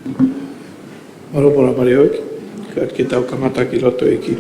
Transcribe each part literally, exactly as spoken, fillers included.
Mālō Palopalema Houʻeiki, ka ke tau kamata ki loto ʻEiki.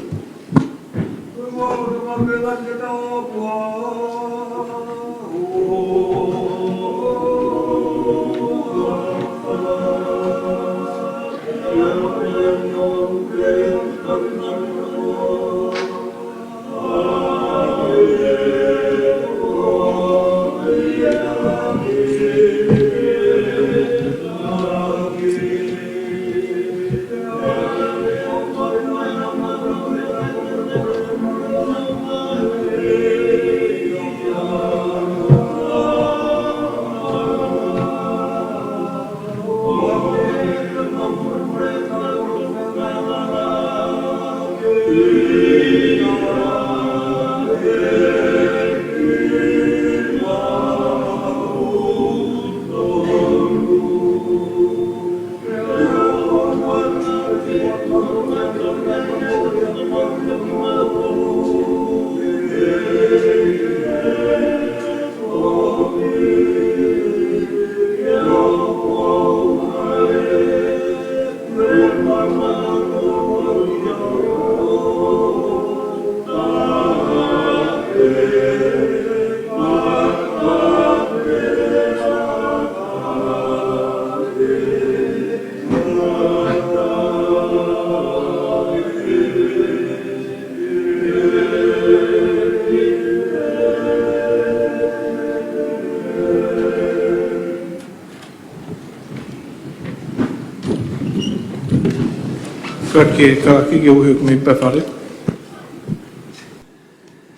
Ka ke, ka ke ke uhi kumi pē fale.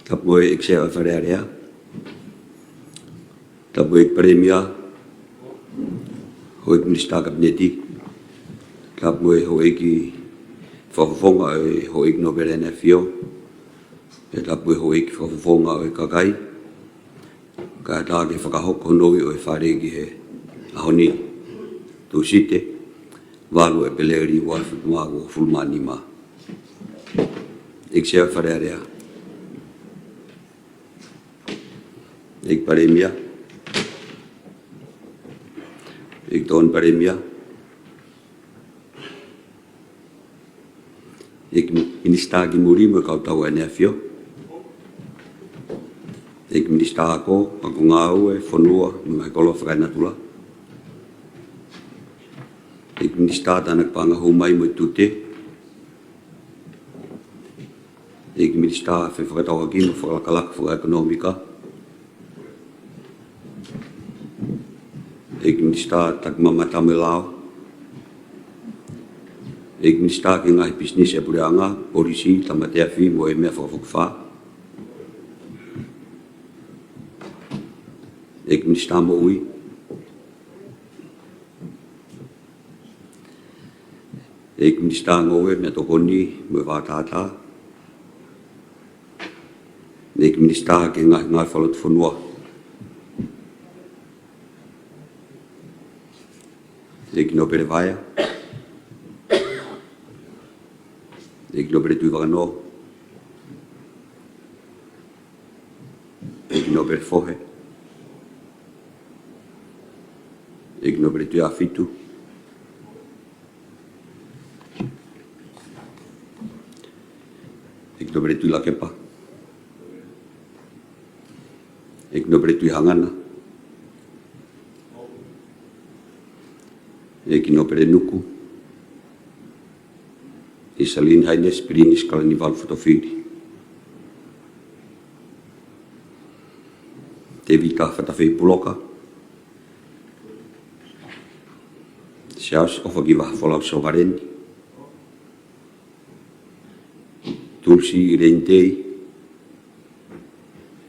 Tapu mo e ʻEiki Sea ʻo e Fale Alea. Tapu mo e ʻEiki Palēmia, Houʻeiki Minisitā Kapineti. Tapu mo e houʻeiki fakafofonga ʻo e Houʻeiki Nōpele ʻAneafió. Pea tapu mo e houʻeiki fakafofonga ʻo e kakai. Kae ʻatā ke fakahoko hono ui ʻo e Fale ki he ʻaho ni, Tūsite, valu ʻEpeleli, ua afe uofulu mā nima. ʻEiki Sea ʻo e Fale Alea. ʻEiki Palēmia. ʻEiki Tokoni Palēmia. ʻEiki Minisitā ki Muli mo e kau tau ʻAneafió. ʻEiki Minisitā Ako, Ako Ngāue, Fonua mo e Ngaahi Koloa Fakaenatula. ʻEiki Minisitā Tānaki Paʻanga Hū Mai mo e Tute. ʻEiki Minisitā Fefakatauʻaki mo e Fakalakalaka Fakaʻekonōmika. ʻEiki Minisitā Takimamata mo e Lao. ʻEiki Minisitā ki he Ngaahi Pisinisi ʻa e Puleʻanga, Polisi, Tāmate Afi mo e Meʻa Fakafokifā. ʻEiki Minisitā Moʻui. ʻEiki Minisitā Ngoue, Meʻatokoni mo e Vātātā. ʻEiki Minisitā ki he Ngaahi Ngāue Fakalotofonua. ʻEiki Nōpele Vaea. ʻEiki Nōpele Tuʻivakanō. ʻEiki Nōpele Fohe. ʻEiki Nōpele Tuʻiafitu. ʻEiki Nōpele Tuʻilakepa. ʻEiki Nōpele Tuʻihangana. ʻEiki Nōpele Nuku. His Hellenic Highness Prince Kalaniuvalu Fotofili. Tēvita Fatafehi Puloka. Siaosi ʻOfa ki Vahafolau Sovaleni. Tulisi ʻIleni Tei.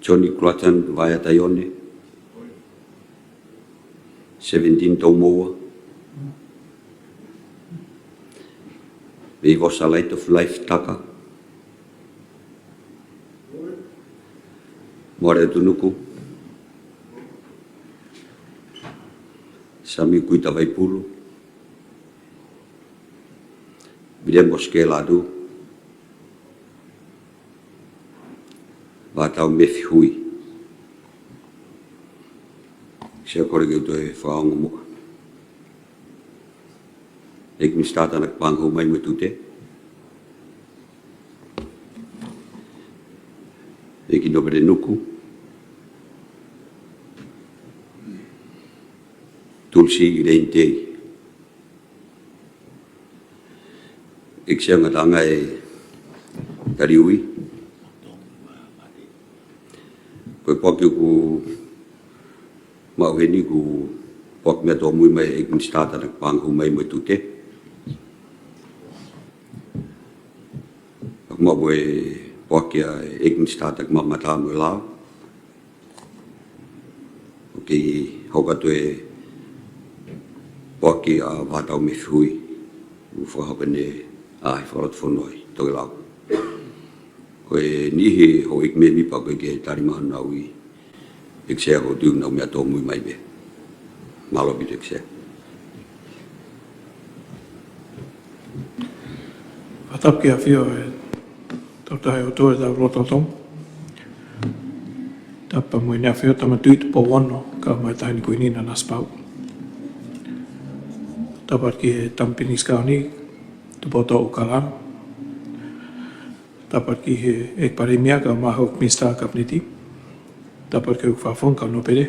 Johnny Grattan Vaea Taione. Seventeen Toumoua. Veivosa Light of Life Taka. Moale Tunuku. Sami Kuita Vaipulu. Viliami Mosikē Lātū. Vātau Mefi Hui. Sea, kole ke u toe fakaongo muʻa. ʻEiki Minisitā Tānaki Paʻanga Hou Mai mo e Tute, ʻEiki Nōpele Nuku, Tulisi ʻIleni Tei, ʻEiki Sea Ngataʻanga ʻo e Taliui. Ko e poaki ʻoku maʻu heni ko e poaki meʻatokoni mai ʻa e ʻEiki Minisitā Tānaki Paʻanga Hou Mai mo e Tute. ʻOku maʻu e poaki ʻa e ʻEiki Minisitā Tānaki Maʻuʻanga mo e Lao. ʻOku kei hoko atu e poaki ʻa Vahatau Mefihui, ʻoku fakahoko ʻe he Fakalotofonua ʻi Tokelau. Ko e niʻihi houʻeiki mēmipa ko ē ki he Tali Maʻanaʻanui, ʻEiki Sea, ko e tuʻu ʻenau meʻatokoni mai pē. Mālō ʻaupito ʻEiki Sea. Fakatapu ki he ʻAfio ʻe Toketā Haʻi ʻOtua ʻi hotau lotolotonga. Tapu mo ʻEne ʻAfio Tama Tuʻi Tupou Ono, kae ʻumaʻā e Taʻahine Kuini Nanasipauʻu. Tapu ki he Tama Pilinisi Kauni, Tupoutoʻa ʻUlukalala. Tapu ki he ʻEiki Palēmia kae ʻumaʻā e Minisitā Kapineti. Tapu ki he Fakafofonga Kau Nōpele.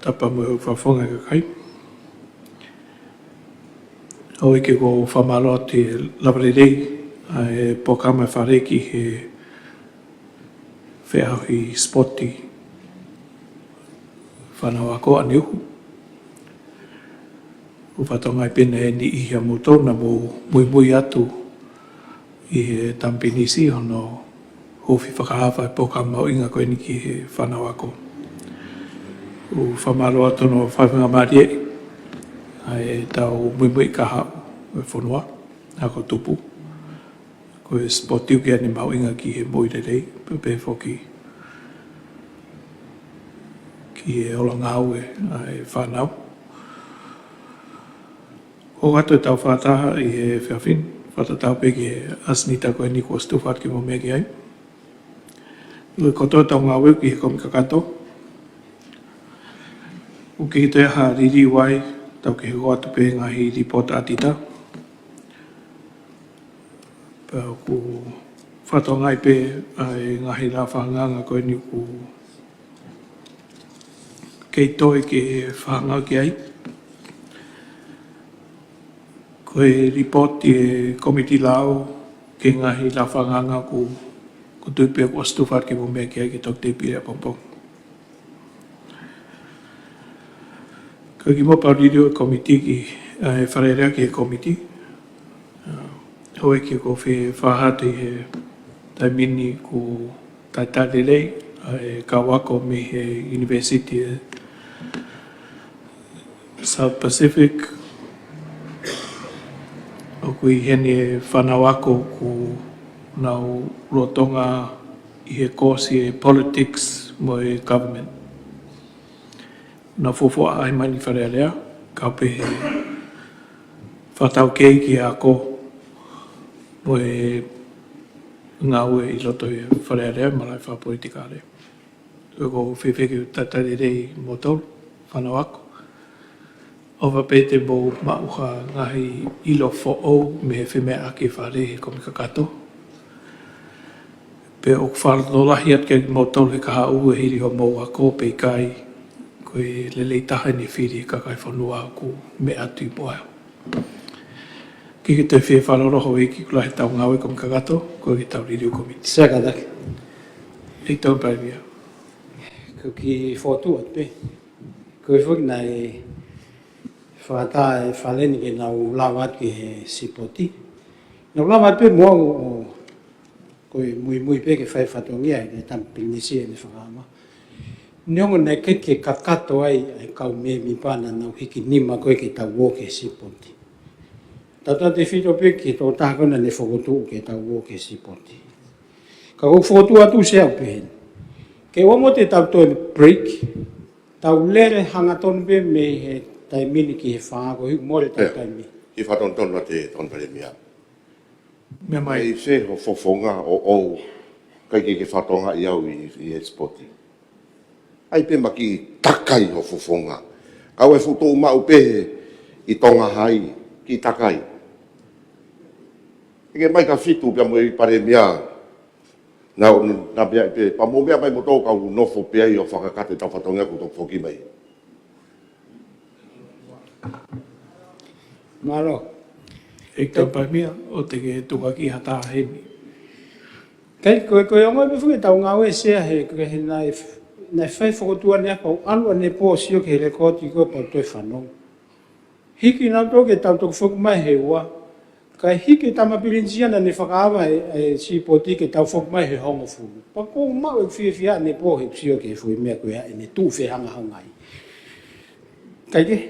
Tapu mo e Fakafofonga ʻo e Kakai. Houʻeiki, ʻoku ou fakamālō atu he lava lelei ʻa e polokalama ʻa e Fale ki he feʻauhi sipoti fānau ako ʻaneuhu. ʻOku ou fakatokangaʻi pē naʻe ʻi ai e niʻihi ʻiate kimoutolu naʻa mou muimui atu ʻi he Tama Pilinisi hono huufi fakahaofi e polokalama mahuʻinga ko eni ki he fānau ako. ʻOku ou fakamālō atu hono fakafaingamālieʻi ʻa ʻetau muimui kahaʻu ʻo e fonua ako tupu. Ko e sipoti ʻoku ʻi ai ʻene mahuʻinga ki he moʻui lelei, pea pehē foki ki he ola ngāue ʻa e fānau. ʻOatu ʻetau fakataha ʻi he efiafi ni, fakatatau pē ki he ʻasenita ko eni kuo ʻosi tufa atu ke mou meʻa ki ai. Ko e kotoa ʻetau ngāue ki he Kōmiti Kakato, ʻoku ʻikai toe ʻi ai ha liliu ai, tau kei hoko atu pē ngaahi lipooti ʻatita. Pea ʻoku fakatokangaʻi pē ʻa e ngaahi lafahangaanga ko eni ʻoku kei toe ke fakahoko ki ai. Ko e lipooti ʻa e Kōmiti Lao ki he ngaahi lafahangaanga ʻoku, ʻoku ou tui pē kuo ʻosi tufa atu ke mou meʻa ki ai ki he toki tēpile ʻapongipongi. Ko e kimuʻa pea u liliu e kōmiti ki, ʻa e Fale Alea ki he kōmiti. ʻA, houʻeiki, ʻoku ou fie fakahā atu ʻi he taimi ni ʻoku talitali lelei ʻa e kau ako mei he University ʻo e South Pacific. ʻOku ʻi heni e fānau ako ʻoku nau lolotonga ʻi he kōsi ʻo e politics mo e government. Nau fuofua ʻaʻahi mai ʻi Fale Alea, kau pē he fakataukei ki he ako mo e ngāue ʻi loto ʻi Fale Alea, malaʻe fakapolitikale. ʻOku ou fie fie ke talitali lelei kimoutolu, fānau ako. ʻOfa pē te mou maʻu ha ngaahi ʻilo foʻou mei he femeʻaʻaki ʻa e Fale he Kōmiti Kakato. Pea ʻoku fakalotolahi atu kiate kimoutolu he kahaʻu ʻe hili hoʻomou ako pe ʻikai, ko e lelei taha ʻene fili ʻe he kakai e fonua ʻoku meʻa atu ʻi muʻa. ʻIkai ke toe fie fakalolo houʻeiki, ʻoku lahi ʻetau ngāue Kōmiti Kakato, ko e kiʻi tau liliu kōmiti. Sea, kātaki. ʻEiki Tokoni Palēmia. Ko e kiʻi fokotuʻu atu pē. Ko e foki naʻe fakataha e Fale ni ke nau lava atu ki he sipoti. Nau lava atu pē mo au ʻo ko e muimui pē ke fai fatongia ʻe he Tama Pilinisi ʻene fakaama. Neongo naʻe ʻikai ke kakato ai ʻa e kau mēmipa naʻa nau hiki nima ko ē ke tau ō ki he sipoti. Tautautefito pē ki he tokotaha ko ē naʻa ne fokotuʻu ke tau ō ki he sipoti. Ka ʻoku ou fokotuʻu atu, Sea, ʻo pehē ni. Ke ʻoua muʻa te tau toe break, tau lele hangatonu pē mei he taimi ni ki he fā, ko e hiki mole ʻetau taimi. Kiʻi fakatonutonu atu, Tokoni Palēmia. Meʻa mai. ʻI fē hoʻo fofonga ʻoʻou, ʻikai ke ke fakatokangaʻi au ʻi, ʻi he sipoti. ʻAi pē ma kiʻi takai hoʻo fofonga. Kau e fuʻu toʻu maʻu pē ʻi Tonga Hai, ki takai. ʻIkai mai ka fitu pea mo e Palēmia. Naʻa, naʻa pea pe, pea mou meʻa mai moutolu kau nofo pē ai ʻo fakakakato ʻetau fatongia kuo toki foki mai. Mālō. ʻEiki Tama Palēmia, ʻoua te ke tukuakiʻi ha taha heni. Kae, ko e, ko e ongo pē foki ʻetau ngāue Sea he, ko e he naʻe, naʻe fai fokotuʻu ʻanepō, ʻalu ʻanepō ʻo sio ki he lekooti ko e pau toe fanongo. Hiki nautolu ke tau toki foki mai he ua. Kae hiki e Tama Pilinisi naʻa ne fakaava e, e sipoti ke tau foki mai he hongofulu. Pea ʻoku ou maʻu e fiefia ʻanepō he sio ki he foʻi meʻa ko ia ʻene tuʻu fehangahangai. Kae kehe,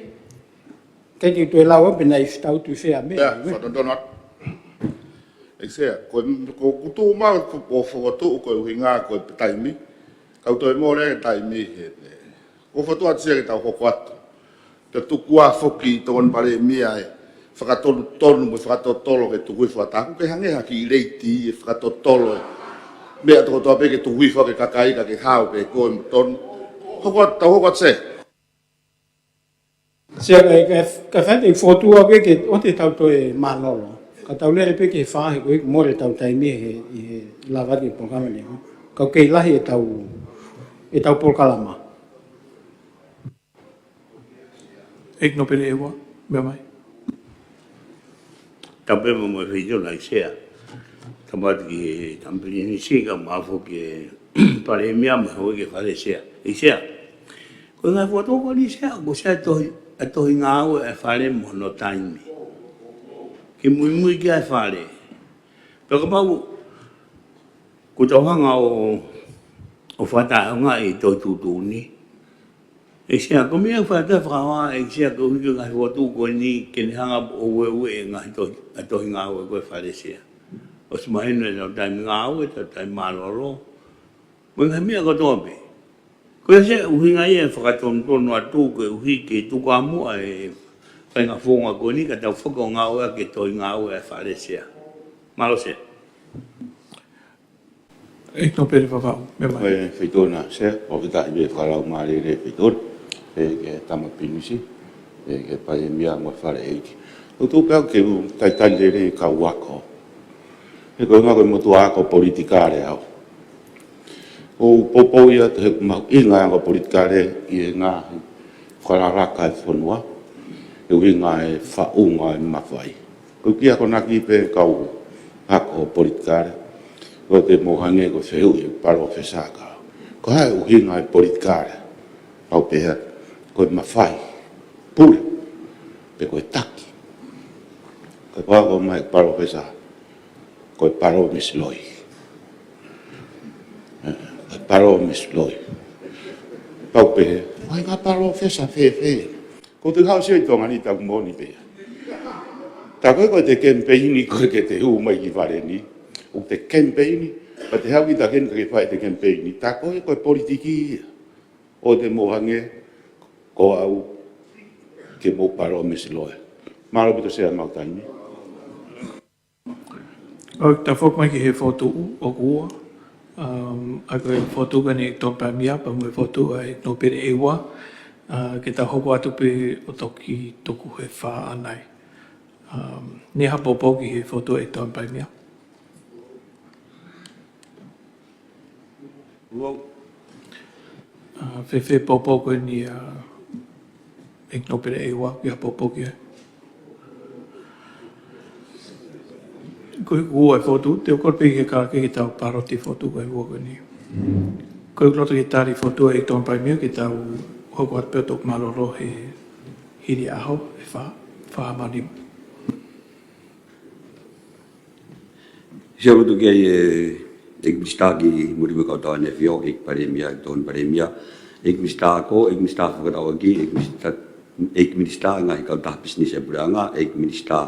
kae kehe toe lau au pe naʻe fitautu fea meʻa. Pea, fatontono atu. ʻEiki Sea, ko, ko ʻeku tuʻu maʻu ko, ko fokotuʻu ko e ʻuhinga ko e taimi. Kau toe mole e taimi he, he. Ko e fokotuʻu atu Sea ke tau hoko atu. Te tuku ā foki Tokoni Palēmia e fakatonutonu mo e fakatotolo ke tuku hifo ʻa taku ke hangē ha kiʻi leiti e fakatotolo e meʻa tokotaha pē ke tuku hifo ke kakai ka ke hao pē ko e motonu. Hoko atu, tau hoko atu Sea. Sea ka, ka, ka fai te fokotuʻu ʻa ke, ke ʻoua te tau toe mālōlō. Ka tau lele pē ki he fā he ko e mole ʻetau taimi he, ʻi he lava ki he polokalama ni. Ka ʻoku kei lahi ʻetau, ʻetau polokalama. ʻEiki Nōpele ʻEua, meʻa mai. Tapu mo e feitoʻo ʻa e Sea. Tapu atu ki he Tama Pilinisi kae ʻumaʻā foki e Palēmia mo e houʻeiki Fale Sea. ʻEiki Sea. Ko e ngaahi fokotuʻu ko eni Sea, ko Sea tohi, ʻa e tohi ngāue ʻa e Fale mo hono taimi. Ke muimui ki ai e Fale. Pea kapau ʻoku tau hanga ʻo, ʻo fakataʻeʻaongaʻi e tohi tuʻutuʻuni. ʻEiki Sea, ko e meʻa ʻoku ou fakaʻatā fakahā, ʻEiki Sea, ko e ʻuhi ko e ngaahi fokotuʻu ko eni ke ne hanga ʻo ueue e ngaahi tohi, ʻa e tohi ngāue ko e Fale Sea. ʻOsi mahino ʻetau taimi ngāue, ʻetau taimi mālōlō. Mo e ngaahi meʻa kotoa pē. Ko ia Sea, ʻuhinga ia e fakatonutonu atu ko e ʻuhi ke tuku ā muʻa e faʻahinga founga ko eni ka tau foki ʻo ngāueʻaki e tohi ngāue ʻa e Fale Sea. Mālō Sea. ʻEiki Nōpele Vavaʻu, meʻa mai. Ko e feitoʻo ʻa Sea, ʻoku ou fakafetaʻi mo fakalaumālie he feitoʻo, ē, ki he Tama Pilinisi, ē, ki he Palēmia mo e Fale ʻEiki. ʻOku ou tui pē au ke u talitali lelei e kau ako. He ko e ngaahi ko e motuʻa ako politikale au. ʻOku ou poupou ia he ʻoku mahuʻinga e ako politikale ʻi he ngaahi fakalakalaka e fonua. He ʻuhinga e faʻunga e mafai. Ko e kiʻi akonaki pē kau ako politikale. ʻOku te mou hangē ko e fehuʻi ʻa e palōfesa ka. Ko e hā e ʻuhinga e politikale. Pau pē hā, ko e mafai. Pule. Pe ko e taki. Ko e pau ko mai palōfesa. Ko e palōmesi loi. Ē, ko e palōmesi loi. Pau pē hē, ʻai ngā palōfesa fēfē. Ko e tau sio ʻi Tonga ni tau moʻoni pē. Tā ko ē ko e te kemipeini ko ē ke te hū mai ki Fale ni. ʻOku te kemipeini, ka te hau ki ta ken ke fai te kemipeini. Tā ko ē ko e politiki ia. ʻOku te mou hangē, ko au, ke mou palōmesi loi. Mālō ʻaupito Sea maʻu taimi. ʻOku tau foki mai ki he fokotuʻu ʻoku ua. Um, ʻa ia ko e fokotuʻu ko eni ʻa e Tokoni Palēmia, pea mo e fokotuʻu ʻa e Nōpele ʻEua. Uh, ke tau hoko atu pē ʻo toki tuku he fā ʻanai. Um, ne ha poupou ki he fokotuʻu ʻa e Tokoni Palēmia. Uau. Uh, fēfē poupou ko eni ʻa e ʻEiki Nōpele ʻEua, ke ha poupou ki ai. Ko e ua e fokotuʻu, te u kole pē ke ka ke tau paloti fokotuʻu ko e ua ko eni. Ko e loto ke tali fokotuʻu ʻa e Tokoni Palēmia ke tau hoko atu pē ʻo toki mālōlō he hili ʻaho, he fā, fā mā nima. Sea, lotu ki ai e ʻEiki Minisitā ki Muli mo e Kautaha ʻEne ʻAfio, ʻEiki Palēmia, ʻEiki Tokoni Palēmia, ʻEiki Minisitā Ako, ʻEiki Minisitā Fefakatauʻaki, ʻEiki Minisitā, ʻEiki Minisitā Ngaahi Kautaha Pisinisi ʻa e Puleʻanga, ʻEiki Minisitā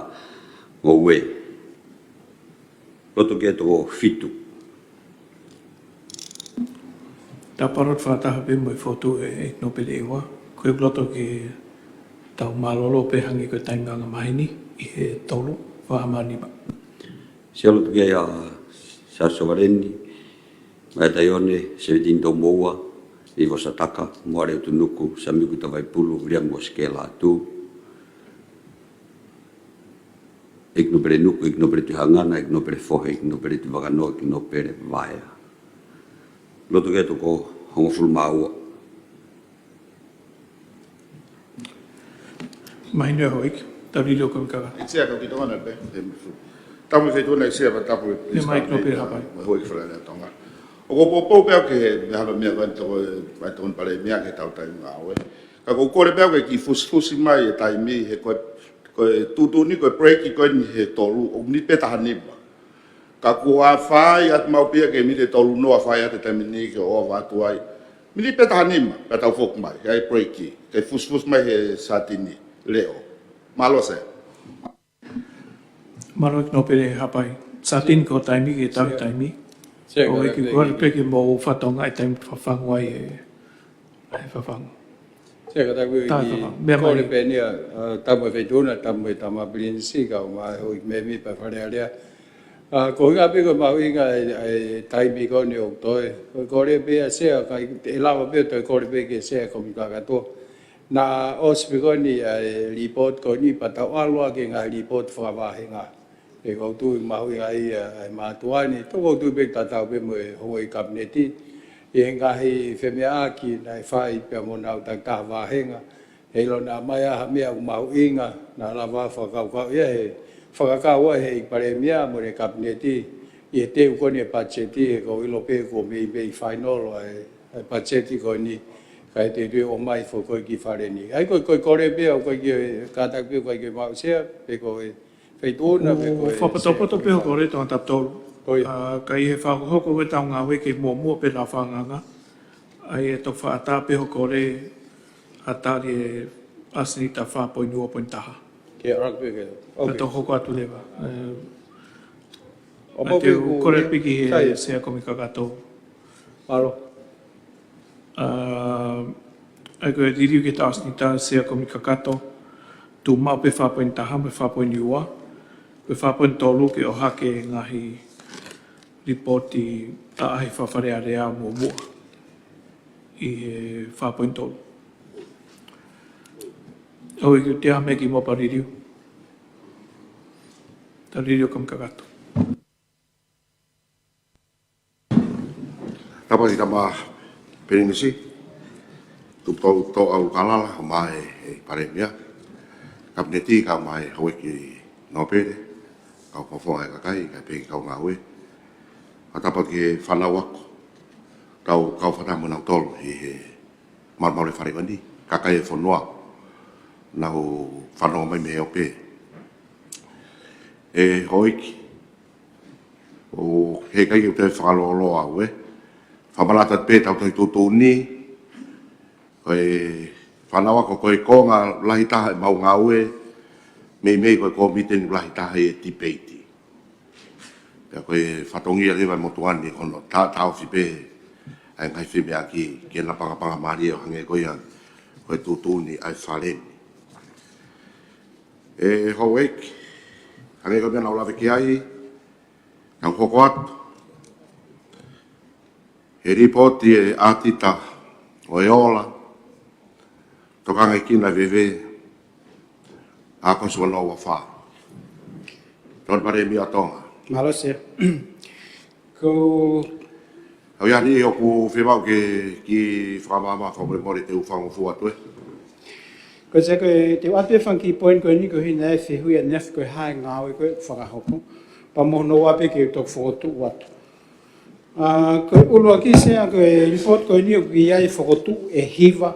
Ngoue. Lotu ki ai e toko fitu. Tau paloti fakataha pē mo e fokotuʻu ʻa e Nōpele ʻEua. Ko e loto ke tau mālōlō pē hangē ko e taimi anga maheni ʻi he tolu, fā mā nima. Sea, lotu ki ai ʻa Siaosi Sovaleni, Maʻeta Ione, Sevetini Toumoua, Ivo Sataka, Moale ʻUtunuku, Samiuki Tavaipulu, Viliami Uosikē Lātū. ʻEiki Nōpele Nuku, ʻEiki Nōpele Tuʻihangana, ʻEiki Nōpele Fohe, ʻEiki Nōpele Tuvakanoa, ʻEiki Nōpele Vaea. Lotu ki he toko hongofulu mā ua. Mahino e houʻeiki, tau lilo ko e kaka. Sea, kau ki Tonga na pē, te me fu. Tapu mo e Feituʻuna, Sea, pea tapu mo e Sea, mai Please, Nōpele Haʻapai. Mo e houʻeiki Fale Alea ʻo Tonga. ʻOku ou poupou pē au ki he meʻa, halo meʻa ko eni toko, mai toko Palēmia ki he tau taimi ngāue. Ka ʻoku ou kole pē au ke kiʻi fusifusi mai e taimi he ko e, ko e tuʻutuʻuni ko e break ko eni he tolu, ʻoku miniti pē taha nima. Ka kuo fai atu maʻu pē ia ki he miniti tolu noa fai atu e taimi ni ke ʻoua ʻe ʻoatu ai. Miniti pē taha nima, pea tau foki mai, ʻai break, ke fusifusi mai he Satini, Leo. Mālō Sea. Mālō ʻEiki Nōpele Haʻapai. Satini, ko e taimi ke tau taimi. Sea, ʻo ʻEiki, kole pē ke mou fatongia e taimi fafangu ai e, e fafangu. Sea, ka taku i ki fafangu. Meʻa mai. Kole pē eni ʻa, ʻa, tapu mo e Feituʻuna, tapu mo e Tama Pilinisi, kae ʻumaʻā e houʻeiki mēmipa Fale Alea. ʻA, ko e ʻuhinga pē ko e mahuʻinga e, e taimi ko eni ʻoku toe. Ko e kole pē ʻa Sea, ka ʻe lava pē toe kole pē ki he Sea Kōmiti Kakato. Naʻa ʻosi pē ko eni ʻa e lipooti ko eni pea tau ʻalu ʻa ki he ngaahi lipooti fakavāhenga. He ʻoku ou tui mahuʻinga ia ʻa e mātuʻa ni, toki ou tui pē tatau pē mo e houʻeiki Kapineti. ʻI he ngaahi femeʻaʻaki naʻe fai pea mo honau takitaha vāhenga. He ʻilo naʻa ʻomai ha meʻa ʻoku mahuʻinga, naʻa lava fakakaukau ia he fakakau ai he ʻEiki Palēmia mo e Kapineti. ʻI he teu ko eni e patiseti, he ʻoku ou ʻilo pē kuo meimei final ʻa e, ʻa e patiseti ko eni, kae teuteu ʻo ʻomai foki ki Fale ni. ʻA ia ko e, ko e kole pē au, ko e kiʻi kātaki pē, ko e kiʻi maʻu Sea, pe ko e Feituʻuna, pe ko e Sea. Fakapotopoto pē hoʻo kole Tongatapu tolu. Ko ia. ʻA, ka ʻi he fakahoko ko e tau ngāue ke muʻomuʻa pē lau fakaangaanga. ʻA ia ʻe toki fakaʻatā pē hoʻo kole ʻa e tali e ʻasenita fā poini ua poini taha. Ke ʻalu pē ke. Pea toki hoko atu leva. ʻE, ʻo mau te u kole pē ki he Sea Kōmiti Kakato. Mālō. ʻA, ʻa ia ko e liliu ki he tau ʻasenita Sea Kōmiti Kakato, tuʻu maʻu pē fā poini taha mo e fā poini ua, ko e fā poini tolu ke ʻohake ngaahi lipooti ʻaʻahi faka-Fale Alea muʻomuʻa ʻi he fā poini tolu. ʻOku ʻikai ke ʻi ai ha meʻa kimuʻa pea liliu. Tau liliu Kōmiti Kakato. Tapu ki he Tama Pilinisi, Tuʻi Tau Toʻoulukālala, ʻumaʻā e, e Palēmia, Kapineti, kae ʻumaʻā e houʻeiki Nōpele, kau fofonga e kakai, kae pehē ki he kau ngāue. Fakatapu ki he fānau ako, kau, kau fakataha mo kinautolu ʻi he malumalu e Fale ko eni, kakai e fonua, naʻa nau fanongo mai mei he ope. ʻE houʻeiki, ʻoku ʻikai ke u toe fakalōloa au ē. Fakamanatu atu pē ʻetau tohi tuʻutuʻuni, ko e fānau ako ko e konga lahi taha ʻemau ngāue, meimei ko e kōmiti eni lahi taha ʻi he tipeiti. Pea ko e fatongia leva e motuʻa ni hono ta-, taʻofi pē ʻa e ngaahi femeʻaʻaki ke na pangapanga mālie ʻo hangē ko ia ko e tuʻutuʻuni ʻa e Fale ni. ʻE houʻeiki, hangē ko e meʻa naʻa ku lave ki ai, naʻa ku hoko atu he lipooti e ʻatita ʻo e ola, tokangaekina veve, ʻAokosi ua noa ua fā. Tokoni Palēmia ʻo Tonga. Mālō Sea. Ko au ia ni ʻoku fiemaʻu ke kiʻi fakamaama fakamolemole te u fakangofua atu ē. Ko Sea ko e te u ʻoatu e fanga kiʻi poini ko eni ko e hina e fehuʻi ʻaneafi ko e hā e ngāue ko ē ʻoku fakahoko. Pea mo hono ua pē ke u toki fokotuʻu atu. ʻA, ko e ʻuluaki Sea ko e lipooti ko eni ʻoku ʻi ai e fokotuʻu ʻe hiva.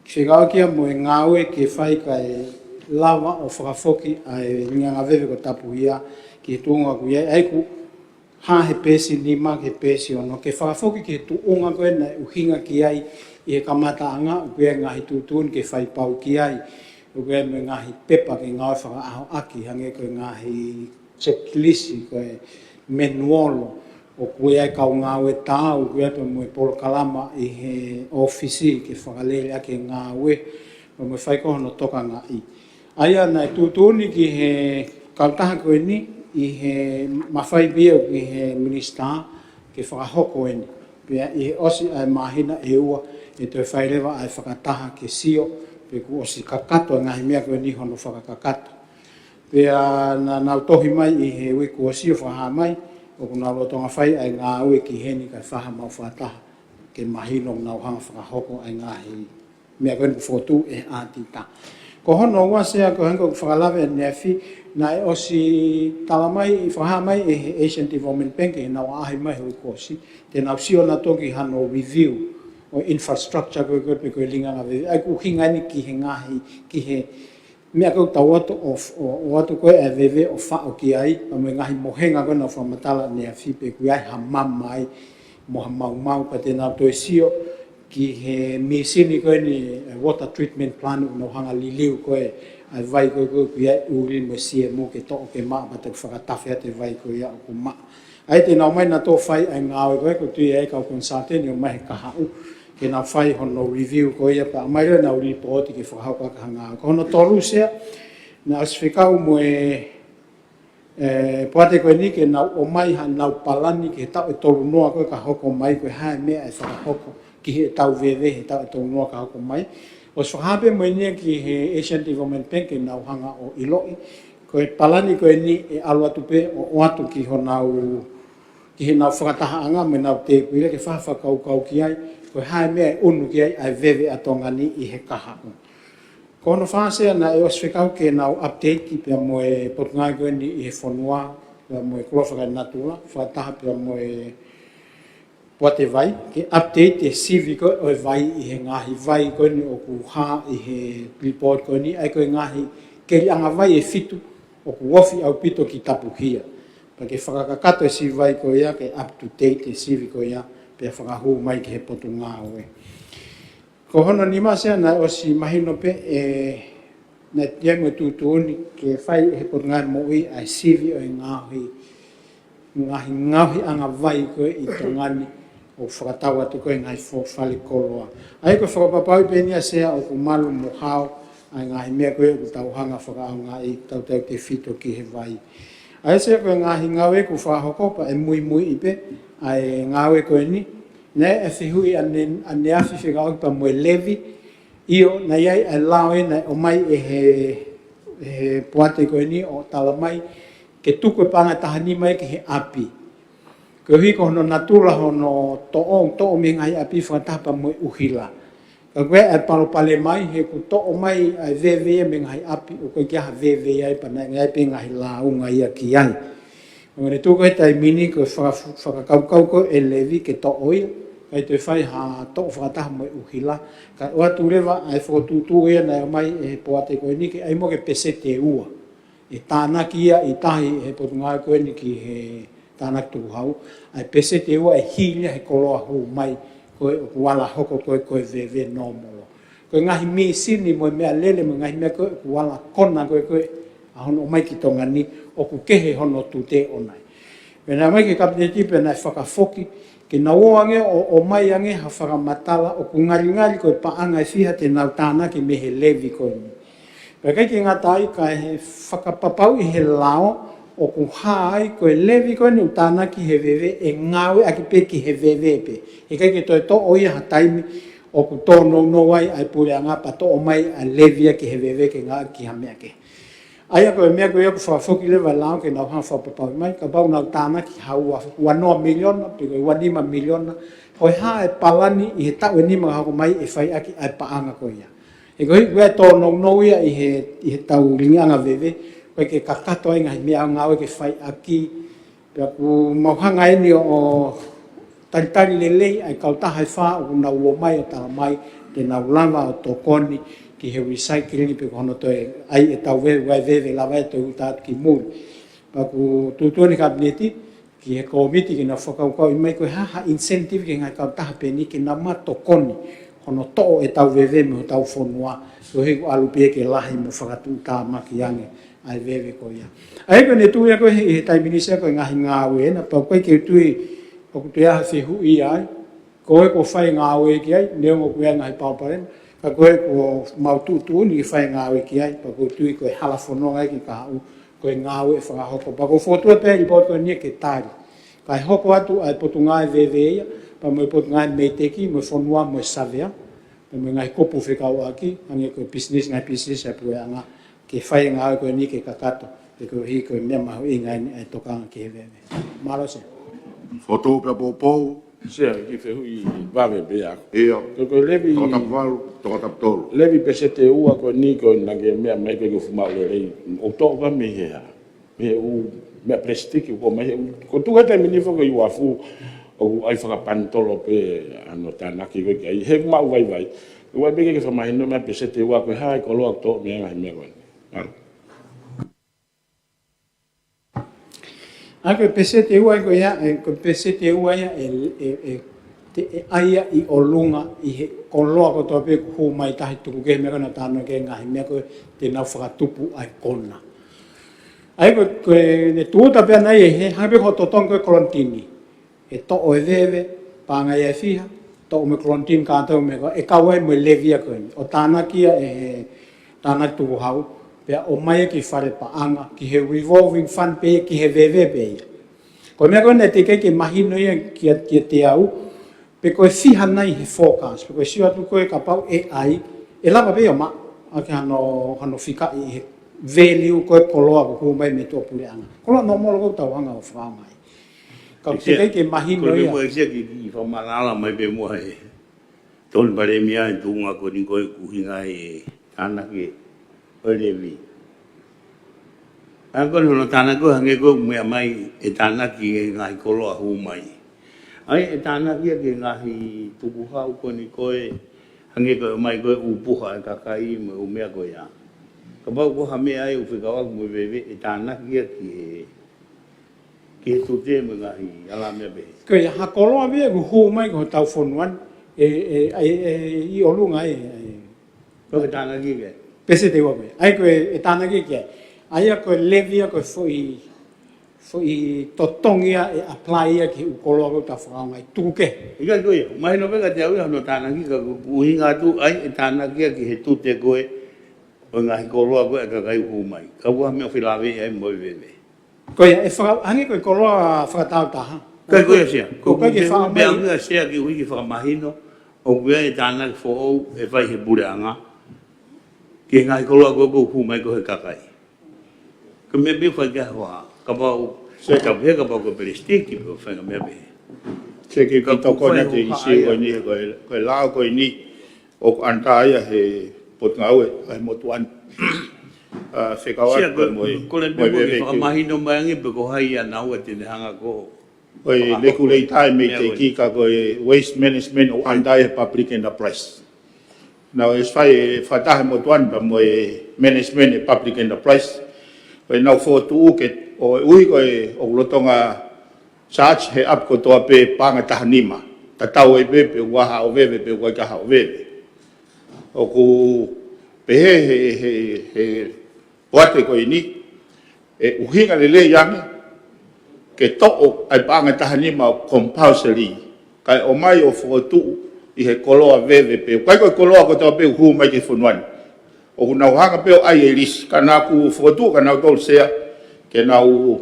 Fekauʻaki ia mo e ngāue ke fai kae lava ʻo fakafoki ʻa e ngaahi veve ko Tapuhia ki he tuʻunga ʻoku ʻi ai, ʻa ia ʻoku hā he peesi nima ki he peesi ono, ke fakafoki ki he tuʻunga ko ē naʻe ʻuhinga ki ai ʻi he kamataʻanga, ʻoku ʻi ai e ngaahi tuʻutuʻuni ke fai pau ki ai, ʻoku ʻi ai mo e ngaahi pepa ke ngāue fakaʻaho ʻaki, hangē ko e ngaahi checklist, ko e manual, ʻoku ʻi ai e kau ngāue taau, ʻoku ʻi ai pē mo e polokalama ʻi he ʻōfisi ke fakalele ʻaki e ngāue, pea mo e fai ko ē hono tokangaʻi. ʻA ia naʻe tuʻutuʻuni ki he kautaha ko eni, ʻi he mafai pē ia ki he minisitā ke fakahoko eni. Pea ʻi he ʻosi ʻa e māhina ʻe ua, ʻe toe fai leva ʻa e fakataha ke sio, pe kuo ʻosi kakato e ngaahi meʻa ko eni hono fakakakato. Pea naʻa nau tohi mai ʻi he uike kuo ʻosi ʻo fakahā mai ʻoku nau lolotonga fai ʻa e ngāue ki heni kae fai ha maʻu fakataha ke mahino ʻoku nau hanga ʻo fakahoko ʻa e ngaahi meʻa ko eni kuo fokotuʻu ʻe he ʻātita. Ko hono ua, Sea, ko e hangē ko ʻeku fakalave ʻaneafi, naʻe ʻosi tala mai, fakahā mai ʻe he Asian Development Bank ʻi heʻenau ʻaʻahi mai he uike kuo ʻosi, te nau sio nautolu ki hano review ʻo e infrastructure ko ē, ko ē pe ko e lingiʻanga veve, ʻa ia ʻoku ʻuhinga eni ki he ngaahi, ki he meʻa ko ē ʻoku tau ʻoatu ʻo, ʻo, ʻoatu ko ē ʻa e veve ʻo faʻo ki ai, pea mo e ngaahi mohenga ko ē naʻa ku fakamatala ʻaneafi, pe ʻoku ʻi ai ha mamae mo ha maumau, pea te nau toe sio ki he mīsini ko eni, e water treatment plant, ʻoku nau hanga ʻo liliu ko ē ʻa e vai ko ē ʻoku ʻi ai ʻuli mo e C M O ke toʻo ke maʻa, pea toki fakatafe atu e vai ko ia ʻoku maʻa. ʻA ia te nau ō mai nautolu ʻo fai ʻa e ngāue ko ē, ʻoku ou tui ʻe ʻi ai e kau consultant ʻo ō mai he kahaʻu ke nau fai hono review ko ia, pea ʻomai leva ʻenau lipooti ke fakahoko ʻaki ha ngāue. Ko hono tolu, Sea, naʻe ʻosi fekau mo e, e, poate ko eni ke nau ō mai haʻanau palani ki he taʻu ʻe tolu noa ko ē ka hoko mai, ko e hā e meʻa ʻe fakahoko ki heʻetau veve he taʻu ʻe tolu noa ka hoko mai. ʻOsi fakahā pē mo eni ia ki he Asian Development Bank ke nau hanga ʻo ʻiloʻi. Ko e palani ko eni ʻe ʻalu atu pē ʻo ʻoatu ki honau, ki heʻenau fakatahaʻanga mo ʻenau tēpile ke fai ha fakakaukau ki ai, ko e hā e meʻa ʻe ʻunu ki ai ʻa e veve ʻa Tonga ni ʻi he kahaʻu. Ko hono fā, Sea, naʻe ʻosi fekau ke nau update ki pea mo e Potungāue ko eni ʻi he Fonua, pea mo e Koloa Fakaenatula, fakataha pea mo e Poate Vai, ke update e sivi ko ē ʻo e vai ʻi he ngaahi vai ko eni ʻoku hā ʻi he lipooti ko eni, ʻa ia ko e ngaahi keliʻanga vai ʻe fitu ʻoku ofi ʻaupito ki Tapuhia. Pea ke fakakakato e sivi vai ko ia ke up to date e sivi ko ia, pea fakahū mai ki he Potungāue. Ko hono nima, Sea, naʻe ʻosi mahino pē ʻe, naʻe ʻi ai mo e tuʻutuʻuni ke fai ʻe he Potungāue Moʻui ʻa e sivi ʻo e ngaahi, ngaahi ngaohiʻanga vai ko ē ʻi Tonga ni ʻoku fakatau atu ko ē ngaahi fo-, fale koloa. ʻA ia ko e fakapapauʻi pē eni ia, Sea, ʻoku malu mo hao ʻa e ngaahi meʻa ko ē ʻoku tau hanga ʻo fakaʻaongaʻi, tautautefito ki he vai. ʻA ia, Sea, ko e ngaahi ngāue ʻoku fakahoko, pea ʻe muimuiʻi pē ʻa e ngāue ko eni, naʻe fehuʻi ʻane-, ʻaneafi fekauʻaki pea mo e levy. ʻIo, naʻe ʻi ai ʻa e lao ia naʻe ʻomai ʻe he, ʻe he poate ko eni ʻo tala mai ke tuku e paʻanga ʻe taha nima ia ki he ʻapi. Koeʻuhi ko hono natula hono toʻo, toʻo mei he ngaahi ʻapi fakataha pea mo e ʻuhila. Ka ko e palopalema ia he ʻoku toʻo mai ʻa e veve ia mei he ngaahi ʻapi, ʻoku ʻikai ke ʻi ai ha veve ia, pea naʻe ʻi ai pē ngaahi lāunga ia ki ai. ʻOku ne tuku he taimi ni ko e faka-, fakakaukau ko ē e levy ke toʻo ia, kae toe fai ha toʻo fakataha mo e ʻuhila, kae ʻoatu leva ʻa e fokotuʻutuʻu ia naʻe ʻomai ʻe he poate ko eni ke ʻai muʻa ke peseti ʻe ua. ʻE tānaki ia ʻi tahi ʻe he Potungāue ko eni ki he tānaki tukuhau, ʻa e peseti ʻe ua ʻe hili ia he koloa hū mai, ko ē ʻoku ala hoko ko ē ko e veve nōmolo. Ko e ngaahi mīsini mo e meʻalele mo e ngaahi meʻa ko ē ʻoku ala kona ko ē ko ē ʻa hono ʻomai ki Tonga ni, ʻoku kehe hono tute ʻoʻona. Pea naʻe ʻomai ki he Kapineti pea naʻe fakafoki ke nau ō ange ʻo, ʻomai ange ha fakamatala ʻoku ngalingali ko e paʻanga ʻe fiha te nau tānaki mei he levy ko eni. Pea ʻikai ke ngata ai, kae fakapapauʻi ʻe he lao ʻoku hā ai ko e levy ko eni ʻoku tānaki he veve ʻe ngāueʻaki pē ki he veve pē. Heʻikai ke toe toʻo ia ha taimi ʻoku tōnounou ai ʻa e puleʻanga pea toʻo mai ʻa e levy ia ki he veve ke ngāueʻaki ha meʻa kehe. ʻA ia ko e meʻa ko ia ʻoku fakafoki leva e lao ke nau hanga ʻo fakapapauʻi mai, kapau naʻa nau tānaki ha ua, ua noa miliona, pe ko e ua nima miliona, ko e hā e palani ʻi he taʻu ʻe nima ka hoko mai ʻe fai ʻaki ʻa e paʻanga ko ia. He koeʻuhi ʻoku ʻi ai e tōnounou ia ʻi he, ʻi heʻetau lingiʻanga veve, ʻoku ʻikai ke kakato ai e ngaahi meʻangāue ke fai ʻaki, pea ʻoku mau hanga eni ʻo, ʻo talitali lelei ʻa e kautaha ʻe fā ʻoku nau ō mai ʻo tala mai te nau lava ʻo tokoni ki he recycling pe ko hono toe ʻai ʻetau veve, ʻa e veve lava ʻe toe uta atu ki muli. Pea ʻoku tuʻutuʻuni ʻe he Kapineti ki he kōmiti ke nau fakakaukauʻi mai ko e hā ha incentive ki he ngaahi kautaha pehē ni ke nau ma tokoni hono toʻo ʻetau veve mei hotau fonua, koeʻuhi ʻoku ʻalu pē ia ke lahi mo fakatuʻutāmaki ange ʻa e veve ko ia. ʻA ia ko ʻene tuʻu ia ko ē ʻi he taimi ni, Sea, ko e ngaahi ngāue ena, pea ʻoku ʻikai ke u tui ʻoku toe ʻi ai ha fehuʻi ai, ko ē kuo fai ngāue ki ai, neongo ʻoku ʻi ai e ngaahi palopalema, ka ko ē kuo mau tuʻutuʻuni ke fai ngāue ki ai, pea ʻoku ou tui ko e hala fononga ia ki he kahaʻu, ko e ngāue ʻe fakahoko. Pea ʻoku ou fokotuʻu pē e lipooti ko eni ke tali. Kae hoko atu ʻa e Potungāue Veve ia, pea mo e Potungāue Meiteki, mo e fonua, mo e Savea, pea mo e ngaahi kupu fekauʻaki, hangē ko e pisinisi, ngaahi pisinisi ʻa e puleʻanga, ke fai e ngāue ko eni ke kakato, pe ko e hiko e meʻa mahuʻinga eni ʻa e tokanga ki he veve. Mālō Sea. Fotu pea poupou. Sea, kiʻi fehuʻi vave pē ʻaku. ʻIo. Ko, ko e levi, Tongatapu valu, Tongatapu tolu. Levi peseti ua ko eni ko e naʻe meʻa mai ko e ke fumaʻu lelei. ʻOku toʻo pē mei he hā? Mei he ʻū meʻa pelesitiki ko mai he ʻū, ko tuku he taimi ni foki ʻi uafu, ʻoku ʻai fakapanitolo pē ʻa hono tānaki ko ē ki ai. He maʻu vaivai. ʻOua pē ke ke fakamahino meʻa peseti ua ko e hā e koloa ʻoku toʻo mei he ngaahi meʻa ko eni. Mālō. ʻA ko e peseti ua ko ia, e, ko e peseti ua ia, e, e, e, te, e ʻai ia ʻi ʻolunga, ʻi he koloa kotoa pē ʻoku hū mai tahi tuku ke he meʻa ko ē naʻa tau talanoa ki he ngaahi meʻa ko ē te nau fakatupu ai kona. ʻA ia ko, ko e, ne tūʻuta pē ʻana ia he, hangē pē ko hoʻo totongi ko ē kolonitini. ʻE toʻo e veve, paʻanga ia ʻe fiha, toʻo mo e kolonitini kātoa mo e meʻa ko ē, ʻe kau ai mo e levi ia ko eni. ʻO tānaki ia ʻe he tānaki tukuhau, pea ʻomai ia ki fale paʻanga, ki he revolving fund pē ia, ki he veve pē ia. Ko e meʻa ko ē naʻe teʻeki ke mahino ia kia, kiate au, pe ko e fiha nai he forecast, pe ko e sio atu ko ē kapau ʻe ʻai, ʻe lava pē ia ʻo maʻu ʻaki hano, hano fika ʻi he value ko ē koloa ʻoku hū mai mei tuʻapuleʻanga. Koloa nōmolo ko ē ʻoku tau hanga ʻo fakaʻaongaʻi. Ka ʻoku teʻeki ke mahino ia. Ko e meʻa ʻoku ʻai ke kiʻi fakamaʻalaʻala mai pē muʻa he Tokoni Palēmia e tuʻunga ko eni ko ē ʻoku ʻuhinga ai e tānaki ʻo e levi. ʻA ia ko eni hono tānaki ko ē hangē ko e meʻa mai e tānaki e ngaahi koloa hū mai. ʻA ia ʻe tānaki ia ki he ngaahi tukuhau ko eni ko ē hangē ko e ʻomai ko ē ʻū puha e kakai mo e ʻū meʻa ko ia. Kapau ko ha meʻa ai ʻoku fekauʻaki mo e veve ʻe tānaki ia ki he ki he tute mo e ngaahi ala meʻa pehē. Ko ia, ha koloa pē ia ʻoku hū mai ki hotau fonua ni, ʻe, ʻe, ʻe, ʻe, ʻi ʻolunga ai, ʻe. Ko e tānaki ke? Peseti ua pē. ʻA ia ko e, ʻe tānaki ke. ʻA ia ko e levi ia ko e foʻi, foʻi totongi ia ʻe apply ia ki he ʻū koloa ko ē ʻoku tau fakaʻaongaʻi tuku ke. ʻIkai ko ia, mahino pē kiate au ia hono tānaki ka ʻoku ʻuhinga atu ai ʻe tānaki ia ki he tute ko ē ʻo e ngaahi koloa ko ē ʻa e kakai ʻoku hū mai. Ka ʻoku ʻikai ha meʻa ʻoku felāveʻi ai mo e veve. Ko ia, ʻe faka-, hangē ko e koloa fakataautaha. ʻIkai ko ia Sea. Ko e ʻikai ke fai mai. Meʻa ʻoku ʻai Sea ke ui ke fakamahino, ʻoku ʻi ai e tānaki foʻou ʻe fai he puleʻanga ki he ngaahi koloa ko ē ʻoku hū mai ko ē he kakai. Ko e meʻa pē ʻoku fai ki ai e hohaʻa. Kapau, Sea, ka pehē kapau ko e pelesitiki, ko e fai ngaahi meʻa pehē. Sea, ke, ka ʻoku tokoni atu e ʻīsiu ko eni, ko e, ko e lao ko eni, ʻoku ʻanitā ia he Potungāue ʻa e motuʻa ni. ʻA, fekauʻaki mo e, ko e, ko e leʻo pē mo e veve ke fakamahino mai ange pe ko hai ʻa naua te ne hanga ko e, ko e lekulei tai mei te kika ko e waste management ʻoku ʻanitā ia he public enterprise. Naʻe ʻosi fai e fakataha e motuʻa ni pea mo e management e public enterprise. Ko e nau fokotuʻu ke, ʻo e ui ko e ʻoku lolotonga charge he ʻapi kotoa pē paʻanga taha nima. Tatau ai pē pe ʻoku ʻi ai haʻo veve pe ʻoku ʻikai haʻo veve. ʻOku pehē he, he, he poate ko eni, ʻe ʻuhinga lelei ange, ke toʻo ai paʻanga taha nima ʻo compulsory, kae ʻomai ʻo fokotuʻu ʻi he koloa veve pe, ʻikai ko e koloa kotoa pē ʻoku hū mai ki he fonua ni. ʻOku nau hanga pē ʻo ʻai e lisi, ka naʻa ku fokotuʻu ka nau tolu Sea, ke nau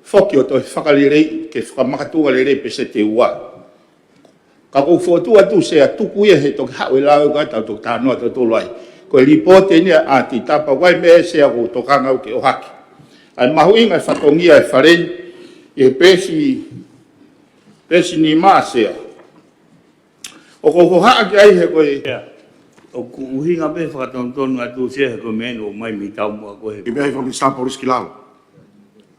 foki ʻo toe fakaleleiʻi, ke fakamakatuʻunga lelei peseti ua. Ka ʻoku ou fokotuʻu atu Sea tuku ia he toki haʻu e lao ʻoku tau toki talanoa tautolu ai. Ko e lipooti eni ʻa e ʻaotita pea ʻoku ʻi ai e meʻa Sea ʻoku ou tokanga au ke ʻohake. ʻA e mahuʻinga e fatongia e fale ni, ʻi he peesi, peesi nima Sea. ʻOku ou hohaʻa ki ai he ko e. Sea. ʻOku ʻuhinga pē fakatonutonu atu Sea he ko e meʻa eni ʻoku ʻomai mei taumuʻa ko ē he. ʻI he meʻa ʻi he Minisitā Polisi ki lalo.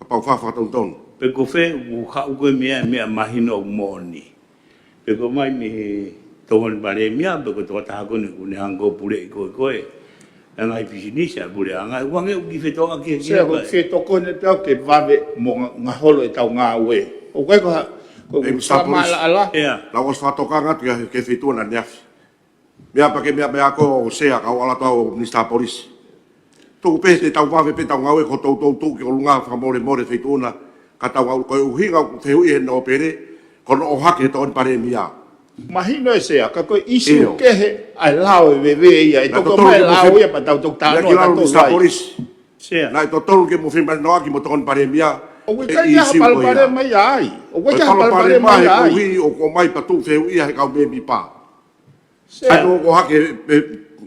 Kapau ʻe fakatonutonu. Pe ko fē ʻoku haʻu ko ē meʻa, meʻa mahino ʻoku moʻoni. Pe ko e ʻomai mei he Tokoni Palēmia, pe ko e tokotaha ko eni ʻoku ne hanga ʻo puleʻi ko ē ko ē. ʻA e ngaahi pisinisi ʻa e puleʻanga, ʻoku hangē ʻoku kiʻi fetōʻaki he. Sea, ko e fetō ko ē ʻoku pehē ke vave mo nga-, ngaholo ʻetau ngāue. ʻOku ʻikai ko ha, ko e Minisitā Polisi. Maʻalaʻala. Ea. Naʻa ku ʻosi fakatokanga atu ia ki he feituʻu naʻa ne afi. Meʻa pē ke meʻa, meʻa ko Sea ka u ala tau Minisitā Polisi. Tuku pē te tau vave pē ʻetau ngāue ko e toutou tuʻu ki ʻolunga fakamolemole feituʻu na, ka tau ngāue ko e ʻuhinga ʻoku fehuʻi he nōpele, ko hono ʻohake he Tokoni Palēmia. Mahino ē Sea, ka ko e ʻīsiu kehe ʻa e lao e veve ia, ʻe toki ʻomai e lao ia pea tau toki talanoa ki lalo Minisitā Polisi. Sea. Naʻe totonu ke mou femalinoaʻaki mo e Tokoni Palēmia. ʻOku ʻikai ha palopalema mai ai. ʻOku ʻikai ha palopalema mai ai. ʻOku ʻomai pea tuʻu fehuʻia he kau mēmipa. Sea. ʻA ia ko e ʻohake, e,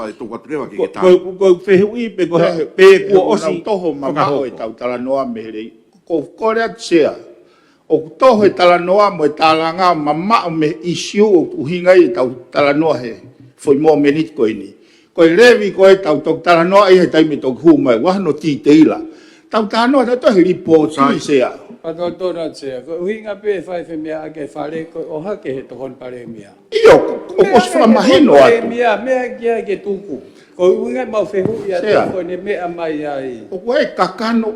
Pea ʻe toki atu leva ke ke tā. Ko, ko, ko e fehuʻi pē ko e, pē kuo ʻosi toho mamaʻo e tau talanoa mei he lei. Ko, ko lea Sea. ʻOku toho e talanoa mo e tālanga mamaʻo mei he ʻīsiu ʻoku ʻuhinga ai e tau talanoa he foʻi mōmeniti ko eni. Ko e levy ko ē tau toki talanoa ai he taimi toki hū mai, ʻoku ʻi ai hono titeila. Tau talanoa atu he lipooti, Sai. Sea. Fakatotonu atu, Sea. Ko e ʻuhinga pē ʻe fai femeaʻaki e fale ko e ʻohake he Tokoni Palēmia. ʻIo, ko, ko, ko e fakamahino atu. Palēmia, meʻa ki ai ke tuku. Ko e ʻuhinga ʻemau fehuʻi atu Sea. Ko ʻene meʻa mai ai. ʻOku ʻi ai e kakano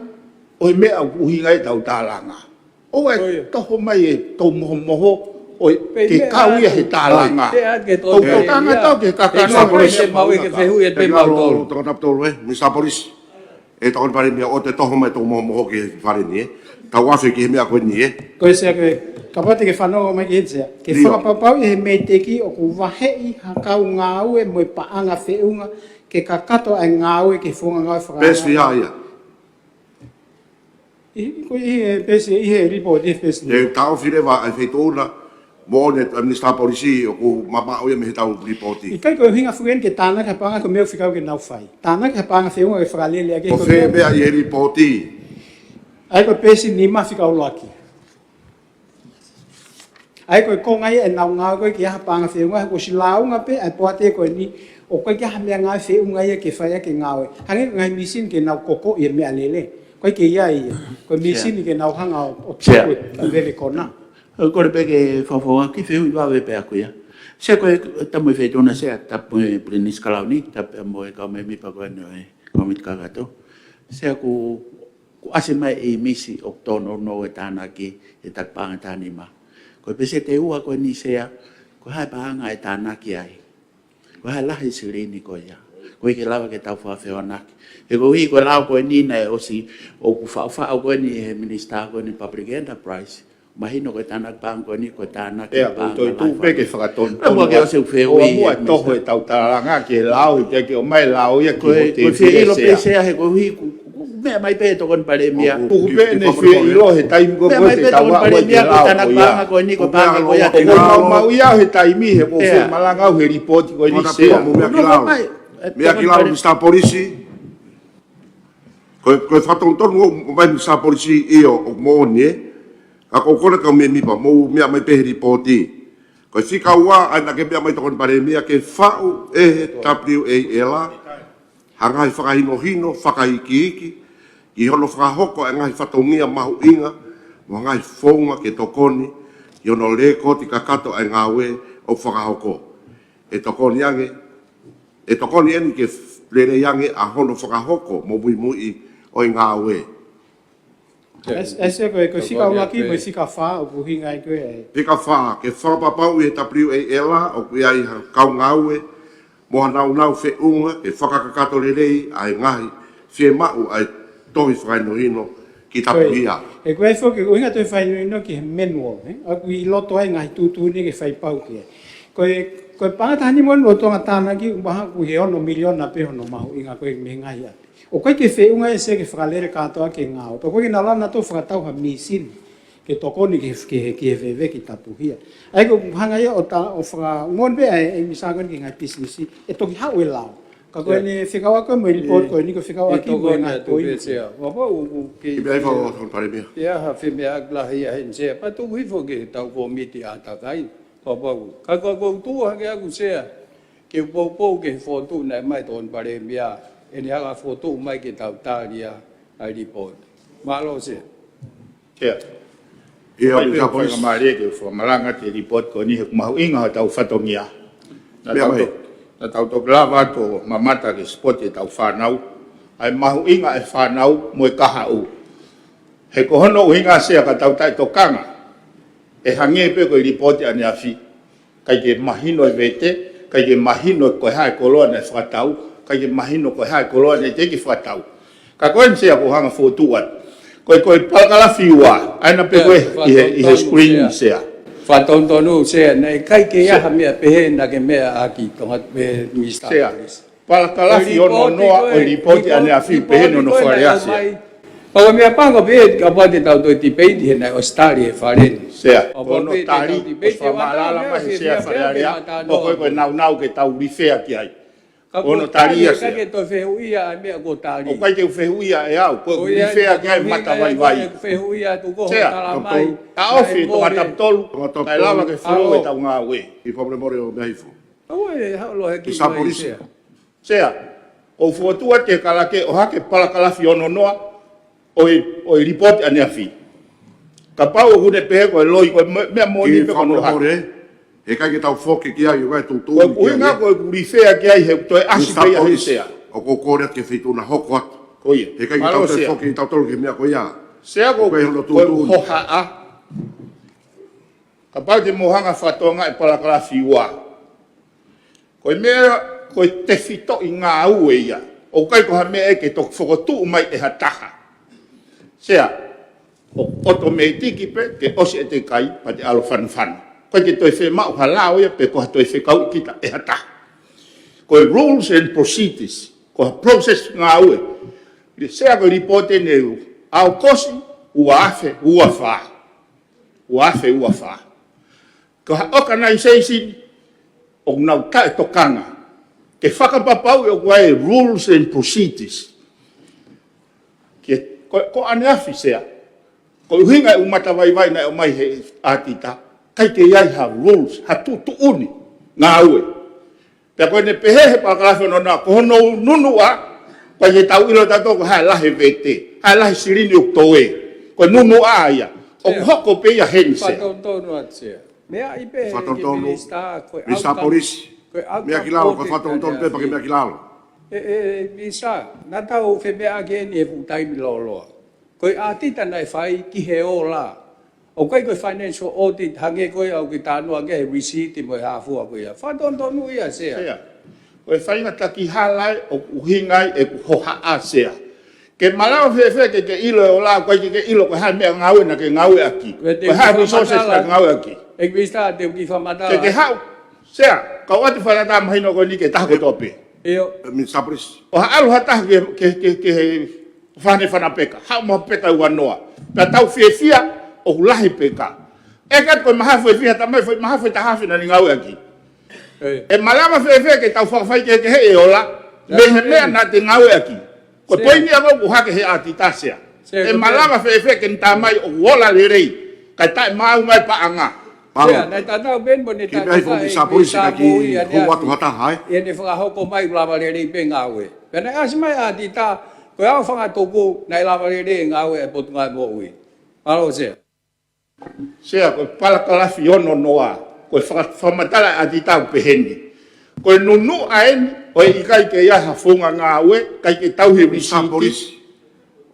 ʻo e meʻa ʻoku ʻuhinga ai ʻetau tālanga. ʻOua ʻe Ko ia. Toho mai e tau mohomoho ʻo e Pei ke meʻa kau ia atu. He tālanga. Meʻa ke Tokoni Palēmia. Tau tokanga tau ke kakano Pei meʻa ke mau ʻi ke fehuʻi atu Pea mau kilau tolu. Tokoni Palēmia, Minisitā Polisi. ʻE Tokoni Palēmia ʻoua te toho mai tau mohomoho ki he fale ni, ē. Tau afe ki he meʻa ko eni, ē. Ko e Sea ko e, kapau te ke fanongo mai ki he Sea. Ke ʻIo. Fakapapauʻi he MEIDECC ʻoku vaheʻi ha kau ngāue mo e paʻanga feʻunga ke kakato ʻa e ngāue ki he founga ngāue fakangāue. Pesi ia ia. ʻI, ko e ʻi he pesi, ʻi he lipooti, ʻi he pesi. ʻE taʻofi leva ʻa e feituʻu na, moʻoni ʻa e Minisitā Polisi ʻoku mamaʻo ia mei heʻetau lipooti. ʻIkai ko e ʻuhinga foki eni ke tānaki ha paʻanga ko e meʻa ʻoku fekau ke nau fai. Tānaki ha paʻanga feʻunga ke fakalele ʻaki Ko e ko e fē meʻa. Meʻa ʻi he lipooti? ʻA ia ko e pesi nima fika ʻuluaki. ʻA ia ko e konga ia ʻenau ngāue ko ē ke ʻai ha paʻanga feʻunga, ko e siʻi lāunga pē ʻa e poate ko eni, ʻoku ʻikai ke ʻai ha meʻangāue feʻunga ia ke fai ʻaki e ngāue. Hangē ko e ngaahi mīsini ke nau kokoʻi e meʻalele. ʻOku ʻikai ke ʻi ai ia. Ko e Sea. Mīsini ke nau hanga ʻo, ʻo Sea. Tuku e lele kona. ʻOku ou kole pē ke fakafofongaʻi ha kiʻi fehuʻi vave pē ʻaʻaku ia. Sea ko e tamu e feituʻu na Sea, tapu e Pilinisi Kalauni, tapu mo e kau mēmipa ko eni ʻo e kōmiti kakato. Sea kuo, kuo ʻasi mai e ʻīmisi ʻoku tōnounou e tānaki e taki paʻanga taha nima. Ko e peseti ʻe ua ko eni Sea, ko e hā e paʻanga ʻe tānaki ai. Ko e hā e lahi e silini ko ia. ʻOku ʻikai ke lava ke tau fakafehoanaki. He koeʻuhi ko e lao ko eni naʻe ʻosi ʻoku faʻufaʻu ko eni he Minisitā ko eni Public Enterprise. Mahino ko e tānaki paʻanga ko eni, ko e tānaki Pea, paʻanga ko e toitū lahi pē ke fakatonu. Pea ʻoku ʻikai ke ʻosi fehuʻi Pea ʻoku e ʻosi fehuʻi e tau tālanga ke lao, ʻikai ke ʻomai lao ia ki Ko e, hoʻo ko e fie ʻilo pē Sea. Sea he koeʻuhi, ko, ko, ko e meʻa mai pē Tokoni Palēmia. ʻOku Tuku pē ʻene fie ʻilo he taimi ko Meʻa ko mai te pē tau Tokoni ʻaʻu ai ke Palēmia, ko e lao tānaki ko ia. Paʻanga ko eni, ko e Ko e paʻanga ko ia, meʻa ko e lao. Mau ia he taimi he ko e Sea. Meʻa malanga au he lipooti ko eni Mona Sea. Pea mo meʻa Ko e kilau. Meʻa kilau Minisitā Polisi. Ko e, ko e fakatonutonu ʻo, ʻomai Minisitā Polisi ʻio ʻoku moʻoni ē. Ka ʻoku ou kole kau mēmipa, mou meʻa mai pē he lipooti. Ko e fika ua, ʻa ia naʻa ke meʻa mai Tokoni Palēmia ke faʻu ʻe he WAL ha ngaahi fakahinohino, fakaikiiki, ki hono fakahoko ʻa e ngaahi fatongia mahuʻinga, mo e ngaahi founga ke tokoni, ki hono lēkooti kakato ʻa e ngāue ʻoku fakahoko. ʻE tokoni ange, ʻe tokoni eni ke lelei ange ʻa hono fakahoko mo muimuiʻi ʻo e ngāue. ʻE Sea, ʻe Sea ko e, ko e fika ʻuluaki mo e fika fā, ʻoku ʻuhinga ai ko e. Fika fā, ke fakapapauʻi ʻe he WAL ʻoku ʻi ai ha kau ngāue, mo ha nāunau feʻunga, ke fakakakato lelei ʻa e ngaahi fiemaʻu ʻa e tohi fakahinohino ki Tapuhia. Ko e, ʻe ko e foki, ʻuhinga tohi fakahinohino ki he manual, ē? ʻOku ʻi loto ai ngaahi tuʻutuʻuni ke fai pau ki ai. Ko e, ko e paʻanga taha nima ʻoku lolotonga tānaki, ʻoku mahalo ʻoku ʻi he ono miliona pē hono mahuʻinga ko e mei he ngaahi ʻapi. ʻOku ʻikai ke feʻunga ʻe Sea ke fakalele kātoa ki he ngāue. Pea ʻoku ʻikai ke nau lava nautolu ʻo fakatau ha mīsini ke tokoni ki he, ki he, ki he veve ki Tapuhia. ʻA ia ko e hanga ia ʻo ta-, ʻo fakaongoongoa pē ʻa e, ʻe Minisitā ko eni ki he ngaahi pisinisi, ʻe toki haʻu e lao. Ka ko ʻene fekauʻaki mo e lipooti ko eni ko e fekauʻaki mo e ngaahi poini. Kiʻi meʻa ʻi fakaongo Palēmia. ʻI ai ha femeʻa lahi ia heni Sea. Pea tuku hifo ki heʻetau kōmiti ʻātakai. Pea pau. Ka ko, ko e tuʻu hake ʻaku Sea. Ke poupou ki he fokotuʻu naʻe ʻomai Tokoni Palēmia, ʻene hanga fokotuʻu mai ke tau tali ʻa e lipooti. Mālō Sea. Sea. ʻIo, ʻai pē Minisitā Polisi. Fakamālie ke fakamalanga ki he lipooti ko eni he ʻoku mahuʻinga hotau fatongia. Naʻa Meʻa tau mai. to-, naʻa tau toki lava atu ʻo mamata ki he sipoti ʻetau fānau. ʻA e mahuʻinga e fānau mo e kahaʻu. He ko hono ʻuhinga Sea ka tau taʻetokanga. ʻE hangē pē ko e lipooti ʻaneafi. ʻIkai ke mahino e vete, ʻikai ke mahino ko e hā e koloa naʻe fakatau, ʻikai ke mahino ko e hā e koloa naʻe teʻeki fakatau. Ka ko eni Sea ʻoku ou hanga fokotuʻu atu. Ko e, ko e palakalafi ua, ʻa ena pē ko e, ʻi he, ʻi he screen Sea. Fakatonutonu Sea, naʻe ʻikai ke ʻi ai ha meʻa pehē naʻa ke meʻa ʻaki Tonga, ʻe Minisitā Polisi. Palakalafi ono noa ʻo e lipooti ʻaneafi pehē ni hono fakalea Sea. Pea ko e meʻa pango pē, kapau te tau toe tipeiti he naʻe ʻosi tali ʻe he Fale ni. Sea, ko hono tali, ʻosi fakamālala mai ʻe he Sea Fale Alea, ʻoku ʻikai ko e nāunau ke tau lifea ki ai. Ko hono tali ia Sea. ʻOku ʻikai ke toe fehuʻia ʻa e meʻa kuo tali. ʻOku ʻikai ke u fehuʻia ʻe au, ko e lifea ki ai matavaivai. Sea, taʻofi Tonga Tapu Tolu, kae lava ke folo ʻetau ngāue. ʻI he fakamolemole ʻo Meʻa Hifo. Sea, ʻoku ou fokotuʻu atu ki he kalake ʻohake palakalafi ono noa, ʻo e, ʻo e lipooti ʻaneafi. Kapau ʻoku ne pehē ko e loi, ko e me-, meʻa moʻoni pē ko hono hā. He ʻikai ke tau foki ki ai, ʻoku ʻikai tuʻutuʻuni ki ai. Ko e ʻuhinga ko ʻeku lifea ki ai he toe ʻasi pē ia he Sea. ʻOku ou kole atu ki he feituʻu naʻe hoko atu. Ko ia. He ʻikai ke tau toe foki, tau tolu ki he meʻa ko ia. Sea, ko e hono tuʻutuʻuni. Ko e hohaʻa. Kapau te mou hanga ʻo fakatokangaʻi e palakalafi ua. Ko e meʻa, ko e tefitoʻi ngāue ia. ʻOku ʻikai ko ha meʻa ia ke toki fokotuʻu mai ʻe ha taha. Sea, ʻoku ʻotomētiki pē, ke ʻosi ʻete kai, pea te ʻalu ʻo fanofano. ʻOku ʻikai ke toe fiemaʻu ha lao ia, pe ko ha toe fekauʻi kita ʻe ha taha. Ko e rules and procedures, ko ha process ngāue. Sea, ko e lipooti eni ʻa ʻAokosi, ua afe, ua fā. Ua afe, ua fā. Ko ha organization ʻoku nau taʻetokanga. Ke fakapapauʻi ʻoku ʻi ai e rules and procedures. Ke, ko, ko ʻaneafi Sea. Ko e ʻuhinga e ʻū matavaivai naʻe ʻomai he ʻatita. ʻIkai ke ʻi ai ha rules, ha tuʻutuʻuni ngāue. Pea ko ʻene pehē he palakalafi ono noa, ko hono nunuʻa, ko e ke tau ʻilo tautolu ko e hā e lahi e vete, hā e lahi e silini ʻoku toe, ko e nunuʻa ia. ʻOku hoko pē ia heni Sea. Fakatonutonu atu Sea. Meʻa ʻi pē he Minisitā, ko e Minisitā Polisi. Meʻa ki lalo, ko e fakatonutonu pē pea ke meʻa ki lalo. ʻE, ʻe, Minisitā, naʻa tau femeʻaʻaki eni he fuʻu taimi lōloa. Ko e ʻatita naʻe fai ki he ola. ʻOku ʻikai ko e financial audit hangē ko ia ʻoku ke talanoa ki ai he receipt mo e hā fua ko ia. Fakatonutonu ia Sea. Sea. Ko e faʻahinga taki hala ē ʻoku ʻuhinga ai ʻeku hohaʻa Sea. Ke malava fēfē ke ke ʻilo e ola, ʻoku ʻikai ke ke ʻilo ko e hā e meʻa ngāue naʻa ke ngāueʻaki. Ko e hā e resources naʻa ke ngāueʻaki. ʻEiki Minisitā, te u kiʻi fakamatala. Ke ke haʻu. Sea, ka ʻoku ʻoatu e fakatātā mahino ko eni ki he taha kotoa pē. ʻIo. Minisitā Polisi. ʻO haʻu ha taha ke, ke, ke, ke he fane fana peka, haʻu mo ha peka ua noa. Pea tau fiefia, ʻoku lahi peka. ʻIkai ko e mahafu ʻe fiha tamai, foʻi mahafu ʻe taha afe naʻa ne ngāueʻaki. ʻE malava fēfē ke tau fakafaikehekehe e ola, mei he meʻa naʻa te ngāueʻaki. Ko e poini ia ʻoku hake he ʻatita Sea. ʻE malava fēfē ke ne tā mai ʻoku ola lelei, kae taʻemaau mai paʻanga. Sea, naʻe tatau pē mo ne tatau ai Minisitā Polisi ka ki hou atu ha taha, ē? ʻI heʻene fakahoko mai ʻoku lava lelei pē ngāue. Pea naʻe ʻasi mai ʻatita, ko e ʻaofangatuku naʻe lava lelei e ngāue ʻa e Potungāue Moʻui. Mālō Sea. Sea, ko e palakalafi ono noa, ko e faka-, fakamatala ʻatita ʻoku pehē ni. Ko e nunuʻa eni, ʻo e ʻikai ke ʻi ai ha founga ngāue, ʻikai ke tauhi e receipt. Minisitā Polisi.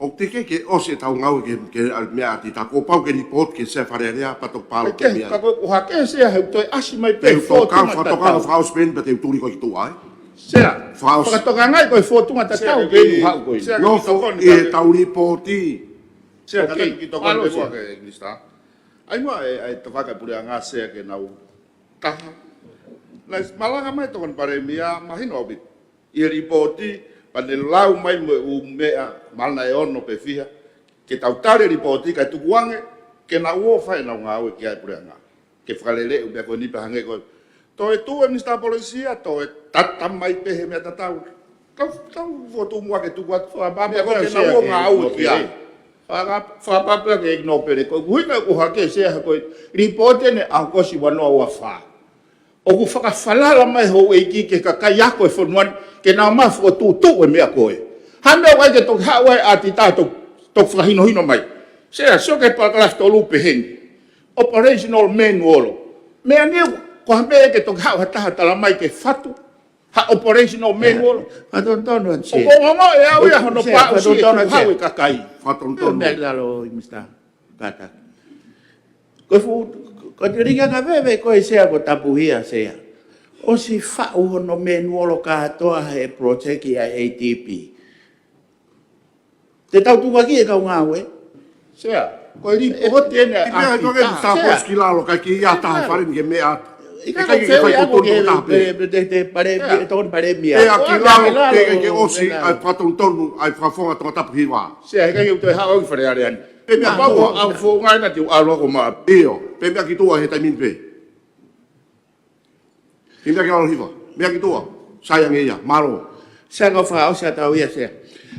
ʻOku teʻeki ke ʻosi ʻetau ngāue ke, ke meʻa ʻatita, kuo pau ke lipooti ki he Sea Fale Alea, pea toki pālō ki he meʻa. Ka ko e ʻoku hake Sea he toe ʻasi mai pē fōtunga tatau. Fakaʻosi pē eni pea te u tuli koe ki tuʻa, ē? Sea, fakatokangaʻi ko e fōtunga tatau pē eni haʻu ko ē. Nofo ʻi heʻetau lipooti. Sea, kātaki kiʻi tokoni pē muʻa ki he Minisitā. ʻAi muʻa e, ʻai tafaka e puleʻanga Sea ke nau taha. Naʻe malanga mai e Tokoni Palēmia, mahino ʻaupito. ʻI he lipooti, pea ne lau mai mo e ʻū meʻa, mahalo naʻe ono pe fiha, ke tau tali e lipooti, kae tukuange, ke nau ō ʻo fai ʻenau ngāue ki ai e puleʻanga. Ke fakalele e ʻū meʻa ko eni pea hangē ko e. Toe tuʻu e Minisitā Polisi ia, toe tata mai pē he meʻa tatau. Tau, tau fotu muʻa ke tuku atu. Fakapapau ke nau ō ʻo ngāue ki ai. Faka-, fakapapau ke ignore pē, ko e ʻuhinga ʻoku hake Sea he ko e lipooti eni ʻa ʻAokosi ua noa ua fā. ʻOku fakafalala mai houʻeiki ki he kakai ako e fonua ni, ke nau ō mai ʻo fokotuʻutuʻu e meʻa ko ē. Hā e meʻa ʻoku ʻai ke toki haʻu ai ʻatita toki, toki fakahinohino mai. Sea, sio ki he palakalafi tolu pehē ni. Operational manual. Meʻa ni ko ha meʻa ke toki haʻu ha taha ʻo tala mai ke fatu ha operational manual. Fakatonutonu atu Sea. ʻOku ongoʻi ʻe au ia hono paʻusi e tukuhau e kakai. Fakatonutonu. Meʻa ki lalo Minisitā. Kātaki. Ko e fuʻu, ko e te ringa ngā veve ko e Sea ko tapuhia Sea. ʻOsi faʻu hono manual kātoa he project ʻa e A D B. Te tau tukuakiʻi e kau ngāue. Sea, ko e lipooti eni ʻa e ʻatita. Sea, ki lalo, kae kiʻi ʻatā e fale ni ke meʻa. ʻIkai ke fai ko tonu ko taha pē. Te, te, te, pale, e Tokoni Palēmia. ʻIa ki lalo, ke, ke, ke ʻosi, ʻai fakatonutonu, ʻai fakafofonga Tongatapu hiva. Sea, ʻikai ke u toe haʻu au ki Fale Alea ni. Pe meʻa ki tuʻa. Au founga ena te u ʻalu ko ma. ʻIo, pe meʻa ki tuʻa he taimi ni pē. Ki meʻa ki lalo hiva, meʻa ki tuʻa, sai ange ia, mālō. Sea, ka fakaʻosi atu au ia Sea.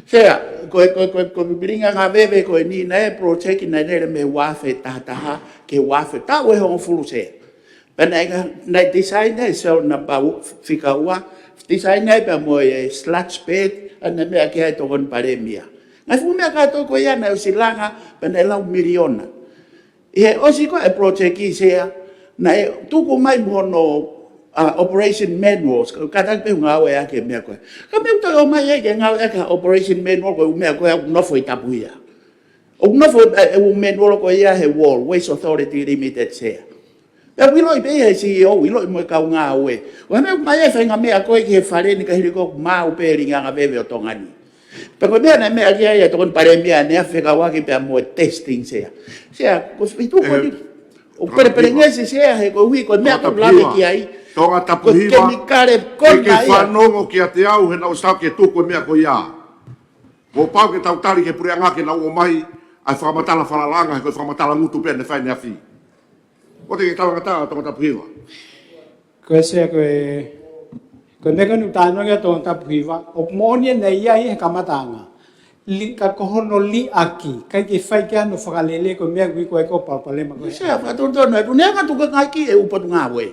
Sea, ko e, ko e, ko e, ko e pilinga ngā veve ko eni naʻe project naʻe lele mei he ua afe taha taha ki he ua afe taʻu ʻe hongofulu Sea. Pea naʻe ka, naʻe design ai e cell number fika ua, design ai pea mo e sludge bed, ʻa e meʻa ki ai e Tokoni Palēmia. ʻA e fuʻu meʻa kātoa ko ia naʻe ʻosi langa, pea naʻe lau miliona. ʻI he ʻosi ko ē e project, Sea, naʻe tuku mai mo hono, ʻa, operation manuals, ka kātaki pē ngāueʻaki e meʻa ko ē. Ka meʻa ʻoku toe ʻomai ai ke ngāueʻaki ha operation manual ko e ʻū meʻa ko ē ʻoku nofo ʻi Tapuhia. ʻOku nofo, ē, e ʻū manual ko ia he WALL, Waste Authority Limited, Sea. Pea ʻoku ʻiloʻi pē ia he C E O, ʻiloʻi mo e kau ngāue. ʻOku ʻomai e faʻahinga meʻa ko ē ki he fale ni ka hili ko ē ʻoku maau pē e lingiʻanga veve ʻo Tonga ni. Pea ko e meʻa naʻe meʻa ki ai e Tokoni Palēmia ʻaneafi fekauʻaki pea mo e testing, Sea. Sea, ko e fitu ko eni. ʻOku pelepelengesi, Sea, he koeʻuhi ko e meʻa ʻoku lave ki ai. Tonga Tapuhiva. Ko e kemikale ko ē naʻe fanongo kiate au he naʻe ʻosi tau ke tuku e meʻa ko ia. Kuo pau ke tau tali ki he puleʻanga ke nau ʻomai ʻa e fakamatala falalaʻanga, he ko e fakamatala ngutu pē naʻe fai ʻaneafi. Ko e te ke talangataʻa Tonga Tapuhiva. Ko e Sea, ko e, ko e meʻa ko eni ʻoku talanoa ki ai Tonga Tapuhiva, ʻoku moʻoni ʻene ʻi ai he kamataʻanga. Li-, ka ko hono liʻaki, ʻikai ke fai ki ai hano fakalele, ko e meʻa ʻoku ʻi ai ko e palopalema ko ē. Sea, fakatonutonu, ʻoku ne anga tuku ngāueʻaki e ʻū potungāue.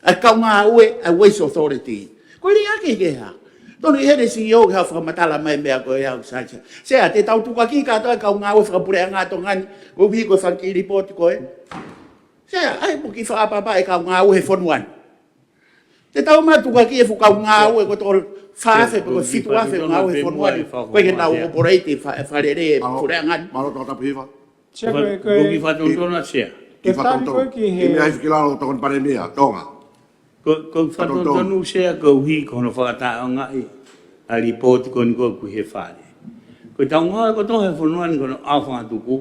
ʻA e kau ngāue, ʻa e Waste Authority. Ko e liʻaki ke hā. Tonu ʻi heni e C E O ke hanga ʻo fakamatala mai e meʻa ko ia ʻoku sai. Sea, te tau tukuakiʻi kātoa e kau ngāue fakapuleʻanga ʻa Tonga ni, koeʻuhi ko e fanga kiʻi lipooti ko ē. Sea, ʻai mo kiʻi fakaʻapaʻapa e kau ngāue he fonua ni. Te tau ma tukuakiʻi e fuʻu kau ngāue ko e toko fā afe pe ko e fitu afe ngāue he fonua ni. Ko e ke nau operate e fa-, e fakalele e puleʻanga ni. Mālō Tonga Tapuhiva. Sea, ko e, ko e, Ko e kiʻi fakatonutonu, Sea. Kiʻi fakatonutonu. Ko e tali ko ē ki he, Kiʻi meʻa ai fiki lalo Tokoni Palēmia, Tonga. Ko, ko e fakatonutonu, Sea, koeʻuhi ko hono fakataʻeʻaongaʻi ʻa e lipooti ko eni ko ē ʻoku ʻi he fale. Ko e tau ngāue kotoa he fonua ni ko hono ʻao fakatupu,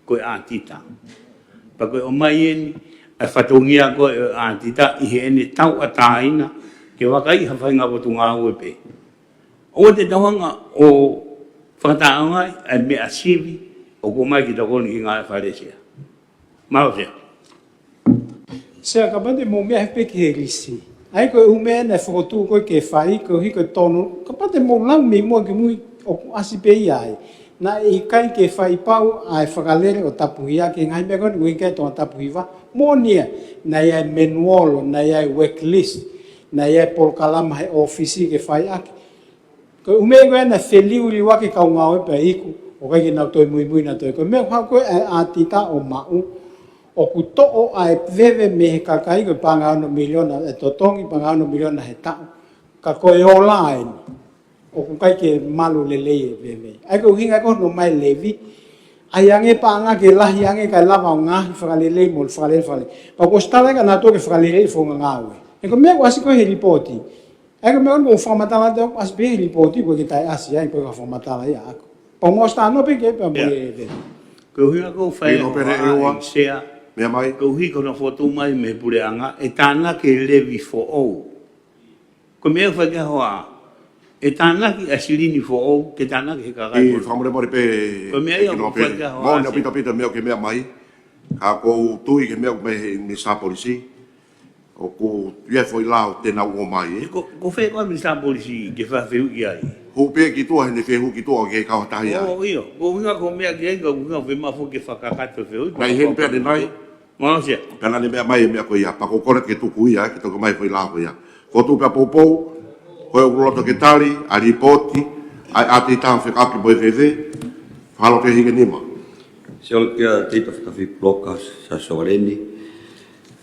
ko e ʻātita. Pea ko e ʻomai eni ʻa e fatongia ko ē ʻo e ʻātita ʻi heʻene tauʻatāina ke vakaiʻi ha faʻahinga potungāue pē. ʻOua te tau hanga ʻo fakataʻeʻaongaʻi ʻa e meʻa sivi ʻoku ʻomai ke tokoni ki he ngāue fale, Sea. Mālō, Sea. Sea, kapau te mou meʻa he pē ki he lisi. ʻA ia ko e ʻū meʻa naʻe fokotuʻu ko ē ke fai, koeʻuhi ko e tonu. Kapau te mou lau mei muʻa ki mui ʻoku ʻasi pē ia ai. Naʻe ʻikai ke fai pau ʻa e fakalele ʻo Tapuhia ki he ngaahi meʻa ko eni ʻoku ʻi ai Tonga Tapuhiva. Moʻoni ia, naʻe ʻi ai e manual, naʻe ʻi ai e work list, naʻe ʻi ai e polokalama he ʻōfisi ke fai ʻaki. Ko e ʻū meʻa ko ē naʻe feliuliuaki e kau ngāue pea iku, ʻoku ʻikai ke nau toe muimui nautolu. Ko e meʻa ʻoku haʻu ko ē ʻa e ʻātita ʻo maʻu, ʻoku toʻo ʻa e veve mei he kakai ko e paʻanga ono miliona, e totongi paʻanga ono miliona he taʻu. Ka ko e ola eni, ʻoku ʻikai ke malu lelei e veve. ʻA ia ko e ʻuhinga ko hono ʻomai e levy, ʻai ange paʻanga ke lahi ange kae lava ʻo ngaahi fakalelei mo e fakalele fakalele. Pea kuo ʻosi tala ʻe kinautolu ke fakalelei e founga ngāue. He ko e meʻa ʻoku ʻasi ko ē he lipooti. ʻA ia ko e meʻa ʻoku ou fakamatala atu ʻoku ʻasi pē he lipooti, ʻoku ʻikai ke toe ʻasi ai, ʻoku ʻikai ko e fakamatala ia ʻaʻaku. Pea mou ʻosi talanoa pē ki ai pea mou ʻEve. Ko e ʻuhinga ʻoku ou fai ʻEno pē ʻeua. Sea. Meʻa mai. Koeʻuhi ko hono fokotuʻu mai mei he puleʻanga, ʻe tānaki e levy foʻou. Ko e meʻa ʻoku fai ki ai e hoa. ʻE tānaki ʻa e silini foʻou, ke tānaki he kakai. ʻI fakamolemole pē. Ko e meʻa ia ʻoku fai ki ai e hoa. Moʻoni ʻaupito ʻaupito e meʻa ʻoku ke meʻa mai. Ka ʻoku ou tui ki he meʻa mei he Minisitā Polisi. ʻOku ʻi ai e foʻi lao te nau ʻomai, ē? Ko, ko fē ko e Minisitā Polisi ke fai e fehuʻi ai? Hū pē ki tuʻa, heʻene fehuʻi ki tuʻa ʻoku ʻikai ke kau ha taha ia. ʻIo, ko e ʻuhinga ko e meʻa ki ai, ko e ʻuhinga ʻoku fiemaʻu foki ke fakakakato e fehuʻi. Naʻe ʻi heni pē ʻanenai. Mālō, Sea. Pea naʻa ne meʻa mai e meʻa ko ia, pea ʻoku ou kole ke tuku ia, ke toki ʻomai e foʻi lao ko ia. Ko e tuʻu pē ʻa poupou, ko e ʻoku loto ke tali ʻa e lipooti ʻa e ʻātita fekauʻaki mo e veve, falo ke hige nima. Sea, ʻoku ʻi ai e tita fakafi blokas, Sea Sovaleni,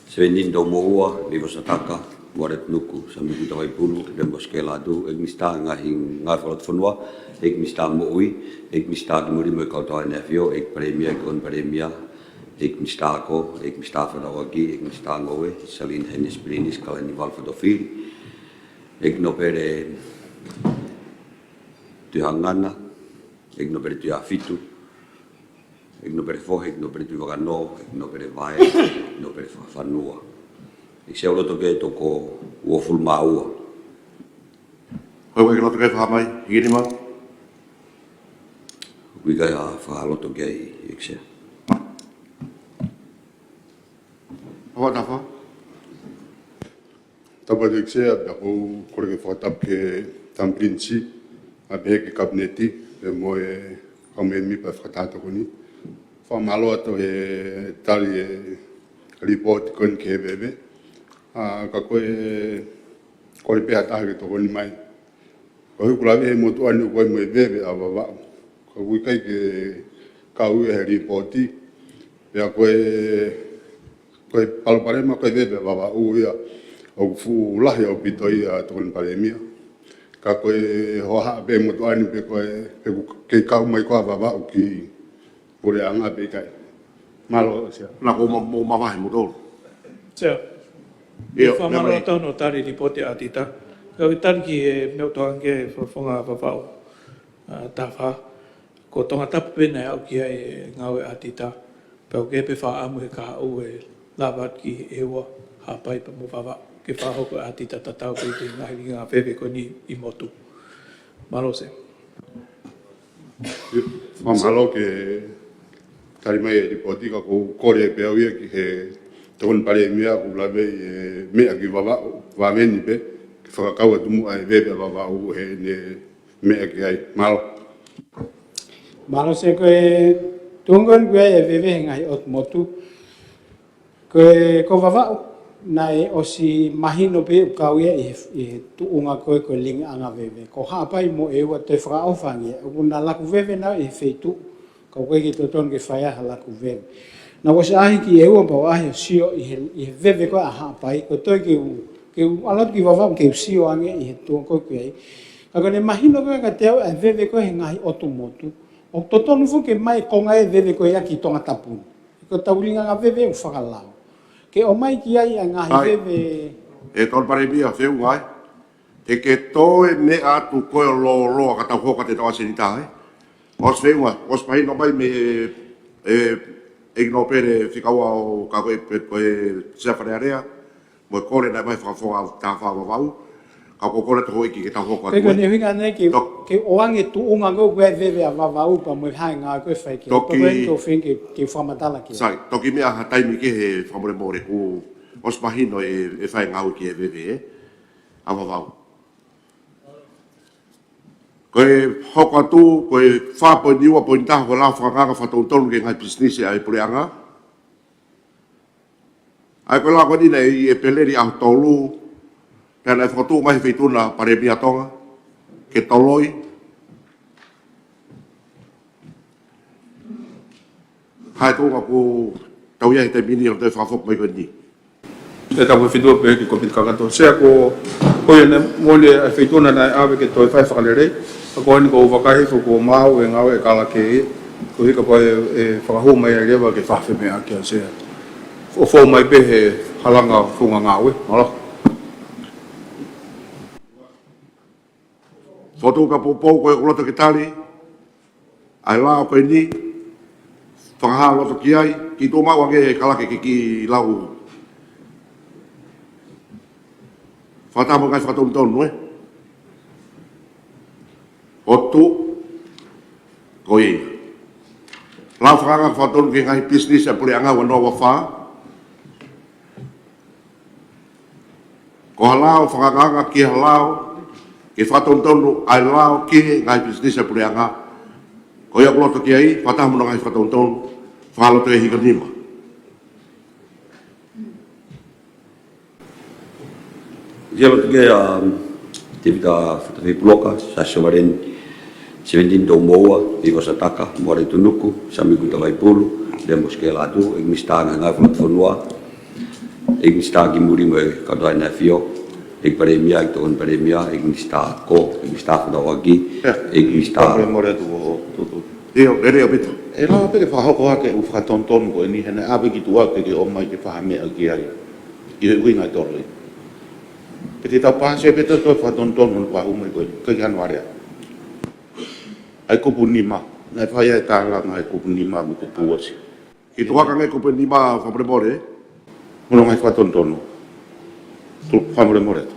Sevenini Tomoua, Livo Sataka, Waret Nuku, Samikuta Waipulu, Lemos Kelatu, ʻEiki Minisitā Ngaahi Ngāue Fakalotofonua, ʻEiki Minisitā Moʻui, ʻEiki Minisitā Kimui mo e Kau Tau ʻAneafi, ʻEiki Palēmia, ʻEiki Tokoni Palēmia, ʻEiki Minisitā Ako, ʻEiki Minisitā Fetaulaki, ʻEiki Minisitā Ngoue, Selina Henesi Pilinisi, Kalani Valfotofi, ʻEiki Nōpele Tuʻihaʻangana, ʻEiki Nōpele Tuʻihaʻafitu, ʻEiki Nōpele Fohe, ʻEiki Nōpele Tuʻivakanō, ʻEiki Nōpele Vae, ʻEiki Nōpele Fakafanua. ʻEiki Sea, ʻoku loto ke toko uofulu mā ua. Ko e ʻoku loto ke fai mai, hige nima? ʻOku ʻikai ha fakaloto ki ai, ʻEiki Sea. Fakatafa. Tapu atu ʻEiki Sea, pea ʻoku ou kole ke fakatapu ki he Tama Pilinisi, ʻa pehē ki he Kapineti, pea mo e kau mēmipa ʻo e Fakataha Tokoni. Fakamālō atu he tali e lipooti ko eni ki he veve. ʻA, ka ko e, kole pē ha taha ke tokoni mai. Ko e ʻuhinga ʻoku lave he motuʻa ni ʻoku ʻi ai mo e veve ʻa Vavaʻu. Ko ʻOku ʻikai ke kau ia he lipooti. Pea ko e, ko e palopalema ko e veve ʻa Vavaʻu ia ʻoku fuʻu lahi ʻaupito ia, Tokoni Palēmia. Ka ko e hohaʻa pē motuʻa ni pe ko e, pe ʻoku kei kau mai koā Vavaʻu ki puleʻanga pe ʻikai. Mālō, Sea. Naʻa ko ma-, mo mavahe mo tolu. Sea. ʻIo, fakamālō atu hono tali lipooti ʻa ʻAtita. Kau tali ki he meʻa ʻoku tokanga ki ai e Fakafofonga Vavaʻu, ʻa, Taha Fā. Ko Tongatapu pē naʻe aʻu ki ai e ngāue ʻa ʻAtita. Pea ʻoku kei pē fakaʻamu he kahaʻu e lava ki ʻEua, Haʻapai pea mo Vavaʻu. Ke fakahoko ʻe ʻAtita tatau pē ki he ngaahi lilingi veve ko eni ʻi motu. Mālō, Sea. Fakamālō ki he tali mai e lipooti, ka ʻoku ou kole pē au ia ki he Tokoni Palēmia ʻoku lave ʻi he meʻa ki Vavaʻu, vave ni pē, ke fakakau atu muʻa e veve ʻa Vavaʻu heʻene meʻa ki ai. Mālō. Mālō, Sea. Ko e tuʻunga ko ē e veve he ngaahi ʻotu motu. Ko e, ko Vavaʻu, naʻe ʻosi mahino pē ʻoku kau ia ʻi he, ʻi he tuʻunga ko ē ko e lilingiʻanga veve. Ko Haʻapai mo ʻEua toe fakaʻofa ange, ʻoku na laku veve nautolu ʻi he feituʻu, ka ʻoku ʻikai ke totonu ke fai ai ha laku veve. Naʻa ku ʻosi ʻaʻahi ki ʻEua pea u ʻaʻahi ʻo sio ʻi he, ʻi he veve ko ē ʻa Haʻapai, ko e toe ke u, ke u ʻalu atu ki Vavaʻu ke u sio ange ʻi he tuʻunga ko ē ʻoku ʻi ai. Ka ko ʻene mahino ko ē kiate au e veve ko ē he ngaahi ʻotu motu, ʻoku totonu foki ke ʻomai e konga e veve ko ia ki Tongatapu ni. Ko ʻetau lilingiʻanga veve ʻoku fakalao. Ke ʻomai ki ai ʻa e ngaahi ʻAi. veve. ʻE Tokoni Palēmia, feʻunga ai. ʻE ke toe meʻa atu ko e lōloa ka tau hoko atu e tau ʻasenita, ē? ʻOsi feʻunga, ʻosi mahino mai mei he, e, ʻEiki Nōpele Fika Ua ʻo ka ko e, ko e, ko e Sea Fale Alea, mo e kole naʻe mai Fakafofonga Taha Fā Vavaʻu, ka ko e kole atu Houʻeiki ke tau hoko atu Pea ko e. ʻene ʻuhinga ʻanenai ke, Tok- ke ʻoange tuʻunga ko ē ko e veve ʻa Vavaʻu pea mo e hā e ngāue ko ē ʻe fai ki ai. Toki Pea ko e ʻoku ou feinga ke, ke fakamatala ki ai. Sai, toki meʻa ha taimi kehe fakamolemole, kuo ʻosi mahino e, e fai e ngāue ki he veve, ē, ʻa Vavaʻu. Ko e hoko atu, ko e fā poini ua poini taha, ko e lao fakanganga fakatonutonu ki he ngaahi pisinisi ʻa e puleʻanga. ʻA ia ko e lao ko eni naʻe ʻi ʻEpeleli ʻaho tolu, pea naʻe fokotuʻu mai he Feituʻu na Palēmia Tonga, ke toloi. Hā e tuʻunga ʻoku tau ʻi ai he taimi ni ʻo toe fakafoki mai ko eni. ʻE tau ko e feituʻu pē ki he komiti kakato. Sea ko, ko ia naʻe moʻoni e feituʻu na naʻe ʻave ke toe fai fakalelei. Ka ko eni ʻoku ou vakai hifo kuo maau e ngāue ʻa e kalake ia. Ko e hā kapau ʻe, ʻe fakahū mai ai leva ke fakafemeʻaʻaki ʻa Sea. ʻO fou mai pē he halanga founga ngāue. Mālō. Fotu ka poupou ko e ʻoku loto ke tali ʻa e lao ko eni, fakahā loto ki ai, kiʻi tuʻu maʻu ange e kalake ke kiʻi lau fakataha mo e ngaahi fakatonutonu, ē? Fotu, ko ia. Lao fakanganga fakatonutonu ki he ngaahi pisinisi ʻa e puleʻanga ua noa ua fā. Ko ha lao fakanganga ki ha lao, ke fakatonutonu ʻa e lao ki he ngaahi pisinisi ʻa e puleʻanga. Ko ia ʻoku loto ki ai, fakataha mo hono ngaahi fakatonutonu, fakaloto ʻe he hikonima. Ia loto ki ai ʻa Tēvita Fatafehi Puloka, Siaosi Sovaleni, Sevenitini Toumoua, Ivo Sataka, Moale Tunuku, Sami Kuta Vaipulu, Lemo Sikelatu, ʻEiki Minisitā Ngaahi Ngāue Fakatufonua, ʻEiki Minisitā ki Muli mo e Kautaha ʻEne ʻAfio, ʻEiki Palēmia, ʻEiki Tokoni Palēmia, ʻEiki Minisitā Ako, ʻEiki Minisitā Fenua ʻUluaki, ʻEiki Minisitā. Mole, mole atu ko, ko, ko. ʻIo, lelei ʻaupito. ʻE lava pē ke fakahoko hake e ʻū fakatonutonu ko eni he naʻe ʻave ki tuʻa ke ke ʻomai ke fakameʻa ki ai. ʻI he ʻuhinga e toloi. Pe te tau pāse pē toe fakatonutonu hono fakahū mai ko eni. Kae ke hano alea. ʻA e kupu nima. Naʻe fai ai e tālanga ʻa e kupu nima mo e kupu uosi. Kiʻi tuʻu hake ange kupu nima fakamolemole. Mo hono ngaahi fakatonutonu. Tuʻu fakamolemole atu.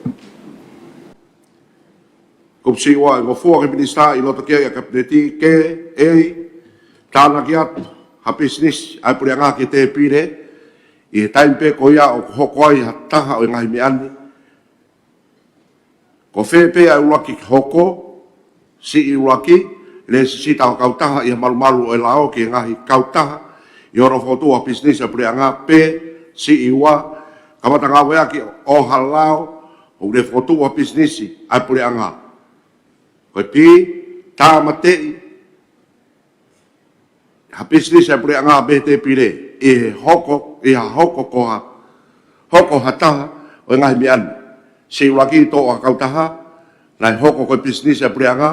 Kupu siʻi ua, ʻe ngofua ki he Minisitā ʻi loto ki ai ʻa e Kapineti ke, A, tānaki atu ha pisinisi ʻa e puleʻanga ki he tēpile ʻi he taimi pē ko ia ʻoku hoko ai ha taha ʻo e ngaahi meʻa ni. Ko fē pē ʻa e ʻuluaki hoko, siʻi ʻuluaki, lēsisita ʻo e kautaha ʻi he malumalu ʻo e lao ki he ngaahi kautaha ʻi hono fokotuʻu ha pisinisi ʻa e puleʻanga, pe siʻi ua, kamata ngāueʻaki ʻo ha lao ʻoku ne fokotuʻu ha pisinisi ʻa e puleʻanga. Ko e pī, tāmateʻi ha pisinisi ʻa e puleʻanga mei he tēpile, ʻi he hoko, ʻi ha hoko ko ha, hoko ha taha ʻo e ngaahi meʻa ni. Siʻi ʻuluaki toʻo ʻa e kautaha, naʻe hoko ko e pisinisi ʻa e puleʻanga,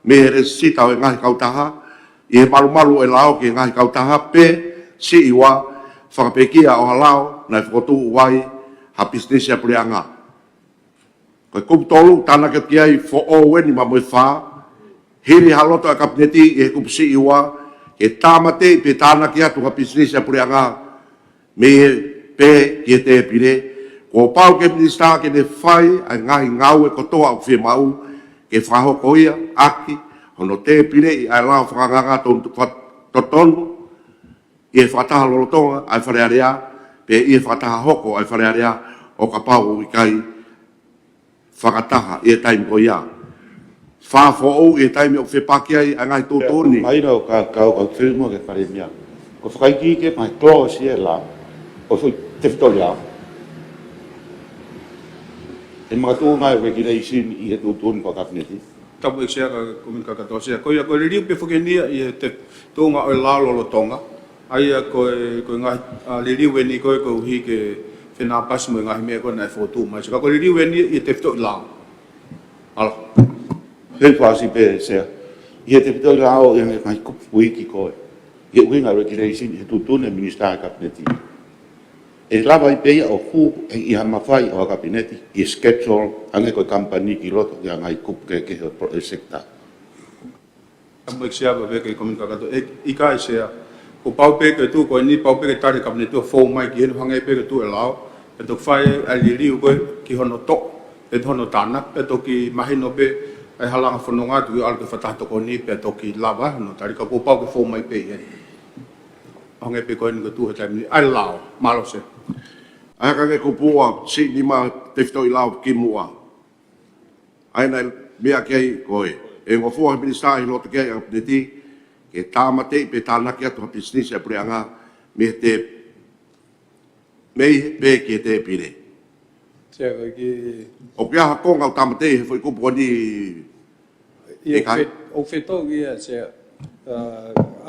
mei he lēsisita ʻo e ngaahi kautaha, ʻi he malumalu ʻo e lao ki he ngaahi kautaha, pe siʻi ua, fakapekia ʻo ha lao, naʻe fokotuʻu ai ha pisinisi ʻa e puleʻanga. Ko e kupu tolu, tānaki atu ki ai foʻou eni mo e fā, hili ha loto ʻa e Kapineti ʻi he kupu siʻi ua, ke tāmateʻi pe tānaki atu ha pisinisi ʻa e puleʻanga, mei he pē ki he tēpile, kuo pau ki he minisitā ke ne fai ʻa e ngaahi ngāue kotoa ʻoku fiemaʻu ke fakahoko ia ʻaki hono tēpileʻi ʻa e lao fakaangaanga tonu, fa-, totonu, ʻi he fakataha lolotonga ʻa e Fale Alea, pe ʻi he fakataha hoko ʻa e Fale Alea ʻo kapau ʻoku ʻikai fakataha ʻi he taimi ko ia. Fā, foʻou ʻi he taimi ʻoku fepaki ai ʻa e ngaahi tuʻutuʻuni. Mahino ka, ka, ka fili mo ke Palēmia. Ko e fakaikiiki ʻa e ngaahi clause ʻi he lao, ʻo e foʻi tefitoʻi lao, ʻe makatuʻunga ʻa e regulation ʻi he tuʻutuʻuni ko e Kapineti. Tapu ʻEiki Sea, ka komeni kakato Sea. Ko ia ko e liliu pē foki eni ia ʻi he tefitoʻi tuʻunga ʻo e lao lolotonga. ʻA ia ko e, ko e ngaahi, ʻa, liliu eni ko e koeʻuhi ke fenāpasi mo e ngaahi meʻa ko ē naʻe fokotuʻu mai. Sea, ka ko e liliu eni ia ʻi he tefitoʻi lao. ʻAlo. Fēfē fasi pē Sea. ʻI he tefitoʻi lao ʻi he ngaahi kupu iiki ko ē, ʻi he ʻuhinga regulation ʻi he tuʻutuʻuni ʻa e minisitā ʻi he Kapineti, ʻe lava ai pē ia ʻo hū ʻi ha mafai ʻo e Kapineti ʻi he schedule, hangē ko e company ki loto ki he ngaahi kupu kehekehe ʻo e pro-, ʻo e sector. Tapu ʻEiki Sea, pea pehē ki he komeni kakato. ʻE, ʻikai Sea. Kuo pau pē ke tuʻu ko eni, pau pē ke tali ʻe he Kapineti ʻo fou mai ki heni, hangē pē ko e tuʻu ʻa e lao, pea toki fai ʻa e liliu ko ē ki hono toʻo, ʻe hono tānaki, pea toki mahino pē ʻa e halanga fononga atu ki ʻalu ki he fakataha tokoni, pea toki lava hono tali, ka kuo pau ke fou mai pē ʻi heni. Hangē pē ko eni ko e tuʻu he taimi ni ʻa e lao. Mālō Sea. ʻA ia ko e ngaahi kupu ua, siʻi nima tefitoʻi lao kimuʻa. ʻA ia naʻe meʻa ki ai ko e, ʻe ngofua ʻe he minisitā ʻi loto ki ai ʻa e Kapineti, ke tāmateʻi pe tānaki atu ha pisinisi ʻa e puleʻanga mei he tē-, mei he pē ki he tēpile. Sea, ko e kiʻi ʻOku ʻi ai ha konga ʻoku tāmateʻi he foʻi kupu ko eni? ʻIo, ʻikai. Fe-, ʻoku fetō ia Sea, ʻa,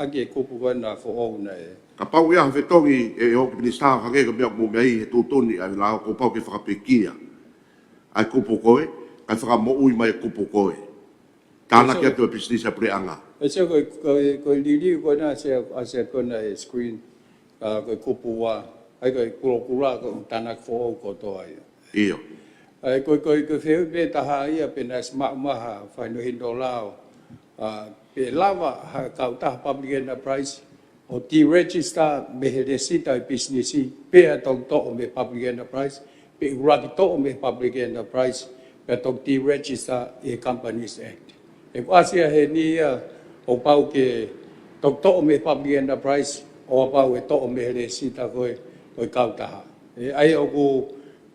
ʻaki e kupu ko ena foʻou naʻe. Kapau ʻe ʻi ai ha fetongi ʻe, ʻe hoki minisitā, hangē ko e meʻa ʻoku mou meʻa ai he tuʻutuʻuni ʻa e lao, kuo pau ke fakapekia ʻa e kupu ko ē, kae fakamoʻui mai e kupu ko ē. Tānaki atu e pisinisi ʻa e puleʻanga. ʻE Sea, ko e, ko e, ko e liliu ko ena Sea, ʻa Sea ko ena ʻe screen, ʻa, ko e kupu ua, ʻa ia ko e kulokula ko e tānaki foʻou kotoa ia. ʻIo. ʻA ia ko e, ko e, ko e fehuʻi pē taha ia pe naʻe ʻosi maʻu mai ha fakahinohino lao, ʻa, pe lava ha kautaha public enterprise ʻo deregister mei he lēsisita ʻo e pisinisi, pea toki toʻo mei he public enterprise, pe ʻuluaki toʻo mei he public enterprise, pea toki deregister ʻi he Companies Act. ʻOku ʻasi ia heni ia, kuo pau ke toki toʻo mei he public enterprise, ʻo pau ke toʻo mei he lēsisita ko e, ko e kautaha. ʻE, ʻa ia ʻoku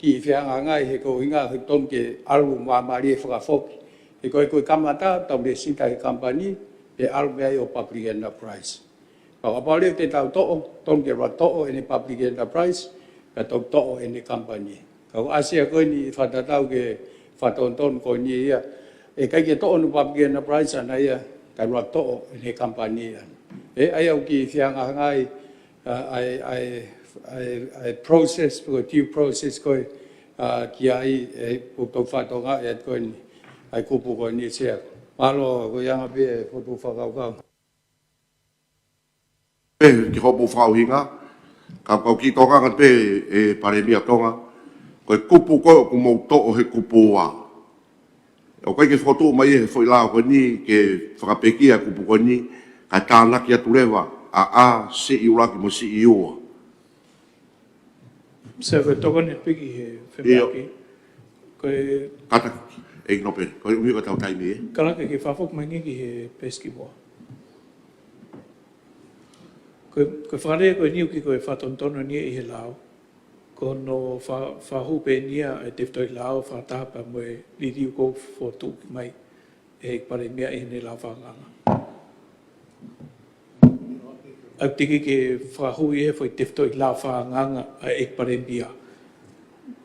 kiʻi fehangahangai he ko e ʻuhinga he tonu ke ʻalu māmālie fakafoki. He ko e, ko e kamata, tau lēsisita he company, ʻe ʻalu mei ai ʻo public enterprise. Pea kapau leva te tau toʻo, tonu ke ʻuluaki toʻo ʻene public enterprise, pea toki toʻo ʻene company. Ka ʻoku ʻasi ia ko eni fakatatau ki he fakatonutonu ko eni ia, ʻe ʻikai ke toʻo hono public enterprise ʻaʻana ia, kae ʻuluaki toʻo ʻene company ʻaʻana. ʻE, ʻa ia ʻoku kiʻi fehangahangai, ʻa, ʻa e, ʻa e, ʻa e, ʻa e process, ko e due process ko ē, ʻa, ki ai, ʻe, ʻoku tau fatongia ʻe ko eni, ʻa e kupu ko eni Sea. Mālō, ko ia ange pē e fotu fakakaukau. Pehē ki hoʻomou fakaʻuhinga, ka, ka u kiʻi tokanga pē ʻe Palēmia Tonga, ko e kupu ko ē ʻoku mou toʻo he kupu ua, ʻoku ʻikai ke fokotuʻu mai ia he foʻi lao ko eni ke fakapekia e kupu ko eni, kae tānaki atu leva ʻa A, siʻi ʻuluaki mo siʻi ua. Sea, ko e tokoni pē ki he, ʻio, femeʻaʻaki. Ko e kātaki, ʻEiki Nōpele, ko e ʻuhi ko ʻetau taimi ē. Kalake ke fakafoki mai ange ki he peesi kimuʻa. Ko e, ko e fakalea ko eni ʻoku ʻikai ko e fakatonutonu eni ʻi he lao. Ko hono fa-, fakahū pē eni ia e tefitoʻi lao fakataha pea mo e liliu kuo fokotuʻu mai ʻe he Palēmia ʻi heʻene lao fakaangaanga. ʻOku teʻeki ke fakahū ia he foʻi tefitoʻi lao fakaangaanga ʻa e ʻEiki Palēmia.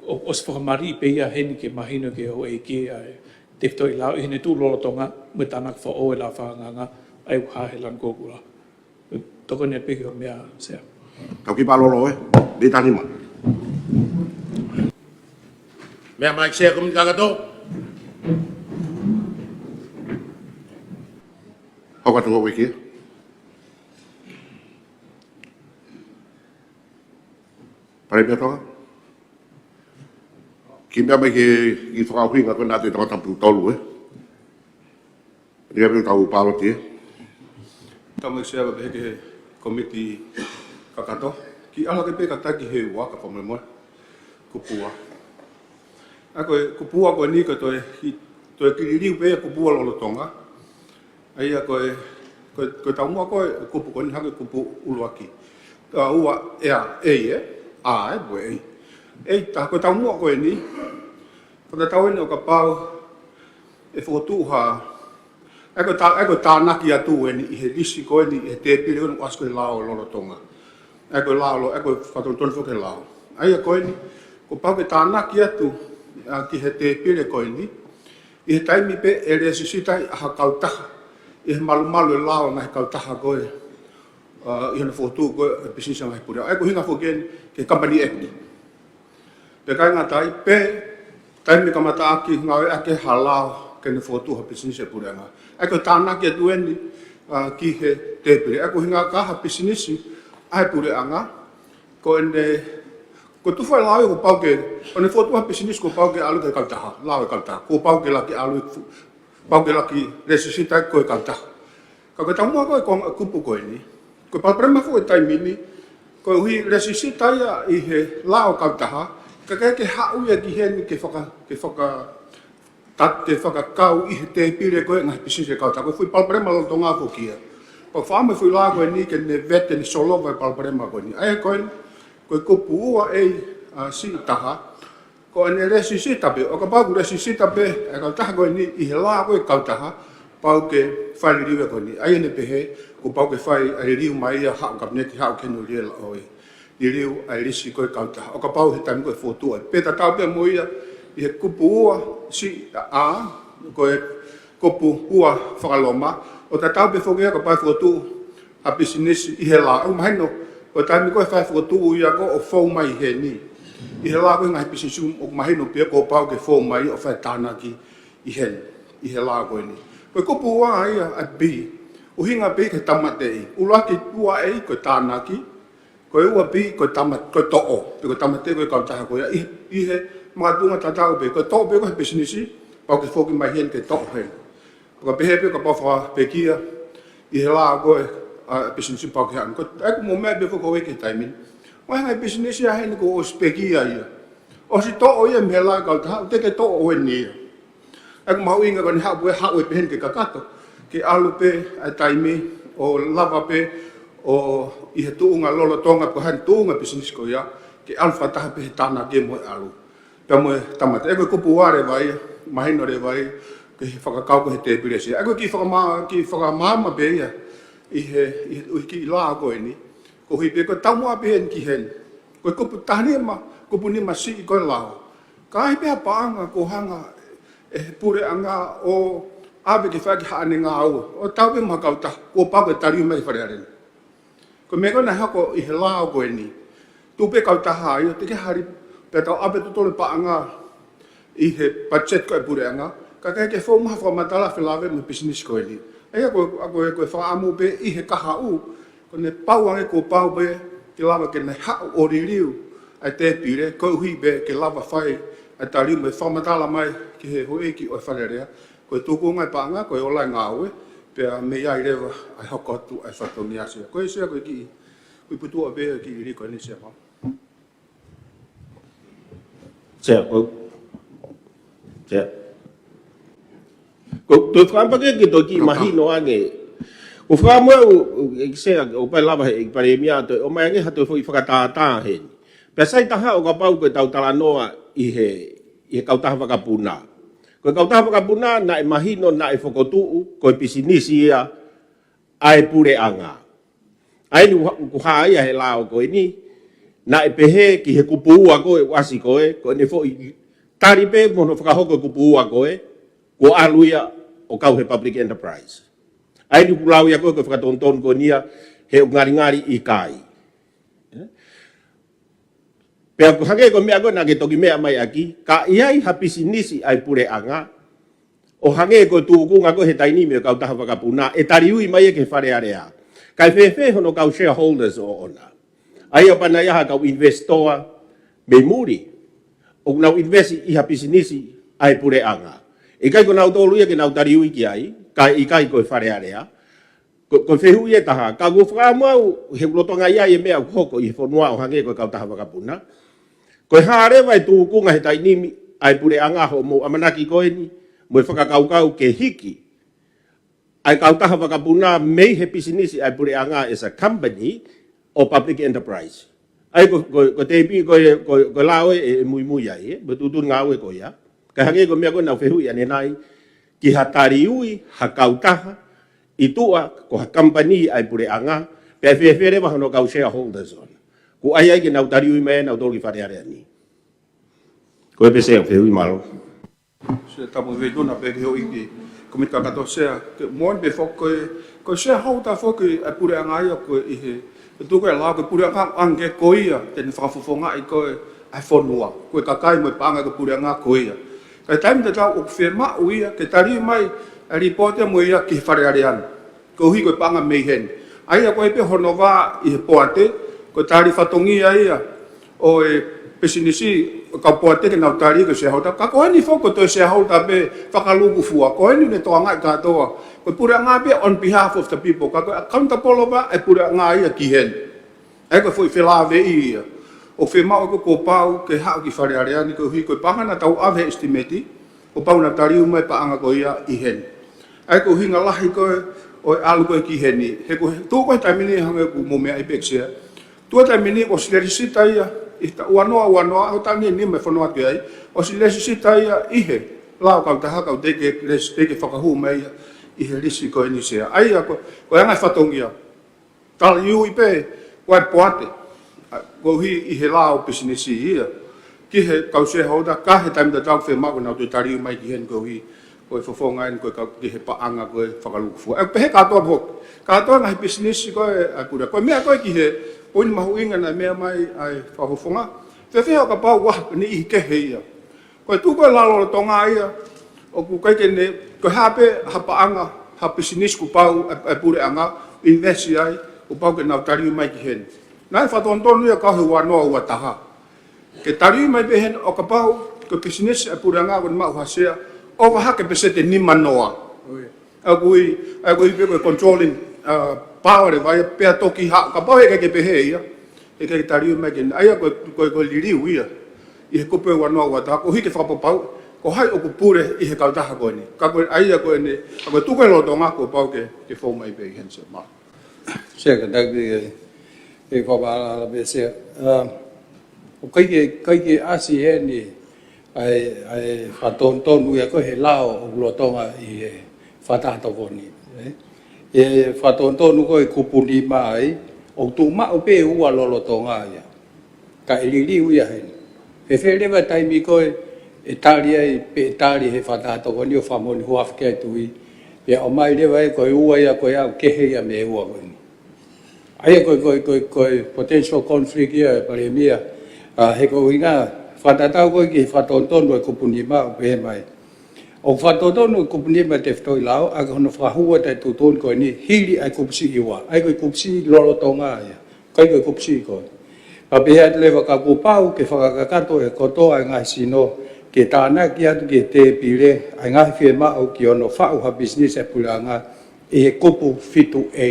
ʻO, ʻosi fakamaliʻi pē ia heni ke mahino ki he houʻeiki ʻa e tefitoʻi lao ʻi heʻene tuʻu lolotonga mo e tānaki foʻou e lao fakaangaanga ʻa ia ʻoku hā he lanu kulokula. Tokoni atu pē ki he meʻa, Sea. Tau ki Palolo, ē? Mei Tanima. Meʻa mai, Sea, Komiti Kakato. Hoko atu ko e kia. Palēmia Tonga. Kiʻi meʻa mai ki he, ki he fakaʻuhinga ko ena ʻa e tangata tapu tolu, ē. Ia, pea tau pāloti, ē. Tau mai, Sea, pea pehē ki he Komiti Kakato. Kiʻi ala ke pē kātaki he ua ka fakamolemole. Kupu ua. ʻA ia ko e kupu ua ko eni ko e toe ki-, toe kiʻi liliu pē ia kupu ua lolotonga. ʻA ia ko e, ko e, ko e taumuʻa ko e kupu ko eni hangē ko e kupu ʻuluaki. Ka ua ʻe A, A, ē? A, ē, ko e A. A, tā, ko e taumuʻa ko eni. Ko e tatau eni ʻo kapau ʻe fokotuʻu ha, ʻa ia ko e tā-, ʻa ia ko e tānaki atu eni ʻi he lisi ko eni, ʻi he tēpile ko eni ʻoku ʻasi ko e lao lolotonga. ʻA ia ko e lao lo-, ʻa ia ko e fakatonutonu foki he lao. ʻA ia ko eni, kuo pau ke tānaki atu, ā, ki he tēpile ko eni, ʻi he taimi pē ʻe lēsisita ai ha kautaha, ʻi he malumalu e lao ʻa e ngaahi kautaha ko ē, ā, ʻi hono fokotuʻu ko ē e pisinisi ʻa e ngaahi puleʻanga. ʻA ia ko e ʻuhinga foki eni ki he Company Act. Pea ʻikai ngata ai, pē taimi kamataʻaki ngāueʻaki ha lao ke ne fokotuʻu ha pisinisi ʻa e puleʻanga. ʻA ia ko e tānaki atu eni, ā, ki he tēpile. ʻA ia ko e ʻuhinga ka ha pisinisi ʻa e puleʻanga, ko ʻene, ko e tufa e lao ia kuo pau ke, ʻo ne fokotuʻu ha pisinisi kuo pau ke ʻalu ki he kautaha, lao e kautaha. Kuo pau ke lava ke ʻalu, pau ke lava ke lēsisita ko e kautaha. Ka ko e taumuʻa ko e konga kupu ko eni. Ko e palopalema foki he taimi ni, koeʻuhi lēsisita ia ʻi he lao kautaha, ka ʻikai ke haʻu ia ki heni ke faka-, ke faka-, ta-, ke fakakau ʻi he tēpile ko ē ngaahi pisinisi e kautaha. Ko e foʻi palopalema lolotonga foki ia. Pea fakaʻamu e foʻi lao ko eni ke ne vete, ne solova e palopalema ko eni. ʻA ia ko eni, ko e kupu ua A, ā, C taha, ko ʻene lēsisita pē, ʻo kapau kuo lēsisita pē e kautaha ko eni ʻi he lao ko ē kautaha, pau ke fai liliu ia ko eni. ʻA ia ʻene pehē, kuo pau ke fai ʻa e liliu mai ia haʻu Kapineti, haʻu ki heni ʻo liliu ʻa e lisi ko ē kautaha. ʻO kapau he taimi ko ē fokotuʻu ai. Pea tatau pē mo ia ʻi he kupu ua C, ā, ko e kupu ua fakaloma, ʻo tatau pē foki ia kapau fokotuʻu ha pisinisi ʻi he lao. ʻOku mahino, ko e taimi ko ē fai fokotuʻu ia ko ē ʻo fou mai heni. ʻI he lao ko ē ngaahi pisinisi ʻoku mahino pē ia kuo pau ke fou mai ʻo fai tānaki ʻi heni, ʻi he lao ko eni. Ko e kupu ua ia ʻa e B, ʻuhinga pē ki he tāmateʻi. ʻUluaki ua A ko e tānaki, ko e ua B ko e tama-, ko e toʻo, pe ko e tāmateʻi ko ē kautaha ko ia. ʻI, ʻi he makatuʻunga tatau pē, ko e toʻo pē ko ē he pisinisi, pau ke foki mai heni ke toʻo heni. Pea ka pehē pē kapau fakapekia ʻi he lao ko ē ʻa e pisinisi pau ke haʻu. Ko e, ʻa ia ko e meʻa pē foki ko ē ki he taimi ni. Ko e ngaahi pisinisi ʻa heni kuo ʻosi pekia ia. ʻOsi toʻo ia mei he lao kautaha, ʻoku teʻeki toʻo heni ia. ʻA ia ʻoku mahuʻinga ko ʻene haʻu pē, haʻu pē heni ke kakato, ke ʻalu pē ʻa e taimi ʻo lava pē ʻo ʻi he tuʻunga lolotonga ko ē ʻa e tuʻunga pisinisi ko ia, ke ʻalu fakataha pē he tānaki mo e ʻalu. Pea mo e tāmateʻi. ʻA ia ko e kupu ua leva ia, mahino leva ia, ki he fakakau ko ē he tēpile Sea. ʻA ia ko e kiʻi fakama-, kiʻi fakamaama pē ia ʻi he, ʻi he, ʻi he kiʻi lao ko eni. Koeʻuhi pē ko e taumuʻa pē heni ki heni. Ko e kupu taha nima, kupu nima C ko e lao. Ka ʻi ai pē ha paʻanga kuo hanga ʻe he puleʻanga ʻo ʻave ke fai ʻaki haʻane ngāue, ʻo tau pē mo ha kautaha, kuo pau ke taliu mai ki Fale Alea ni. Ko e meʻa ko ē naʻe hoko ʻi he lao ko eni. Tuʻu pē kautaha ia, teʻeki ha li-, pea tau ʻave totonu e paʻanga ʻi he budget ko ē ʻa e puleʻanga, ka ʻikai ke fou mai ha fakamatala felāveʻi mo e pisinisi ko eni. ʻA ia ko e, ko e, ko e fakaʻamu pē ʻi he kahaʻu, ko ʻene pau ange kuo pau pē ke lava ke ne haʻu ʻo liliu ʻa e tēpile, koeʻuhi pē ke lava fai ʻa e taliu mo e fakamatala mai ki he houʻeiki ʻo e Fale Alea, ko e tuku ange e paʻanga, ko e ola e ngāue, pea mei ai leva ʻa e hoko atu ʻa e fatongia Sea. Ko ia Sea ko e kiʻi, ko e putu ʻo pē kiʻi liliu ko eni Sea mo. Sea, ko, Sea. Ko, ko e fakaʻamu pē ke, ke toki mahino ange. Ko e fakaʻamu ʻe, ʻe Sea, ʻoku pau lava he, ʻe Palēmia ʻo toe ʻomai ange ha toe foʻi fakatātā heni. Pea sai taha ʻo kapau ko ʻetau talanoa ʻi he, ʻi he kautaha vakapuna. Ko e kautaha vakapuna naʻe mahino naʻe fokotuʻu ko e pisinisi ia ʻa e puleʻanga. ʻA ia ʻoku, ʻoku hā ia he lao ko eni, naʻe pehē ki he kupu ua ko ē ʻoku ʻasi ko ē, ko ʻene foʻi tali pē mo hono fakahoko e kupu ua ko ē, kuo ʻalu ia ʻo kau he public enterprise. ʻA ia ʻoku lau ia ko ē ko e fakatonutonu ko eni ia he ʻoku ngalingali ʻikai. Pea ʻoku hangē ko e meʻa ko ē naʻa ke toki meʻa mai ʻaki, ka ʻi ai ha pisinisi ʻa e puleʻanga, ʻo hangē ko e tūkunga ko ē he taimi ni mei he kautaha vakapuna, ʻe taliui mai ia ki he Fale Alea. Kae fēfē hono kau shareholders ʻoʻona? ʻA ia ʻoku ʻi ai ha kau investor mei muli, ʻoku nau invest ʻi ha pisinisi ʻa e puleʻanga. ʻIkai ko nautolu ia ke nau taliui ki ai, kae ʻikai ko e Fale Alea. Ko, ko e fehuʻi ʻe taha, ka ʻoku ou fakaʻamu au he ʻoku lolotonga ʻi ai e meʻa ʻoku hoko ʻi he fonua ʻo hangē ko e kautaha vakapuna. Ko e hā leva e tūkunga he taimi ni ʻa e puleʻanga hoʻomou ʻamanaki ko eni, mo e fakakaukau ke hiki ʻa e kautaha vakapuna mei he pisinisi ʻa e puleʻanga as a company or public enterprise. ʻA ia ko, ko, ko e tēpile, ko, ko, ko e lao ē ʻe, ʻe muimui ai, ē, mo e tuʻutuʻuni ngāue ko ia. Ka hangē ko e meʻa ko ē naʻa ku fehuʻi ʻanenai, ki ha taliui ha kautaha ʻi tuʻa ko ha company ʻa e puleʻanga, pea fēfē leva hono kau shareholders ʻoʻona? ʻOku ʻi ai ke nau taliui mai nautolu ki Fale Alea ni? Ko e pē se fehuʻi, mālō. Sea, tapu mo e feituʻu na pē ki he houʻeiki komiti kakato, Sea, ke moʻoni pē foki ko e, ko e shareholder foki ʻa e puleʻanga ia ko ē ʻi he, ʻe tuku e lao ko e puleʻanga ʻoange ko ia te ne fakafofongaʻi ko ē ʻa e fonua. Ko e kakai mo e paʻanga ko e puleʻanga ko ia. Ka ʻi he taimi tatau ʻoku fiemaʻu ia ke tali mai ʻa e lipooti ia mo ia ki he Fale Alea ni. Koeʻuhi ko e paʻanga mei heni. ʻA ia ko e pē hono vā ʻi he poate, ko e tali fatongia ia ʻo e pisinisi, ʻo e kau poate ke nau tali ko e shareholder. Ka ko eni foki ko e toe shareholder pē fakalūkufua. Ko eni ne tokangaʻi kātoa. Ko e puleʻanga pē on behalf of the people. Ka ko e accountable pē ʻa e puleʻanga ia ki heni. ʻA ia ko e foʻi felāveʻi ia. ʻOku fiemaʻu ko ē kuo pau ke haʻu ki Fale Alea ni koeʻuhi ko e paʻanga naʻa tau ʻave he estimate, kuo pau naʻa taliu mai paʻanga ko ia ʻi heni. ʻA ia ko e ʻuhinga lahi ko ē ʻo e ʻalu ko ē ki heni. He ko e tuʻu ko ē he taimi ni hangē ʻoku mou meaʻi pē, Sea. Tuʻu he taimi ni ʻosi lēsisita ia, ʻi he taʻu ua noa ua noa, ʻo taʻu ni ni me fono atu ai, ʻosi lēsisita ia ʻi he lao kautaha, ka ʻoku teʻeki ke lēsi, teʻeki ke fakahū mai ia ʻi he lisi ko eni, Sea. ʻA ia ko, ko e anga e fatongia. Taliui pē, ko e poate. ʻA, koeʻuhi ʻi he lao pisinisi ia. Ki he kau shareholder, ka he taimi tatau fiemaʻu ke nau toe taliui mai ki heni koeʻuhi ko e fofonga eni ko e kau ki he paʻanga ko ē fakalūkufua. ʻE pehē kātoa foki. Kātoa ngaahi pisinisi ko ē ʻa e puleʻanga. Ko e meʻa ko ē ki he poini mahuʻinga naʻe meʻa mai ai fakafofonga. Fēfē ʻo kapau ʻoku ʻi ai ha niʻihi kehe ia. Ko e tuʻu ko ē he lao lolotonga ia, ʻoku ʻikai ke ne, ko e hā pē ha paʻanga, ha pisinisi kuo pau ʻa e, ʻa e puleʻanga invest ai, kuo pau ke nau taliui mai ki heni. Naʻe fakatonutonu ia kau he ua noa ua taha. Ke taliui mai pē heni ʻo kapau ko e pisinisi ʻa e puleʻanga kuo ne maʻu ha sea ʻo ʻova hake peseti ʻe nima noa. ʻA ia ko e, ʻa ia ko e pē ko e controlling, uh, power leva ia pea toki haʻu, kapau heʻikai ke pehē ia, heʻikai ke taliui mai ki heni. ʻA ia ko e, ko e, ko e liliu ia ʻi he kupu ua noa ua taha, koeʻuhi ke fakapapauʻi ko hai ʻoku pule ʻi he kautaha ko eni. Ka ko e, ʻa ia ko eni, ka ko e tuʻu ko ē he lolotonga kuo pau ke, ke fou mai pē ʻi heni, Sea, mālō. Sea, kātaki, ʻe, ʻe fakamaʻalaʻala pē, Sea. Um, ʻoku ʻikai ke, ʻikai ke ʻasi heni ʻa e, ʻa e fakatonutonu ia ko ē he lao ʻoku lolotonga ʻi he fakataha tokoni, ē? ʻE fakatonutonu ko ē kupu nima ai, ʻoku tuʻu maʻu pē ua lolotonga ia. Kae liliu ia heni. Fēfē leva taimi ko ē ʻe tali ai, pe ʻe tali he fakataha tokoni ʻo fakamoʻoni huafa ki ai e tuʻi. Pea ʻomai leva ē ko e ua ia ko e aʻu kehe ia mei he ua ko eni. ʻA ia ko e, ko e, ko e, ko e potential conflict ia, Palēmia, ʻa, he ko e ʻuhinga fakatatau ko ē ki he fakatonutonu ʻa e kupu nima ʻoku pehē mai. ʻOku fakatonutonu e kupu nima ʻa e tefitoʻi lao, ʻa ia ko hono fakahū ʻa e tuʻutuʻuni ko eni, hili ʻa e kupu siʻi ua. ʻA ia ko e kupu siʻi lolotonga ia. ʻIkai ko e kupu siʻi ko ē. Pea pehē atu leva ka kuo pau ke fakakakato e kotoa e ngaahi sino, ke tānaki atu ki he tēpile, ʻa e ngaahi fiemaʻu ki hono faʻu ha pisinisi ʻa e puleʻanga, ʻi he kupu fitu A.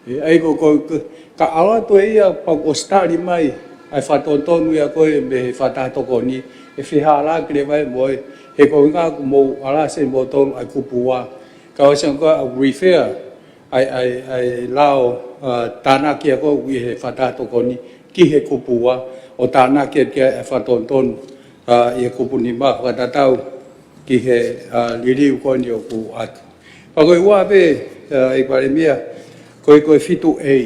ʻE, ʻa ia ko, ko, ko, ka ʻalu atu ē ia pea kuo ʻosi tali mai ʻa e fakatonutonu ia ko ē mei he fakataha tokoni, ʻe fehālaaki leva ia mo e, he ko e ʻuhinga kuo mou ʻalasi ʻe moutolu ʻa e kupu ua. Ka ʻosi ange ko ē ʻa e refer ʻa e, ʻa e, ʻa e lao, ʻa, tānaki ia ko ē ʻi he fakataha tokoni ki he kupu ua, ʻo tānaki atu ki ai ʻa e fakatonutonu, ʻa, ʻi he kupu nima fakatatau ki he, ʻa, liliu ko eni ʻoku ʻatu. Pea ko e ua pē, ʻa, ʻEiki Palēmia, ko e, ko e fitu A.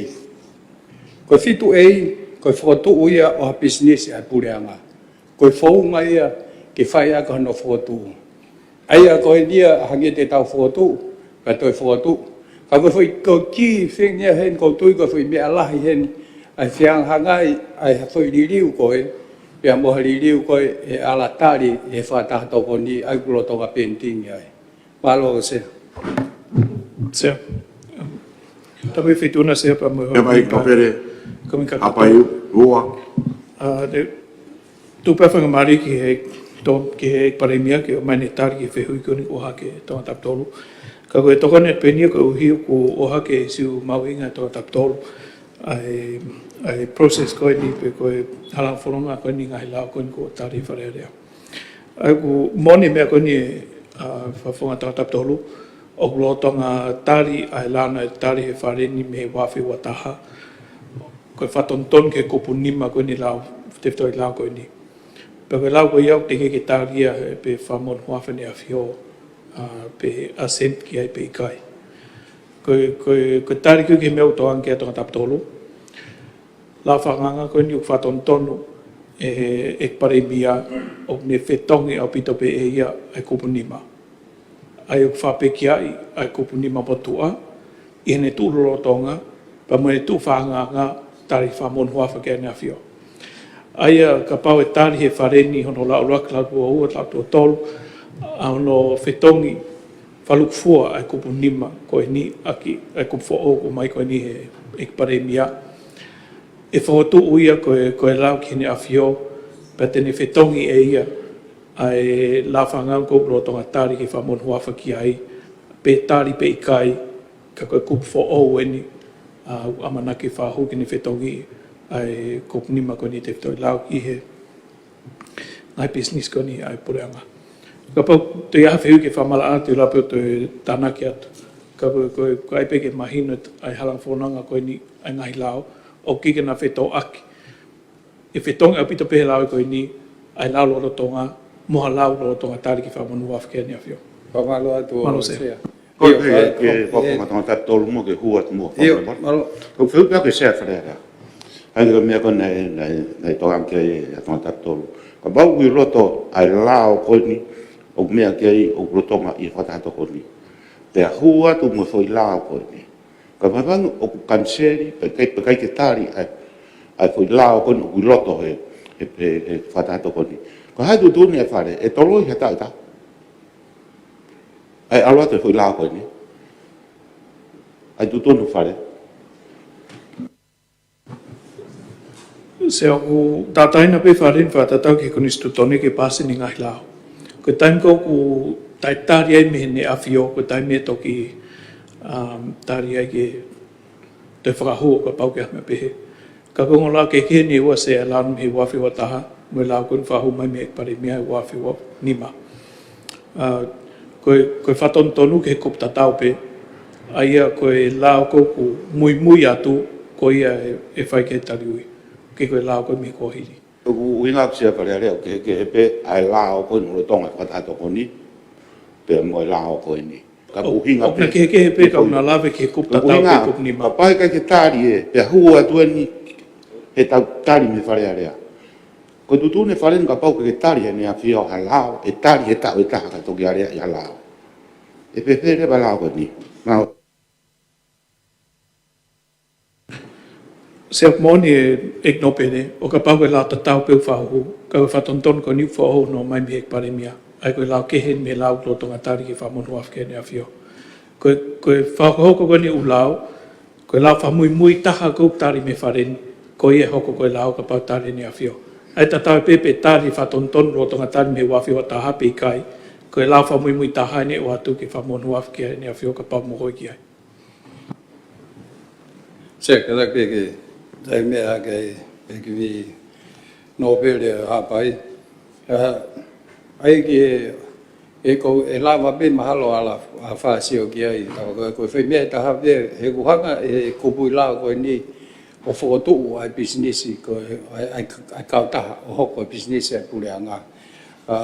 Ko e fitu A, ko e fokotuʻu ia ʻo ha pisinisi ʻa e puleʻanga. Ko e founga ia ke fai ʻaki hono fokotuʻu. ʻA ia ko eni ia hangē te tau fokotuʻu, pea toe fokotuʻu. Ka ko e foʻi ko e key thing ia heni, ʻoku ou tui ko e foʻi meʻa lahi heni, ʻa e fehangahangai ʻa e foʻi liliu ko ē, pea mo ha liliu ko ē ʻe ala tali ʻe he fakataha tokoni ʻa ia ʻoku lolotonga pending ai. Mālō Sea. Sea. Tapu mo e Feituʻu na Sea pea mo e Pea mai Kōpere. Kōmika Hapai Ua. ʻA, te, tuku pē faingamālie ki he, to, ki he Palēmia ke ʻomai ʻene tali ki he fehuʻi ko eni kuo ʻohake ʻe Tongatapu tolu. Ka ko e tokoni pē eni ia koeʻuhi kuo ʻohake ʻe Siu Mahuʻinga ʻe Tongatapu tolu ʻa e, ʻa e process ko eni pe ko e hala fononga ko eni ngaahi lao ko eni kuo tali ʻe Fale Alea. ʻA ia ʻoku moʻoni e meʻa ko eni, ʻa, Fakafofonga Tongatapu tolu, ʻoku lolotonga tali ʻa e lao naʻe tali ʻe he Fale ni mei he ua afe ua taha. Ko e fakatonutonu ki he kupu nima ko eni lao, tefitoʻi lao ko eni. Pea ko e lao ko ia ʻoku teʻeki ke tali ia ʻe he Fakamoʻoni Huafa ʻEne ʻAfio, ʻa, pe assent ki ai pe ʻikai. Ko e, ko e, ko e tali ko ē ki he meʻa ʻoku tokanga ki ai Tongatapu tolu. Lao fakaangaanga ko eni ʻoku fakatonutonu ʻe he, ʻe he Palēmia ʻoku ne fetongi ʻaupito pē ʻe ia ʻa e kupu nima. ʻA ia ʻoku fakapekiaʻi ʻa e kupu nima motuʻa, ʻi heʻene tuʻu lolotonga, pea mo ʻene tuʻu fakaangaanga tali Fakamoʻoni Huafa ki Heʻene ʻAfio. ʻA ia kapau ʻe tali ʻe he Fale ni hono lau ʻuluaki, lau tuʻo ua, lau tuʻo tolu, ʻa hono fetongi fakalūkufua ʻa e kupu nima ko eni ʻaki ʻa e kupu foʻou kuo ʻomai ko eni ʻe he, ʻe he Palēmia. ʻE fokotuʻu ia ko e, ko e lao ki Heʻene ʻAfio, pea te ne fetongi ʻe ia ʻa e lao fakaangaanga ʻoku lolotonga tali ʻe he Fakamoʻoni Huafa ki ai, pe tali pe ʻikai, ka ko e kupu foʻou eni, ʻa, ʻoku ʻamanaki fakahū ke ne fetongi ʻa e kupu nima ko eni tefitoʻi lao ki he ngaahi pisinisi ko eni ʻa e Puleʻanga. Kapau toe ʻi ai ha fehuʻi ke fakamalaʻa atu, ʻe lava pē ʻo toe tānaki atu. Ka ko e, ko e, ko e ʻai pē ke mahino ʻa e hala fononga ko eni ʻa e ngaahi lao, ʻoku ʻikai ke na fetōʻaki. ʻE fetongi ʻaupito pē he lao ko eni ʻa e lao lolotonga, mo ha lao lolotonga tali ki Fakamoʻoni Huafa ki Heʻene ʻAfio. Fakamālō atu Mālō Sea. Sea. Ko e, ʻIo, ke, ka, ke, ka, ko e, ko e Tongatapu tolu mo ke hū atu mo, ʻio, fakamālō. Mālō. Ko e fehuʻi pē ʻa e Sea Fale Alea. ʻA ia ko e meʻa ko ē naʻe, naʻe, naʻe tokanga ki ai ʻa Tongatapu tolu. Kapau ʻoku ʻi loto ʻa e lao ko eni, ʻoku meʻa ki ai ʻoku lolotonga ʻi he fakataha tokoni. Pea hū atu mo e foʻi lao ko eni. Ka mahalo ʻoku kaniseli, pe ʻikai, pe ʻikai ke tali ʻa e, ʻa e foʻi lao ko eni ʻoku ʻi loto he, he, he, he fakataha tokoni. Ko e hā e tuʻutuʻuni ʻa e Fale, ʻe toloi ha taʻu ʻe taha ʻa e ʻalu atu e foʻi lao ko eni. ʻA e tuʻutuʻuni Fale. Sea, ʻoku tataina pē Fale ni fakatatau ki he Konisitūtone ke paasi ʻene ngaahi lao. Ko e taimi ko ē ʻoku taʻetali ai mei Heʻene ʻAfio, ko e taimi ʻe toki, um, tali ai ke toe fakahū ʻo kapau ʻoku ʻi ai ha meʻa pehē. Ka ko e ongo lao kehekehe eni ʻe ua Sea, lao mei he ua afe ua taha, mo e lao ko eni fakahū mai mei he Palēmia he ua afe ua nima. ʻA, ko e, ko e fakatonutonu ki he kupu tatau pē, ʻa ia ko e lao ko ē ʻoku muimui atu, ko ia ʻe, ʻe fai ki ai e taliui. ʻIkai ko e lao ko ē mei he kuohili. ʻOku ʻuhinga ʻaku Sea Fale Alea, ʻoku kehekehe pē ʻa e lao ko eni lolotonga e fakataha tokoni, pea mo e lao ko eni. Ka ʻoku ʻuhinga ʻOku na pē kehekehe pē, ka ʻoku na lave ki he kupu tatau pē, kupu nima. Kapau ʻe ʻikai ke tali ē, pea hū atu eni he taʻu tali mei Fale Alea. Ko e tuʻutuʻuni ʻa e Fale ni kapau ʻoku ʻikai ke tali ʻe Heʻene ʻAfio ha lao, ʻe tali he taʻu ʻe taha ka toki aleaʻi ha lao. ʻE fēfē leva e lao ko eni? Mālō. Sea, moʻoni e ʻEiki Nōpele, ʻo kapau ko e lao tatau pē ʻoku fakahū, ka ko e fakatonutonu ko eni ʻoku foʻou hono ʻomai mei he Palēmia, ʻa ia ko e lao kehe mei he lao lolotonga tali ki Fakamoʻoni Huafa ki Heʻene ʻAfio. Ko e, ko e fakahoko ko eni ʻū lao, ko e lao fakamuimui taha ʻoku tali mei Fale ni, ko ia ʻe hoko ko e lao kapau tali ʻe Heʻene ʻAfio. ʻA ia tatau ai pē pe tali fakatonutonu lolotonga tali mei he ua afe ua taha pe ʻikai, ko e lao fakamuimui taha eni ʻoatu ki Fakamoʻoni Huafa ki Heʻene ʻAfio kapau ʻoku mokoi ki ai. Sea, kātaki pē ke, tai meʻa ke, ke kivi Nōpele Hapai. ʻA, ʻai ke, ʻe ko, ʻe lava pē mahalo ala, ʻa fāsio ki ai. Ka ko, ko e foʻi meʻa ʻe taha pē, he ʻoku hanga ʻe he kupuʻi lao ko eni ʻo fokotuʻu ʻa e pisinisi ko e, ʻa e, ʻa e, ʻa e kautaha ʻo hoko e pisinisi ʻa e Puleʻanga. ʻA,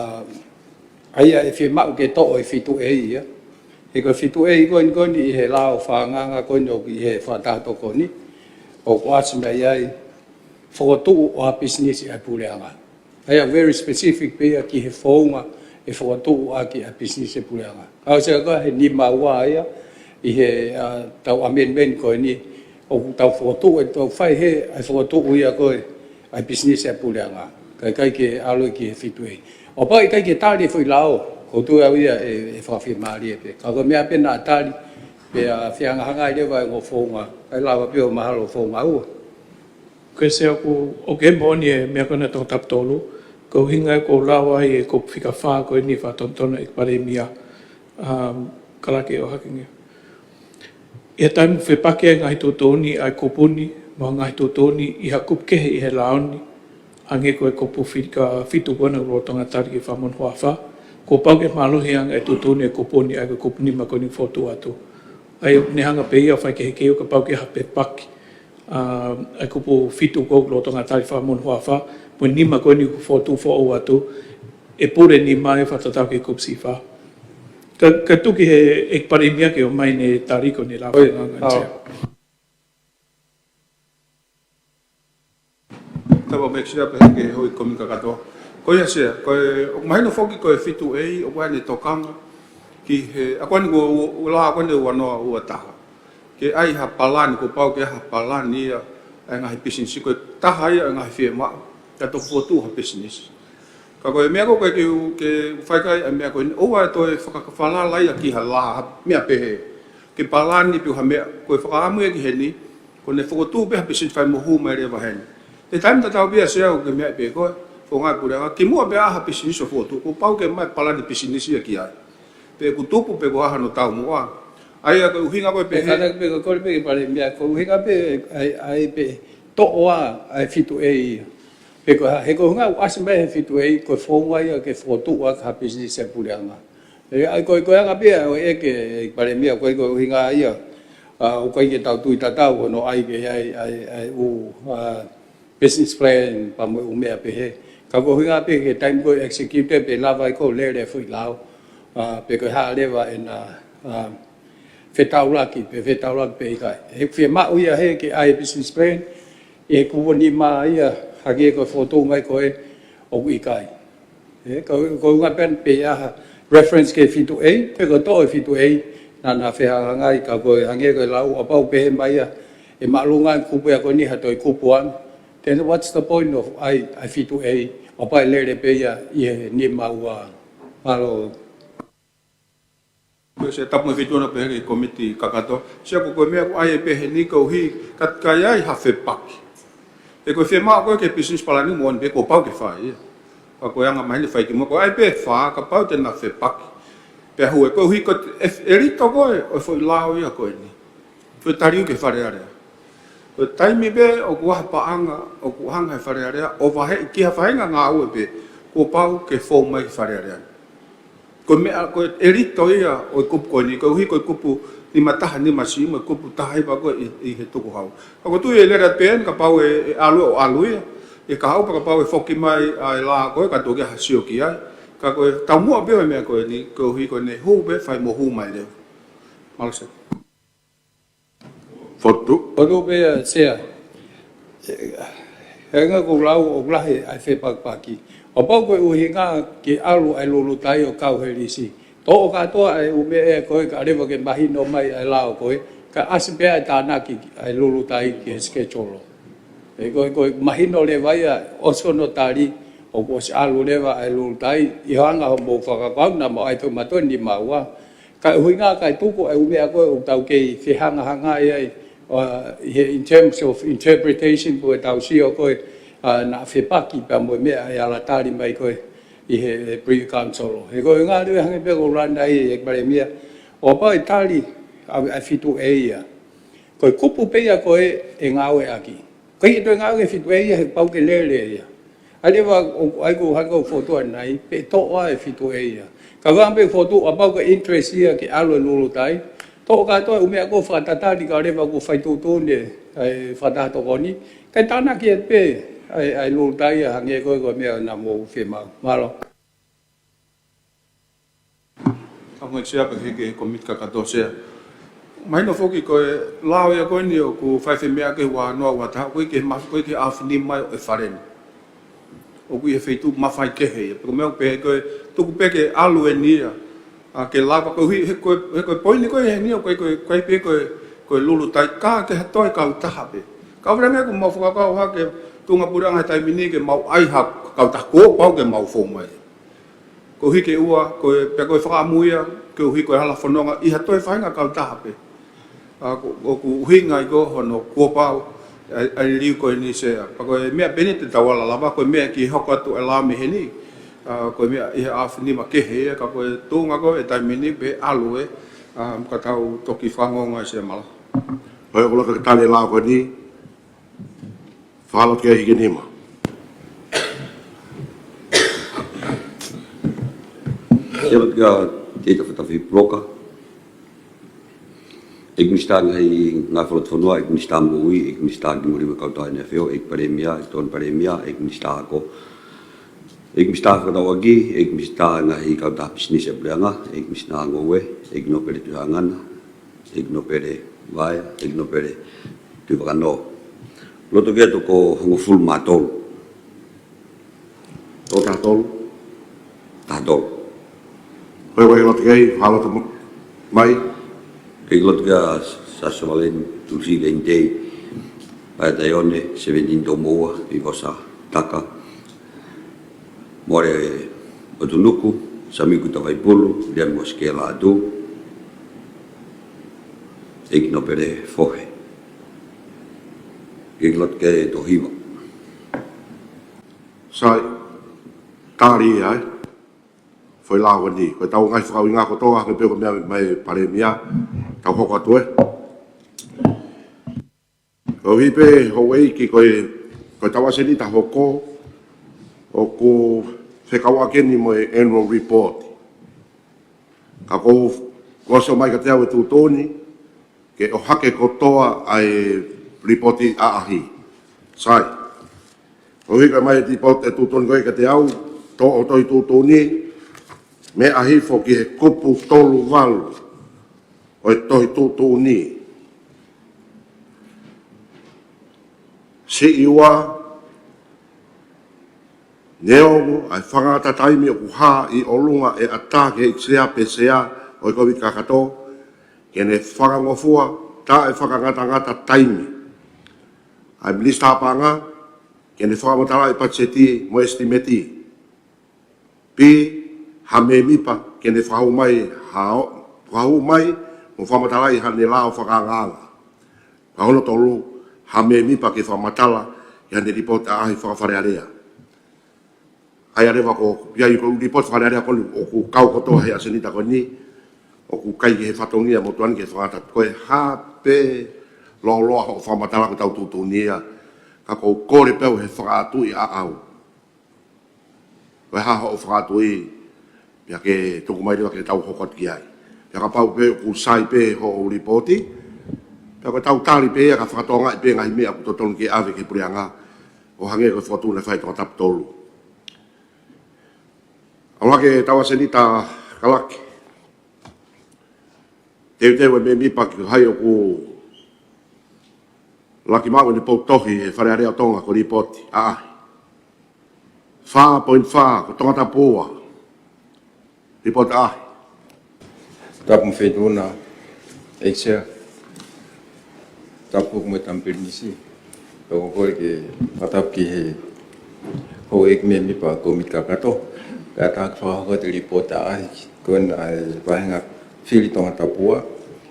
ʻa ia ʻe fiemaʻu ke toʻo e fitu A ia. He ko e fitu A ko eni ko eni ʻi he lao fakaangaanga ko eni ʻoku ʻi he fakataha tokoni, ʻoku ʻasi mai ai fokotuʻu ʻo ha pisinisi ʻa e Puleʻanga. ʻA ia very specific pē ia ki he founga ʻe fokotuʻu ʻaki ʻa e pisinisi ʻa e Puleʻanga. Ka ʻosi ko e he nima ua ia, ʻi he, ʻa, tau amendment ko eni, ʻoku tau fokotuʻu, ʻe tau fai he, ʻa e fokotuʻu ia ko ē, ʻa e business ʻa e puleʻanga. Ka ʻikai ke ʻalu ki he fitu A. ʻO pau ʻikai ke tali e foʻi lao, ʻoku ou tui au ia ʻe, ʻe fakafiemālie pē. Ka ko e meʻa pē naʻa tali, pea fehangahangai leva e ongo founga, ʻe lava pē ʻo mahalo founga ua. Ko e Sea, ʻoku, ʻoku moʻoni e meʻa ko ena Tongatapu tolu, ko e ʻuhinga ia ʻoku ou lau ai e kupu fika fā ko eni fakatonutonu ʻEiki Palēmia, um, Kalake ʻOhake Ngefa. ʻI he taimi ʻoku fepaki ai e ngaahi tuʻutuʻuni ʻa e kupu ni, mo e ngaahi tuʻutuʻuni ʻi ha kupu kehe ʻi he lao ni, hangē ko e kupu fika fitu ko ena ʻoku lolotonga tali ki he fakamoʻoni houa fā, kuo pau ke mālohi ange e tuʻutuʻuni e kupu ni, ʻa ia ko e kupu nima ko eni fokotuʻu atu. ʻA ia ʻoku ne hanga pē ia ʻo fai kehekehe ʻo kapau ʻoku ʻi ai ha fepaki, ʻa, ʻa e kupu fitu ko ē ʻoku lolotonga tali fakamoʻoni houa fā, mo e nima ko eni ʻoku fokotuʻu foʻou atu, ʻe pule nima ia fakatatau ki he kupu siʻi fā. Ka, ka tuku ki he ʻEiki Palēmia ke ʻomai ʻene tali ko eni lava. ʻOi, ngā, ngā, ʻao. Sea. Tapu mo e Sea pehē ki he houʻeiki kakato. Ko ia Sea, ko e, ʻoku mahino foki ko e fitu A, ʻoku ʻi ai ʻene tokanga ki he, ʻa ko eni ko e, ʻo, ʻo la ko eni ua noa ua taha. Ke ʻai ha palani, kuo pau ke ʻi ai ha palani ia, ʻa e ngaahi pisinisi ko e taha ia ʻa e ngaahi fiemaʻu, ka toki fokotuʻu ha pisinisi. Ka ko e meʻa ko ē ke u, ke u fai ki ai ʻa e meʻa ko eni, ʻoua ʻe toe fakafalala ia ki ha la, ha meʻa pehē. Ke palani pe ko ha meʻa, ko e fakaʻamu ia ki heni, ko ʻene fokotuʻu pē ha pisinisi fai mo hū mai leva heni. He taimi tatau pē ia Sea ʻoku ke meaʻi pē ko e, founga ʻa e puleʻanga, kimuʻa pē ʻa ha pisinisi ʻoku fokotuʻu, kuo pau ke ʻomai palani pisinisi ia ki ai. Pe ʻoku tupu pe ko e hā hono taumuʻa. ʻA ia ko e ʻuhinga ko ē pē he. Kātaki pē ko e kole pē ki he Palēmia, ko e ʻuhinga pē, ʻa e, ʻa e pē toʻo ʻa e fitu A ia. Pe ko e hā, he ko e ʻuhinga ʻoku ʻasi mai he fitu A, ko e founga ia ke fokotuʻu ʻaki ha pisinisi ʻa e puleʻanga. ʻE, ʻa ia ko e, ko e anga pē ia ʻo e ʻEiki Palēmia, ko e, ko e ʻuhinga ia, ʻa, ʻoku ʻikai ke tau tui tatau hono ʻai ke ʻai, ʻai, ʻai ʻū, ʻa, business plan, pea mo e ʻū meʻa pehē. Ka ko e ʻuhinga pē ki he taimi ko ē executive pe lava ai ko ē ʻo lele e foʻi lao, ʻa, pe ko e hā leva ʻena, ʻa, fetaulaki, pe fetaulaki pe ʻikai. He fiemaʻu ia he ke ʻai e business plan, ʻi he kupu nima ia, hangē ko e fokotuʻu mai ko ē, ʻoku ʻikai. ʻE, ko, ko e ʻuhinga pē ʻa e pē ʻa ha reference ki he fitu A, pe ko e toʻo e fitu A, naʻa, naʻa fehangahangai ka ko e hangē ko e lau, ʻo pau pehē mai ia, ʻe māʻolunga e kupu ia ko eni ha toe kupu ange. Then what's the point of ʻai, ʻai fitu A, ʻo pau ʻe lele pē ia ʻi he nima ua. Mālō. Ko e Sea, tapu mo e feituʻu hono pehē ki he komiti kakato. Sea, ko e, ko e meʻa ʻoku ʻai pē heni koeʻuhi, ka, ka ʻi ai ha fepaki. He ko e fiemaʻu ko ē ki he business plan ni moʻoni pē kuo pau ke fai ia. Ka ko e anga mahino fai kimuʻa ko e ʻai pē fā, kapau te na fepaki. Pea hū ē koeʻuhi ko e, ʻe, ʻe lito ko ē, ʻo e foʻi lao ia ko eni. Foʻi tali ʻoku ke Fale Alea. Ko e taimi pē ʻoku ʻi ai ha paʻanga, ʻoku hanga he Fale Alea, ʻo vaheʻi ki ha faʻahinga ngāue pē, kuo pau ke fou mai ki Fale Alea. Ko e meʻa, ko e ʻe lito ia ʻo e kupu ko eni, koeʻuhi ko e kupu nima taha nima C mo e kupu taha hiva ko ē ʻi, ʻi he tukuhau. Ka ʻoku ou tui ʻe lele pē eni kapau ʻe, ʻe ʻalu ʻo ʻalu ia, ʻe ka haʻu pē kapau ʻe foki mai ʻa e la ko ē ka toki ha sio ki ai. Ka ko e taumuʻa pē ʻo e meʻa ko eni, koeʻuhi ko ʻene hū pē fai mo hū mai leva. Mālō Sea. Fotu. Fotu pē ia, Sea. He ʻuhinga ʻoku ou lau ʻoku lahi ʻa e fepakipaki. ʻO pau ko e ʻuhinga ke ʻalu ʻa e lulutai ʻo kau he lisi. Toʻo kātoa ʻa e ʻū meʻa ko ē kae ʻoua leva ke mahino mai ʻa e lao ko ē. Kae ʻasi pē ʻa e tānaki ʻa e lulutai ki he schedule. He ko e, ko e mahino leva ia ʻosi hono tali, ʻoku ʻosi ʻalu leva ʻa e lulutai, ʻi he anga hoʻomou fakakaukau naʻa mou ʻai toʻo mai ʻe nima ua. Ka ʻuhinga kae tuku ʻa e ʻū meʻa ko ē ʻoku tau kei fehangahangai ai, ʻa, ʻi he in terms of interpretation ko ē tau sio ko ē, ʻa, naʻa fepaki pea mo e meʻa ʻa e ala tali mai ko ē ʻi he, he Privy Council. He ko e ʻuhinga leva hangē pē ko e lau ʻa e ʻEiki Palēmia, ʻo pau ʻe tali ʻa, ʻa e fitu A ia. Ko e kupu pē ia ko ē ʻe ngāueʻaki. ʻIkai ke toe ngāue ki he fitu A ia he pau ke lele ia. ʻA ia leva ʻoku ʻai ko e hangē ko e fotu ʻanenai, pea toʻo ʻa e fitu A ia. Ka ko e anga pē fotu ʻo pau ko e interest ia ke ʻalu e lulutai. Toʻo kātoa e ʻū meʻa ko ē fakatatali kae ʻoua leva kuo fai tuʻutuʻuni ʻa e fakataha tokoni. Kae tānaki atu pē ʻa e, ʻa e lulutai ia hangē ko ē ko e meʻa naʻa mou fiemaʻu. Mālō. Ka ko e Sea pē ki he, ki he komiti kakato Sea. Mahino foki ko e lao ia ko eni ʻoku fai femeʻa ki he ua noa ua taha, ʻoku ʻikai ke ma-, ʻoku ʻikai ke ʻaofi nima ia ʻo e Fale ni. ʻOku ʻi he feituʻu mafai kehe ia. Pea ko e meʻa ʻoku pehē ko e tuku pē ke ʻalu eni ia. ʻA ke lava koeʻuhi, he ko e, he ko e poini ko ē heni ʻoku ʻikai ko e, ʻikai pē ko e, ko e lulu tai ka ke ha toe kautaha pē. Ka ʻoku ʻikai ke mau fakakaukau hake tuʻunga puleʻanga he taimi ni ke mau ʻai ha kautaha kuo pau ke mau fou mai. Koeʻuhi ke ʻoua, ko e, pea ko e fakaʻamu ia, koeʻuhi ko e hala fononga ʻi ha toe faʻahinga kautaha pē. ʻA, ko, ʻoku ʻuhinga ia ko hono kuo pau, ʻa e, ʻa e liliu ko eni Sea. Pea ko e meʻa pē eni te tau ala lava, ko e meʻa ke hoko atu e lao mei heni. ʻA, ko e meʻa ʻi he ʻaho ni makehe ia, ka ko e tuʻunga ko e taimi ni pē ʻalu ē, ʻa, ka tau toki fanongo ai Sea Mala. Ko e ʻoku laka ke tali e lao ko eni, Fakalotokea Hikinima. Fakalotokea Teita Fatafi Puloka. ʻEiki Minisitā Ngaahi Ngāue Fakalotofonua, ʻEiki Minisitā Moʻui, ʻEiki Minisitā Kimolima Kautaha ʻEne ʻAfio, ʻEiki Palēmia, ʻEiki Tokoni Palēmia, ʻEiki Minisitā Ako, ʻEiki Minisitā Fakatauʻaki, ʻEiki Minisitā Ngaahi Kautaha Pisinisi ʻa e Puleʻanga, ʻEiki Minisitā Ngoue, ʻEiki Nōpele Tuʻihaʻangana, ʻEiki Nōpele Vaea, ʻEiki Nōpele Tuʻivakanō. Loto ke toko hongofulu mā tolu. Toko taha tolu. Taha tolu. Ko e ʻoku ke loto ki ai, fakaloto mai. ʻEiki Loto Kia Siaosi Valeni Tulisi Veini Tei, Paea Taione, Seventini Tomoua, Pivosa Taka, Mole ʻOtunuku, Samiku Tavaipulu, Viliami Mosikela Atu, ʻEiki Nōpele Fohe. ʻEiki Loto Kia e Tohiva. Sai, tali ai. Foʻi lao ko eni, ko e tau ngaahi fakaʻuhinga kotoa, hangē pē ko e meʻa mai Palēmia, tau hoko atu ē. Koeʻuhi pē houʻeiki ko e, ko e tau ʻasenita hoko, ʻoku fekauʻaki eni mo e annual report. Ka ko, ko ʻosi ʻomai kiate au e tuʻutuʻuni, ke ʻohake kotoa ʻa e lipoti ʻaʻahi. Sai. Koeʻuhi ka mai e lipoti e tuʻutuʻuni ko ē kiate au, toʻo tohi tuʻutuʻuni, meʻa hifo ki he kupu tolu valu ʻo e tohi tuʻutuʻuni. Siʻi ua, neongo ʻa e faʻahinga taimi ʻoku hā ʻi ʻolunga e ʻatā ki he ʻEiki Sea pe Sea ʻo e Koviti kakato, ke ne fakangofua taʻefakangatangata taimi ʻa e Minisitā Paʻanga, ke ne fakamatalaʻi patiseti mo e ʻesitimeti. Pea ha mēmipa ke ne fakahū mai, ha o, fakahū mai, mo fakamatalaʻi haʻane lao fakaangaanga. Ka hono tolu, ha mēmipa ke fakamatala ki haʻane lipoti ʻaʻahi faka-Fale Alea. ʻA ia leva ko, ʻi ai ko e lipoti Fale Alea ko eni ʻoku kau kotoa he ʻasenita ko eni, ʻoku ʻikai ke he fatongia mo tuani ke fakata ko e hā pē lōloa hoʻo fakamatala ko e tau tuʻutuʻuni ia, ka ʻoku ou kole pē au he fakaʻatuʻi ʻaʻau. Ko e hā hoʻo fakaʻatuʻi, pea ke tuku mai leva ke tau hoko atu ki ai. Pea kapau pē ʻoku sai pē hoʻo lipoti, pea ko e tau tali pē ia ka fakatokangaʻi pē ngaahi meʻa ʻoku totonu ke ʻave ki he puleʻanga, ʻo hangē ko e fokotuʻu naʻe fai ʻe Tongatapu tolu. ʻAlu hake tau ʻasenita Kalake. Teuteu e mēmipa ki hai ʻoku laki maʻu ʻene pou tohi he Fale Alea ʻo Tonga ko e lipoti ʻaʻahi. Fā poini fā, ko Tongatapu ua. Lipoti ʻaʻahi. Tapu mo e Feituʻuna, ʻEiki Sea. Tapu mo e Tama Pilinisi. Pea ʻoku ou kole ke fakatapu ki he houʻeiki mēmipa Komiti Kakato. Kae ʻatā ke fakahoko atu e lipoti ʻaʻahi ko ena ʻa e vāhenga fili Tongatapu ua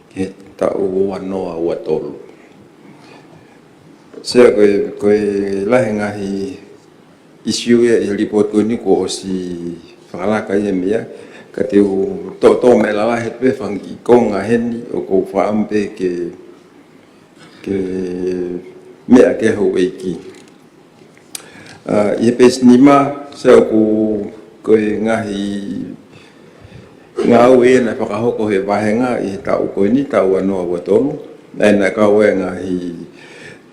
ki he taʻu ua noa ua tolu. Sea, ko e, ko e lahi e ngaahi ʻisiū ia ʻi he lipoti ko eni kuo ʻosi fakalaka ia mei ai, ka te u toʻotoʻo mai lalahi pē fanga kiʻi konga heni ʻoku ou fakaʻamu pē ke, ke meʻa ki ai houʻeiki. ʻA, ʻi he peesi nima, Sea, ʻoku, ko e ngaahi ngāue ia naʻe fakahoko he vāhenga ʻi he taʻu ko eni, taʻu ua noa ua tolu. Naʻe, naʻe kau ai e ngaahi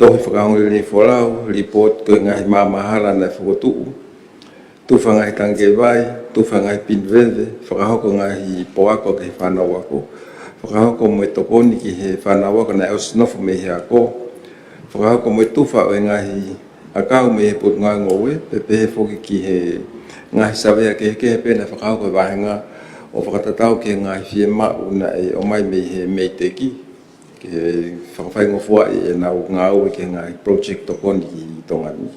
tohi fakaongoongolelei folau, lipoti ko e ngaahi maʻamahala naʻe fokotuʻu, tufa e ngaahi tangikē vai, tufa e ngaahi pini veve, fakahoko e ngaahi pō ako ki he fānau ako, fakahoko mo e tokoni ki he fānau ako naʻe ʻosi nofo mei he ako, fakahoko mo e tufa ʻo e ngaahi ʻakau mei he Potungāue Ngoue, pea pehē foki ki he ngaahi savea kehekehe pē naʻe fakahoko he vāhenga ʻo fakatatau ki he ngaahi fiemaʻu naʻe ʻomai mei he MEIDECC, ke fakafaingofuaʻi ʻenau ngāue ki he ngaahi project tokoni ki Tonga ni.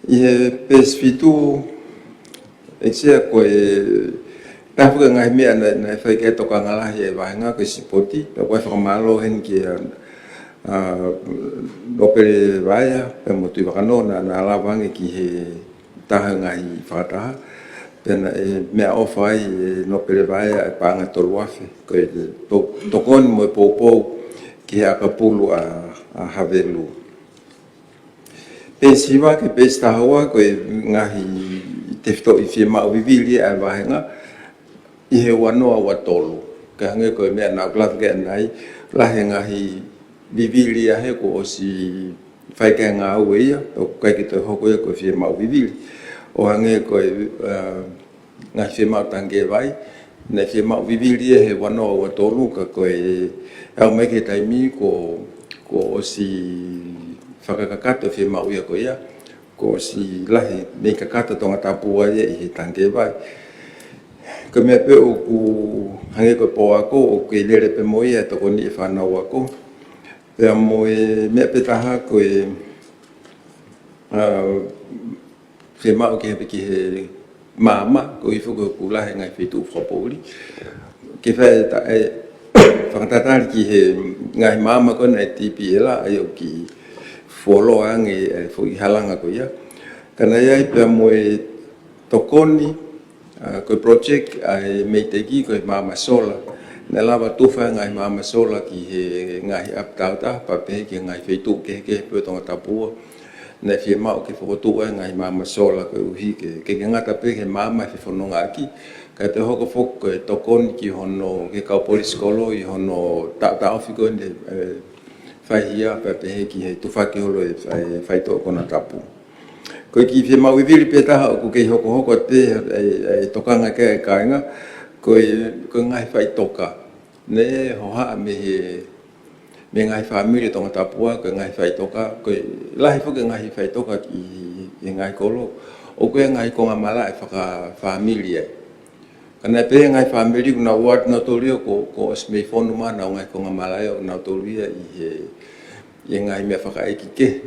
ʻI he peesi fitu, ʻEiki Sea, ko e taha foki e ngaahi meʻa naʻe, naʻe fai ki ai e tokanga lahi ʻa e vāhenga ko e sipoti, pea ko e fakamālō heni kia, ʻa, Nōpele Vaea, pea mo Tuʻivakanō, naʻa, naʻa lava ange ki he taha ngaahi fakataha, pea naʻe meʻaʻofa ai ʻe Nōpele Vaea e paʻanga ʻe tolu afe, ko e to-, tokoni mo e poupou ki he ʻakapulu ʻa, ʻa Havelu. Peesi hiva ki he peesi taha ua ko e ngaahi tefitoʻi fiemaʻu vivili ʻa e vāhenga ʻi he ua noa ua tolu. Ka hangē ko e meʻa naʻa ku lave ki ai ʻanenai, lahi e ngaahi vivili ia he kuo ʻosi fai ki ai e ngāue ia, ʻoku ʻikai ke toe hoko ia ko e fiemaʻu vivili. ʻO hangē ko e, ʻa, ngaahi fiemaʻu tangikē vai, naʻe fiemaʻu vivili ia he ua noa ua tolu, ka ko e aʻu mai ki he taimi kuo, kuo ʻosi fakakakato e fiemaʻu ia ko ia, kuo ʻosi lahi e meʻi kakato Tongatapu ia ʻi he tangikē vai. Ko e meʻa pē ʻoku hangē ko e pō ako, ʻoku kei lele pē mo ia e tokoni ʻa e fānau ako. Pea mo e meʻa pē taha ko e, ʻa, fiemaʻu ki he, ki he maama, koeʻuhi foki ʻoku lahi e ngaahi feituʻu fakapoʻuli. Ke fai e ta-, e fakatatali ki he ngaahi maama ko ena ʻa e TPL, ʻa ia ʻoku kiʻi fuoloa ange e foʻi halanga ko ia. Ka naʻe ʻi ai pea mo e tokoni, ʻa, ko e project ʻa e MEIDECC ko e maama sola. Naʻe lava tufa e ngaahi maama sola ki he ngaahi ʻapi tāutaha, pea pehē ki he ngaahi feituʻu kehekehe pē ʻo Tongatapu. Naʻe fiemaʻu ke fokotuʻu e ngaahi maama sola koeʻuhi ke, ke, ke ngata pē he maama ʻi he fefonongaʻaki, kae toe hoko foki ko e tokoni ki hono, ki he kau polisi kolo ʻi hono taʻotaʻofi ko eni e, e faihia pea pehē ki he tufaki holo e, e faitoʻo konatapu. Ko e kiʻi fiemaʻu vivili pē taha ʻoku kei hokohoko atu pē e, e, e tokanga ki ai e kāinga, ko e, ko e ngaahi faʻitoka. Naʻe hohaʻa mei he, mei he ngaahi fāmili ʻo Tongatapu, ko e ngaahi faʻitoka, ko e lahi foki e ngaahi faʻitoka ʻi, ʻi he ngaahi kolo, ʻoku ʻi ai e ngaahi konga malaʻe fakafāmili ai. Ka naʻe pehē e ngaahi fāmili ʻoku nau ō atu nautolu ia kuo, kuo ʻosi mei fonu mai honau ngaahi konga malaʻe ʻonautolu ia ʻi he, ʻi he ngaahi meʻa fakaʻeiki kehe.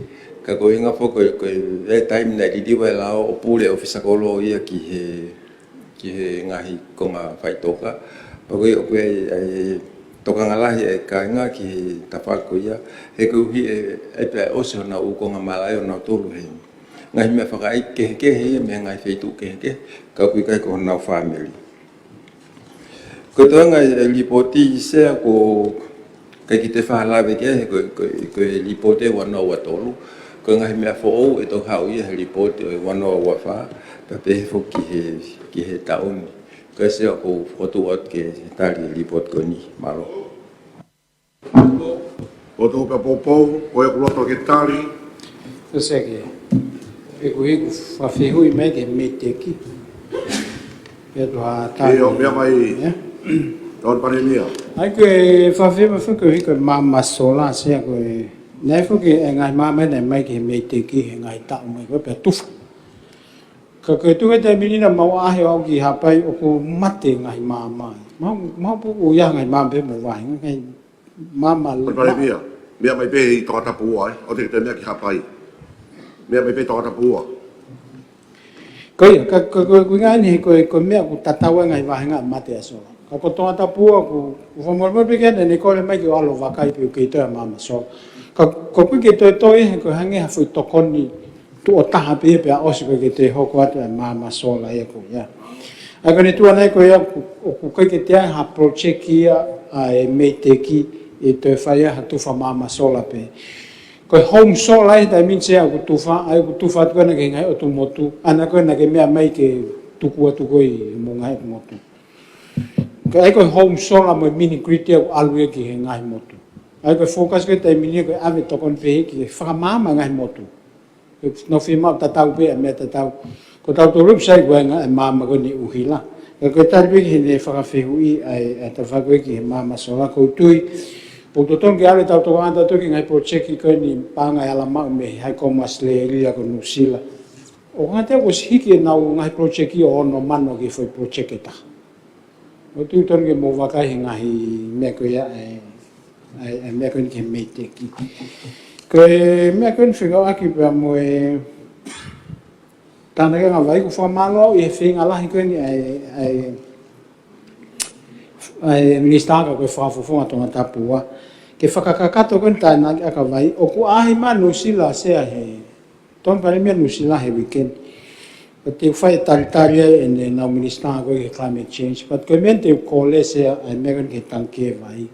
Ka ko e ʻuhinga foki ko e, ko e, e taimi naʻe liliu ai e lao ʻo pule ʻōfisa kolo ia ki he, ki he ngaahi konga faʻitoka. Pea ko ia ʻoku ʻi ai e tokanga lahi e kāinga ki he tafaʻaki ko ia. He koeʻuhi ʻe, ʻe pea ʻosi honau ʻū konga malaʻe ʻonautolu he ngaahi meʻa fakaʻeiki kehekehe ia mei he ngaahi feituʻu kehekehe, ka ʻoku ʻikai ko honau fāmili. Ko e toenga e lipooti, Sea, ʻoku ʻikai ke te faʻa lave ki ai, he ko e, ko e, ko e lipooti ʻa e ua noa ua tolu. Ko e ngaahi meʻa foʻou ʻe toki haʻu ia he lipooti ʻo e ua noa ua fā, pea pehē foki ki he, ki he taʻu ni. Ko ia, Sea, ʻoku ou fokotuʻu atu ke tali e lipooti ko eni. Mālō. Ko e toʻuka poupou, ko ia ʻoku loto ke tali. Ko Sea ke, ʻeku ʻeku fakafehuʻi mai ki he MEIDECC. Pea tuha tali. ʻIo, meʻa mai. ʻIa? Tau Palēmia. ʻAi, ko e fakafehuʻi mai foki ko e maama sola, Sea, ko e, naʻe foki e ngaahi maama naʻe ʻomai ki he MEIDECC he ngaahi taʻu mai ko ē pea tufa. Ka ko e tuʻu he taimi ni naʻa mau ʻaʻahi ʻo aʻu ki Haʻapai ʻoku mate e ngaahi maama. Mau, mau puʻu ia ngaahi maama pē mo vahe, ngaahi maama. Tau Palēmia, meʻa mai pē ʻi Tongatapu ua, ē? ʻOua te ke toe meʻa ki Haʻapai. Meʻa mai pē ʻi Tongatapu ua. Ko ia, ka, ka, ko, ko e ʻuhinga eni he ko e, ko e meʻa ʻoku tatau ai e ngaahi vāhenga mate ʻa e sola. Ka ko Tongatapu ua ʻoku, ʻoku fakamolemole pē ke ne, ne kole mai ke u ʻalu ʻo vakai pe ʻoku kei toe ʻa e maama sola. Ka, ka ʻoku ʻikai ke toe toe he ko e hangē ha foʻi tokoni tuʻo taha pē ia pea ʻosi, ʻoku ʻikai ke toe hoko atu e maama sola ia ko ia. ʻA ia ko ʻene tuʻu ʻanai ko ia ʻoku, ʻoku ʻikai ke toe ʻi ai ha project ia ʻa e MEIDECC ʻe toe fai ai ha tufa maama sola pē. Ko e home solar ia he taimi ni, Sea, ʻoku tufa, ʻa ia ʻoku tufa atu ko ena ki he ngaahi ʻotu motu, ʻa ena ko ena ke meʻa mai ke tuku atu ko ē ʻi he ngaahi ʻotu motu. Ko ia ko e home solar mo e mini grid ia ʻoku ʻalu ia ki he ngaahi motu. ʻA ia ko e focus ko ē he taimi ni ko e ʻave tokoni pē ki he fakamaama e ngaahi motu. Naʻa nau fiemaʻu tatau pē ʻa e meʻa tatau. Ko tautolu ʻoku sai ko e ngaahi maama ko eni ʻuhila. Ka ko e tali pē ki heʻene fakafehuʻi ʻa e, ʻa e tafaʻaki ko ē ki he maama sola, ʻoku ou tui ʻoku totonu ke ʻalu ʻetau tokanga ʻatautolu ki he ngaahi project ko eni paʻanga ʻe ala maʻu mei he High Commerce Lelila ko Nuʻusila. ʻOku ngali ʻosi hiki ʻenau ngaahi project ʻo ono mano ki he foʻi project ʻe taha. ʻOku totonu ke mou vakai he ngaahi meʻa ko ia, ʻa e, ʻa e, ʻa e meʻa ko eni ki he MEIDECC. Ko e meʻa ko eni fekauʻaki pea mo e tānaki ʻakavai, ʻoku fakamālō au ʻi he feinga lahi ko eni ʻa e, ʻa e, ʻa e Minisitā ka ko e Fakafofonga Tongatapu ua, ke fakakakato ko eni tānaki ʻakavai, ʻoku ʻaʻahi mai Nuʻusila Sea he, Tokoni Palēmia Nuʻusila he weekend. Ka te u fai e talitali ai ʻenau minisitā ko ē ki he climate change. But ko e meʻa te u kole Sea, ʻa e meʻa ko eni ki he tangikē vai.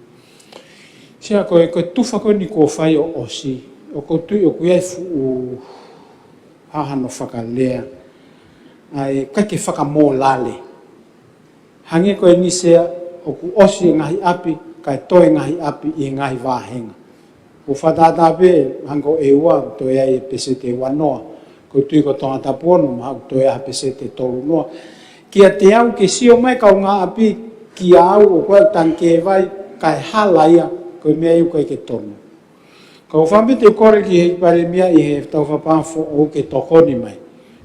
Sea, ko e, ko e tufa ko eni kuo fai ʻo ʻosi, ʻoku ou tui ʻoku ʻi ai e fuʻu hā hano fakalea, ʻa e ʻikai ke fakamōlale. Hangē ko eni Sea, ʻoku ʻosi e ngaahi ʻapi, kae toe ngaahi ʻapi ʻi he ngaahi vāhenga. ʻOku fakatātā pē, hangē ko ʻEua, toe ai e peseti ʻe uanoa. ʻOku ou tui ko Tongatapu ono, mahalo toe ai ha peseti ʻe tolunoa. Kiate au ke sio mai kaungāʻapi kia au ʻoku ʻi ai e tangikē vai, kae hala ia, ko e meʻa ia ʻoku ʻikai ke tonu. Ka ʻoku ou fakaʻamu pē te u kole ki he Palēmia ʻi he taʻu fakapā foʻou ke tokoni mai.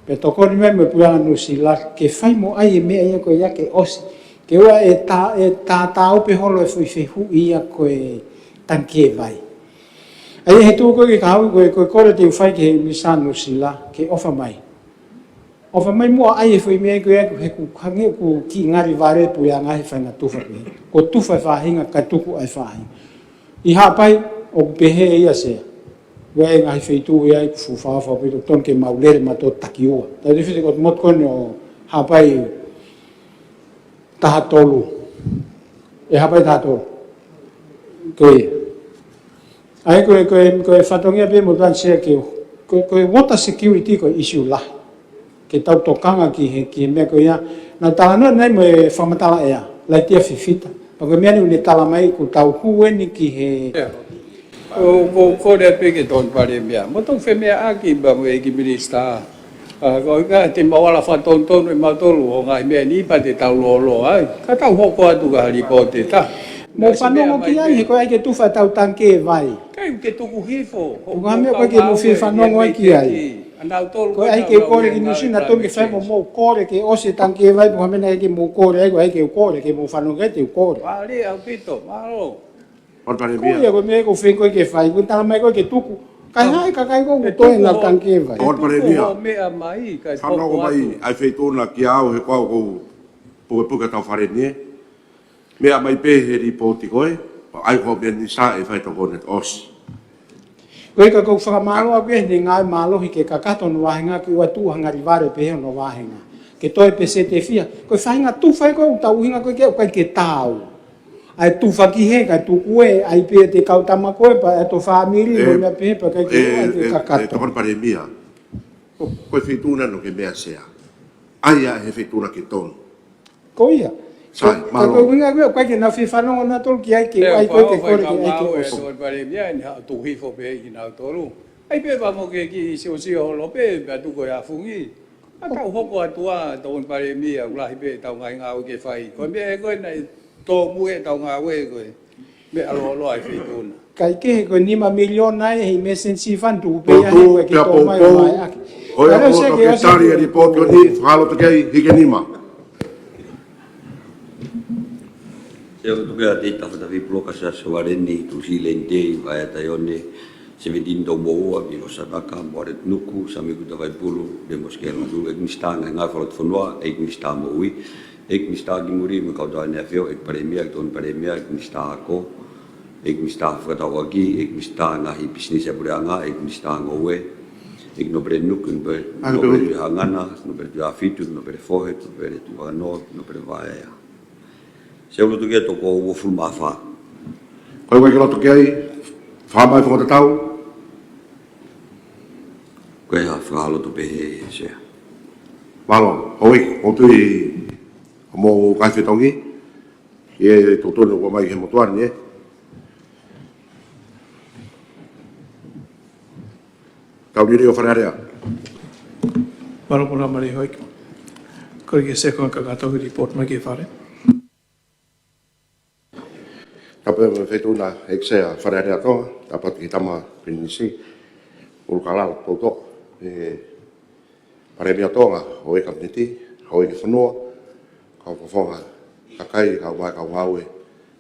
Pea tokoni mai mo e Puleʻanga Nuʻusila, ke fai mo ʻai e meʻa ia ko ia ke ʻosi. Ke ʻoua ʻe tā, ʻe tātāupe holo e foʻi fehuʻi ia ko e tangikē vai. ʻA ia he tuʻu ko ē ke kau, ko e, ko e kole te u fai ki he Minisitā Nuʻusila, ke ʻofa mai. ʻOfa mai muʻa ʻai e foʻi meʻa ko ia, he ʻoku hangē ʻoku kiʻi ngali vale Puleʻanga he faʻahinga tufa pē. Ko e tufa e faʻahinga, kae tuku ʻa e faʻahinga. ʻI Haʻapai, ʻoku pehē ia Sea. ʻOku ʻi ai e ngaahi feituʻu ia ʻoku fuʻu fakaʻofoʻofa ʻaupito, totonu ke mau lele mautolu taki ua. Tautefito ko e motu ko eni ʻo Haʻapai taha tolu. ʻE Haʻapai taha tolu. Ko ia. ʻA ia ko e, ko e, ko e fatongia pē mo tan Sea ke, ko e, ko e water security ko e issue lahi. Ke tau tokanga ki he, ki he meʻa ko ia. Naʻa ku talanoa nai mo e fakamatala ʻea, Laitia Fifita. Pea ko e meʻa ni ʻoku ne tala mai ʻoku tau hū eni ki he. ʻIo. ʻOku ou kole pē ki he Tokoni Palēmia. Mo tau femeʻaʻaki pea mo e ʻEiki Minisitā. ʻA, ko e ʻikai te mau ala fakatonutonu ʻe mautolu ʻo ngaahi meʻa ni pea te tau lōloa ai. Ka tau hoko atu ki ha lipooti ʻe taha. Mou fanongo ki ai, he ko e ʻai ke tufa ʻetau tangikē vai. ʻIkai ke tuku hifo. Ko e hā e meʻa ʻoku ʻikai ke mou fie fanongo ai ki ai? Ko e ʻai ke u kole ki Nuʻusila, totonu ke fai mo mou kole ke ʻosi e tangikē vai, ko e hā e meʻa naʻe ʻikai ke mou kole ai, ko e ʻai ke u kole, ke mou fanongo ki ai te u kole. Vale ʻaupito, mālō. Tokoni Palēmia. Ko ia ko e meʻa ʻoku ou feinga ko ē ke fai, ko e tala mai ko ē ke tuku. Kae hā e kakai ko ē ʻoku toe ʻenau tangikē vai? Tokoni Palēmia. Tuku hoʻo meʻa mai, kae fanongo mai ʻa e feituʻu na kia au he ko au ʻoku ou pukepuke ʻetau fale ni ē. Meʻa mai pē he lipooti ko ē, ʻai ko e meʻa ni Sea ʻe fai tokoni atu ʻosi. Ko ia ka ʻoku ou fakamālō ʻaupito he ngaahi mālohi ke kakato hono vāhenga ke ʻoua tuʻu ha ngali vale pē he hono vāhenga. Ke toe peseti ʻe fiha. Ko e faʻahinga tufa ē ko ē ʻoku tau ʻuhinga ko ē ke ʻoua ʻikai ke tau. ʻAi tufa ki hē, kae tuku ē, ʻai pē ʻe he kau tama ko ē, pea ʻe to fāmili, mo e meʻa pehē, pea ʻikai ke ʻoua ʻikai ke kakato. Tokoni Palēmia. Ko, ko e feituʻu na ʻoku ke meʻa Sea. ʻAi ia he feituʻu na ke tonu. Ko ia. Sai, mālō. Ka ko e ʻuhinga ko ē, ʻoku ʻikai ke nau fie fanongo nautolu ki ai ke ʻai ko ē ke kole ke ʻai ke ʻosi. Tokoni Palēmia, ʻi he haʻu tuku hifo pē kinautolu. ʻAi pē pea mo ke kiʻi siosio holo pē, pea tuku e afungi. ʻA tau hoko atu ā, Tokoni Palēmia, ʻoku lahi pē ʻetau ngaahi ngāue ke fai. Ko e meʻa ko ē naʻe tōmui ʻetau ngāue ko e meʻa lōloa ʻi he feituʻu na. Kae kehe ko e nima miliona ʻi he emergency fund tuku pē ia he ko e ke tō mai ʻo mai ʻaki. Ko ia ʻoku ou ke tali e lipooti ko eni, fakaloto ki ai, hiki e nima. Sea, ʻoku ou tuku atu ʻa e tafa tafi puloka Sea Sovaleni, Tuʻusi Leni Tei, Vaea Taione, Sevenitini Toumoʻua, Vilo Sanaka, Moare Nuku, Sami Kuta Vaipulu, Lemos Kela Nuku, ʻEiki Minisitā Ngaahi Ngāue Fakalotofonua, ʻEiki Minisitā Moʻui, ʻEiki Minisitā ki Muli, mo e kau tau ʻEne ʻAfio, ʻEiki Palēmia, ʻEiki Tokoni Palēmia, ʻEiki Minisitā Ako, ʻEiki Minisitā Fakataukakī, ʻEiki Minisitā Ngaahi Pisinisi ʻa e Puleʻanga, ʻEiki Minisitā Ngoue, ʻEiki Nōpele Nuku, ʻEiki Nōpele, Nōpele Tuʻi Hangana, Nōpele Tuʻi ʻAhofitu, Nōpele Fohe, Nōpele Tuʻi Vavanoa, Nōpele Vaea. Sea, ʻoku ou loto ki he toko uofulu mā fā. Ko ia ʻoku ʻikai ke loto ki ai, fai mai e fakatatau. Ko ia, fakaloto pē he Sea. Mālō, hoi, ʻoku ou tui ʻoku mou kai fetongi. ʻI he tuʻutuʻuni ʻoku ʻomai ki he motuʻa ni ē. Tau liliu e Fale Alea. Mālō Pounaʻi Malihoiki. Ko e ke seko kakato ki he lipooti mai ki he Fale. Tapu mo e feituʻu na ʻEiki Sea Fale Alea Tonga, tapu atu ki he Tama Pilinisi, ʻUlukalala Toutou, ʻe Palēmia Tonga, ʻo e Kapineti, ʻo e Fonua, kau Fakafofonga kakai, kau mai kau ngāue,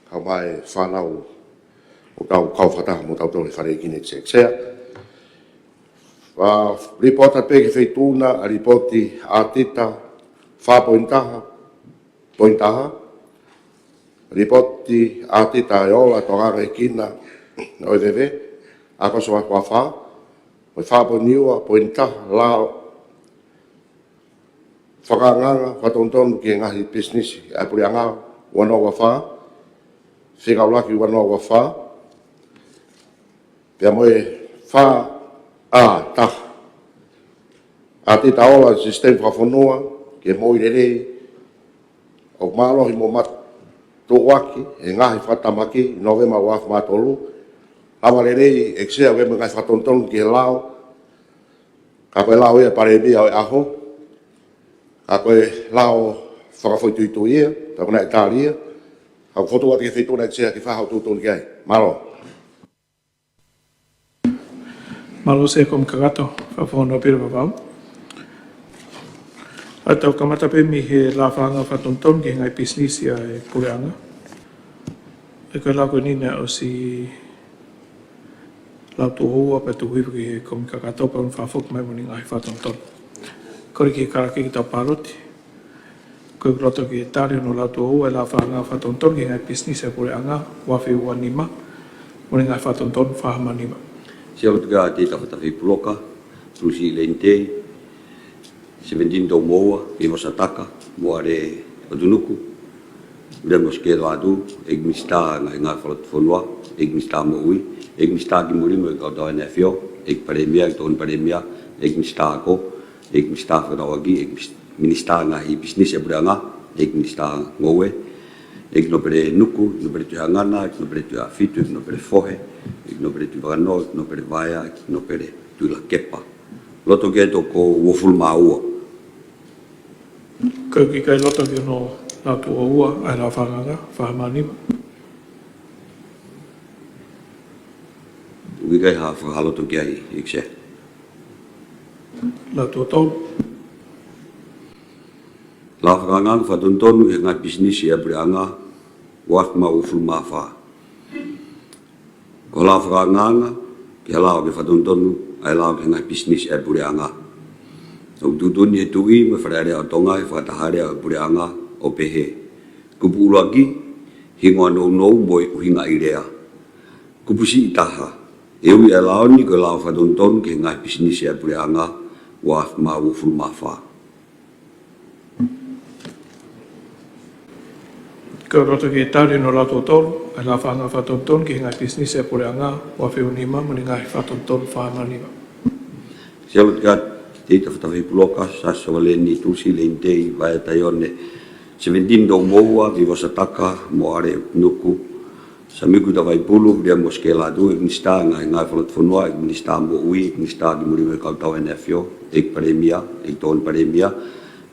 kau mai fānau, ʻoku tau kau fakataha mo tautolu he fale ʻeiki ni, ʻEiki Sea. Ua, lipooti atu pē ki he feituʻu na, ʻa e lipooti ʻatita fā poini taha, poini taha. Lipooti ʻatita e ola, tokanga ki he kina ʻo e veve, ʻa e koso ua fā, mo e fā poini ua, poini taha, lao fakaangaanga fakatonutonu ki he ngaahi pisinisi ʻa e Puleʻanga, ua noa ua fā, fika ʻuluaki ua noa ua fā, pea mo e fā ʻa taha, ʻatita ola sisitemi fakafonua ki he moʻui lelei ʻoku mālohi mo matuʻuaki he ngaahi fakatamaki, ʻi Nōvema ua afe mā tolu. Lava lelei, ʻEiki Sea, ʻa e ngaahi fakatonutonu ki he lao, ka ko e lao ia ʻa e Palēmia ʻo e ʻaho, ka ko e lao fakafoʻituitui ia, ka ko e naʻe tali ia. Ka ʻoku ou fokotuʻu atu ki he feituʻu na, ʻEiki Sea, ke fai haʻo tuʻutuʻuni ki ai. Mālō. Mālō Sea Kumi Kakato, Fakafofonua Pili Vavau. ʻA ia tau kamata pē mei he lao fakaangaanga fakatonutonu ki he ngaahi pisinisi ʻa e Puleʻanga. ʻE, ko e lao ko eni naʻe ʻosi lau tuʻo ua pea tuku hifo ki he Kumi Kakato pea ʻoku ne fakafoki mai mo ʻene ngaahi fakatonutonu. Kole ki he Kalake ke tau pāloti. Ko e loto ke tali hono lau tuʻo ua e lao fakaangaanga fakatonutonu ki he ngaahi pisinisi ʻa e Puleʻanga, ua afe ua nima, mo ʻene ngaahi fakatonutonu fā nima nima. Sea, loto ki ai Teita Fatafehi Puloka, Tulusi Leini Tei, Seventini Toumoua, Vivosa Taka, Moale ʻOtunuku, Viliami Sikela Atu, ʻEiki Minisitā Ngaahi Fakafonua, ʻEiki Minisitā Moʻui, ʻEiki Minisitā Kimulimo ʻo e Kau Tau ʻEne ʻAfio, ʻEiki Palēmia, ʻEiki Tokoni Palēmia, ʻEiki Minisitā Ako, ʻEiki Minisitā Fekauʻaki, ʻEiki Mis-, Minisitā Ngaahi Pisinisi ʻa e Puleʻanga, ʻEiki Minisitā Ngoue, ʻEiki Nōpele Nuku, ʻEiki Nōpele Tuʻihangana, ʻEiki Nōpele Tuʻiʻāfitu, ʻEiki Nōpele Fohe, ʻEiki Nōpele Tuʻivakanō, ʻEiki Nōpele Vaea, ʻEiki Nōpele Tuʻilakepa. Loto ke toko uofulu mā ua. Ko e ʻikai loto ki hono lau tuʻo ua ʻa e lao fakaangaanga fā nima nima? ʻOku ʻikai ha fakahā loto ki ai, ʻEiki Sea. Lau tuʻo tolu. Lao fakaangaanga fakatonutonu ki he ngaahi pisinisi ʻa e Puleʻanga, ua afe mā uofulu mā fā. Ko e lao fakaangaanga ki he lao ke fakatonutonu ʻa e lao ki he ngaahi pisinisi ʻa e Puleʻanga. ʻOku tuʻutuʻuni ʻe he Tuʻi mo e Fale Alea ʻo Tonga ʻi he fakataha lea ʻo e Puleʻanga ʻo pehē: Kupu ʻuluaki, hingoa nounou mo e ʻuhinga ʻi lea. Kupu siʻi taha, ʻe ui ʻa e lao ni ko e lao fakatonutonu ki he ngaahi pisinisi ʻa e Puleʻanga, ua afe mā uofulu mā fā. Ko e loto ke tali hono lau tuʻo tolu ʻa e lao fakaangaanga fakatonutonu ki he ngaahi pisinisi ʻa e Puleʻanga, ua afe ua nima, mo ʻene ngaahi fakatonutonu fā nima nima. Sea, loto ki ai Teita Fatafehi Puloka, Siaosi Sovaleni, Tulusi Leini Tei, Vaea Taione, Seventini Toumoua, Vivosa Taka, Moale ʻOtunuku, Sāmiu Kuta Vaipulu, Viliami Sikela Atu, ʻEiki Minisitā Ngaahi Fakafonua, ʻEiki Minisitā Moʻui, ʻEiki Minisitā Kimulimo ʻo e Kau Tau ʻEne ʻAfio, ʻEiki Palēmia, ʻEiki Tokoni Palēmia,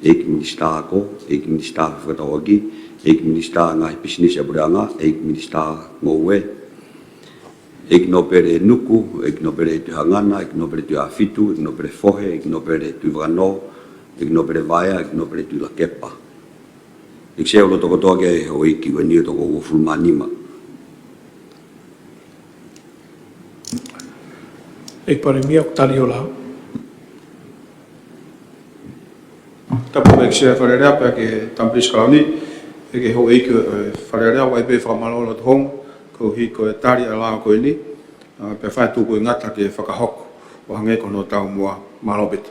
ʻEiki Minisitā Ako, ʻEiki Minisitā Fekauʻaki, ʻEiki Minisitā Ngaahi Pisinisi ʻa e Puleʻanga, ʻEiki Minisitā Ngoue, ʻEiki Nōpele Nuku, ʻEiki Nōpele Tuʻihangana, ʻEiki Nōpele Tuʻiʻāfitu, ʻEiki Nōpele Fohe, ʻEiki Nōpele Tuʻivakanō, ʻEiki Nōpele Vaea, ʻEiki Nōpele Tuʻilakepa. ʻEiki Sea, ʻoku loto kotoa ki ai houʻeiki ko eni ʻo toko uofulu mā nima. ʻEiki Palēmia, ʻoku tali hoʻo lao? Tapu mo e ʻEiki Sea Fale Alea pea ki he Tama Palisi Kalauni, pea ki he houʻeiki ʻo e Fale Alea, ʻoku ʻi ai pē fakamālō loto hong, koeʻuhi ko e tali ʻa e lao ko eni, ʻa, pea fai tuku e ngata ke fakahoko ʻo hangē ko hono taumuʻa. Mālō ʻaupito.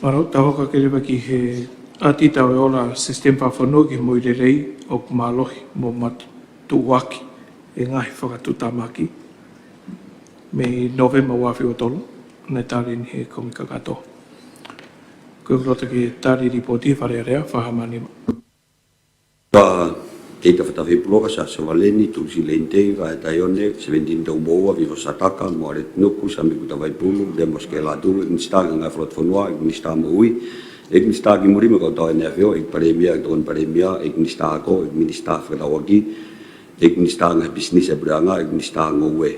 Mālō. Tau hoko atu leva ki he ʻatita ʻo e ola sisitemi fakafonua ki he moʻui lelei ʻoku mālohi mo matuʻuaki he ngaahi fakatuʻutāmaki mei Nōvema ua afe ua tolu, naʻe tali ʻe he Kumi Kakato. Ko e loto ke tali lipooti Fale Alea, fā nima nima. Teita Fatafehi Puloka, Siaosi Sovaleni, Tulusi Leini Tei, Vaea Taione, Seventini Toumoua, Vivosa Taka, Moale ʻOtunuku, Sāmiu Kuta Vaipulu, Viliami Sikela Atu, ʻEiki Minisitā Ngaahi Fakafonua, ʻEiki Minisitā Moʻui, ʻEiki Minisitā Kimulimo ʻo e Kau Tau ʻEne ʻAfio, ʻEiki Palēmia, ʻEiki Tokoni Palēmia, ʻEiki Minisitā Ako, ʻEiki Minisitā Fekauʻaki, ʻEiki Minisitā Ngaahi Pisinisi ʻa e Puleʻanga, ʻEiki Minisitā Ngoue.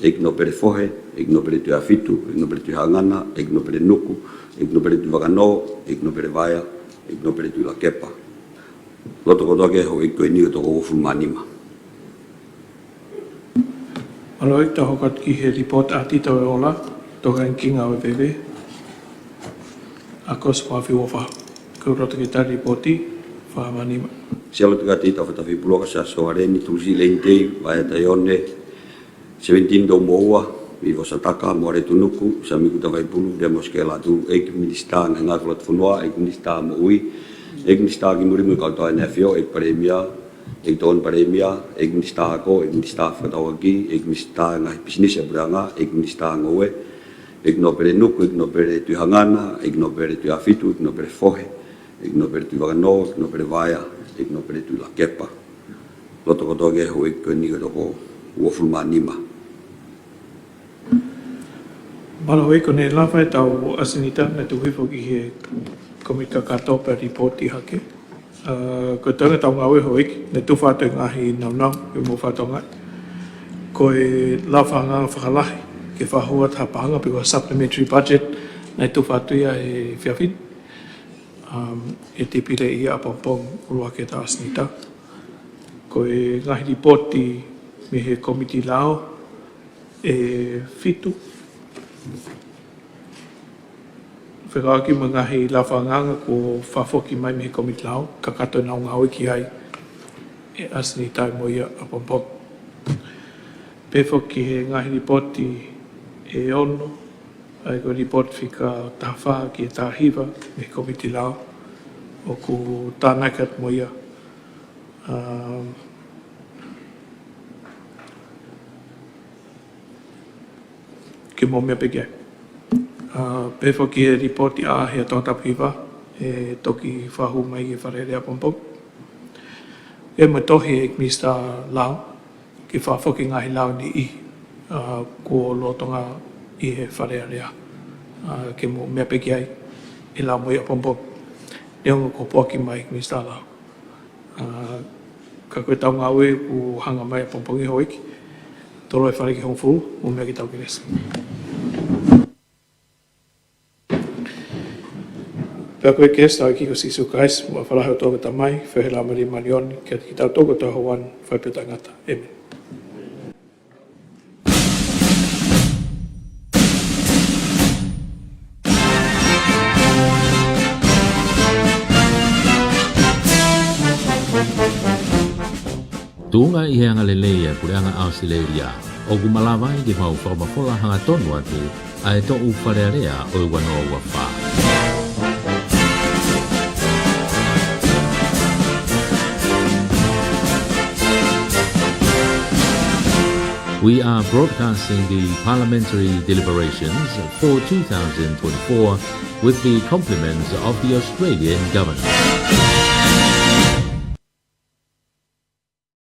ʻEiki Nōpele Fohe, ʻEiki Nōpele Tuʻihaʻafitu, ʻEiki Nōpele Tuʻihangana, ʻEiki Nōpele Nuku, ʻEiki Nōpele Tuʻivakanō, ʻEiki Nōpele Vaea, ʻEiki Nōpele Tuʻilakepa. Loto kotoa ki he houʻeiki ko eni ʻo e toko uofulu mā nima. Mālō, ʻe tau hoko atu ki he lipooti ʻa e ʻaotita ʻo e ola, tokanga ki he ngāue veve. ʻAokosi ua afe ua fā. Ko e loto ki he tali lipooti, fā mā nima. Siʻa loto ki he ʻaotita ʻo e Fakatahaʻi Puloka, Siaosi Sovaleni, Tulisiʻi Leinitei, Vaea Taione, Sevenitini Toumoua, Vivo Sataka, Moale Tuʻinuku, Sami Kuta Vaipulu, Demos Kelatu, ʻEiki Minisitā Ngaahi Ngāue Fakalotofonua, ʻEiki Minisitā Moʻui, ʻEiki Minisitā Kimulimu ʻo e Kau Tau ʻAʻana ʻAfio, ʻEiki Palēmia, ʻEiki Tokoni Palēmia, ʻEiki Minisitā Ako, ʻEiki Minisitā Fefakatauʻaki, ʻEiki Minisitā Ngaahi Pisinisi ʻa e Puleʻanga, ʻEiki Minisitā Ngoue, ʻEiki Nōpele Nuku, ʻEiki Nōpele Tuʻihangana, ʻEiki Nōpele Tuʻihaʻafitu, ʻEiki Nōpele Fohe, ʻEiki Nōpele Tuʻivakanō, ʻEiki Nōpele Vaea, ʻEiki Nōpele Tuʻilakepa. Loto kotoa ki he houʻeiki ko eni ʻo e toko uofulu mā nima. Mālō houʻeiki, ko ʻene lava ʻetau ʻasenita, naʻe tuku hifo ki he kōmiti kakato pea lipooti hake. ʻA, ko e toenga ʻetau ngāue houʻeiki, naʻe tufa atu e ngaahi nāunau, ʻi he mo fatongia. Ko e lavaʻanga fakalahi, ke fakahū atu ha paʻanga pe ko e supplementary budget, naʻe tufa atu ia he efiafi ni. Um, ʻe tēpile ia ʻapongipongi ʻuluaki ʻetau ʻasenita. Ko e ngaahi lipooti mei he kōmiti lao ʻe fitu. Fekauʻaki mo e ngaahi lavaʻanga kuo fakafoki mai mei he kōmiti lao, kakato ʻenau ngāue ki ai ʻi he ʻasenita mo ia ʻapongipongi. Pehē foki ki he ngaahi lipooti ʻe ono, ʻa ia ko e lipooti fika taha fā ki he taha hiva mei he kōmiti lao, ʻoku tānaki atu mo ia. Um, ke mou meʻa pē ki ai. ʻA, pehē foki ki he lipooti ʻa e Tongatapu Hiva, ʻe toki fakahū mai ki he Fale Alea ʻapongipongi. ʻE mo e tohi ʻa e Minisitā Lao, ke fakafoki e ngaahi lao ni ʻi, ʻa, kuo lolotonga ʻi he Fale Alea. ʻA, ke mou meʻa pē ki ai, ʻe lao mo ia ʻapongipongi. Neongo kuo poaki mai ʻe he Minisitā Lao. ʻA, ka ko ʻetau ngāue ʻoku hanga mai ʻapongipongi houʻeiki. Toloi e fale ki he hongofulu, mou meʻa ke tau kelesi. Pea ko e kelesi ʻa hotau ʻEiki ko Sīsū Kalaisi, mo e ʻofa lahi ʻa hotau ʻOtua ko e Tamai, feohi ʻa e Laumālie Māʻoniʻoni, ke ʻiate kitautolu kotoa ʻo houʻeiki, fai pē ʻo taʻengata. ʻĒmeni. Tuʻunga ʻi he angalelei ʻa e Puleʻanga ʻAositelēlia, ʻoku malava ai ke mau fakamafola hangatonu atu ʻa e toʻu Fale Alea ʻo e ua noa ua fā. We are broadcasting the parliamentary deliberations for two thousand twenty-four with the compliments of the Australian government.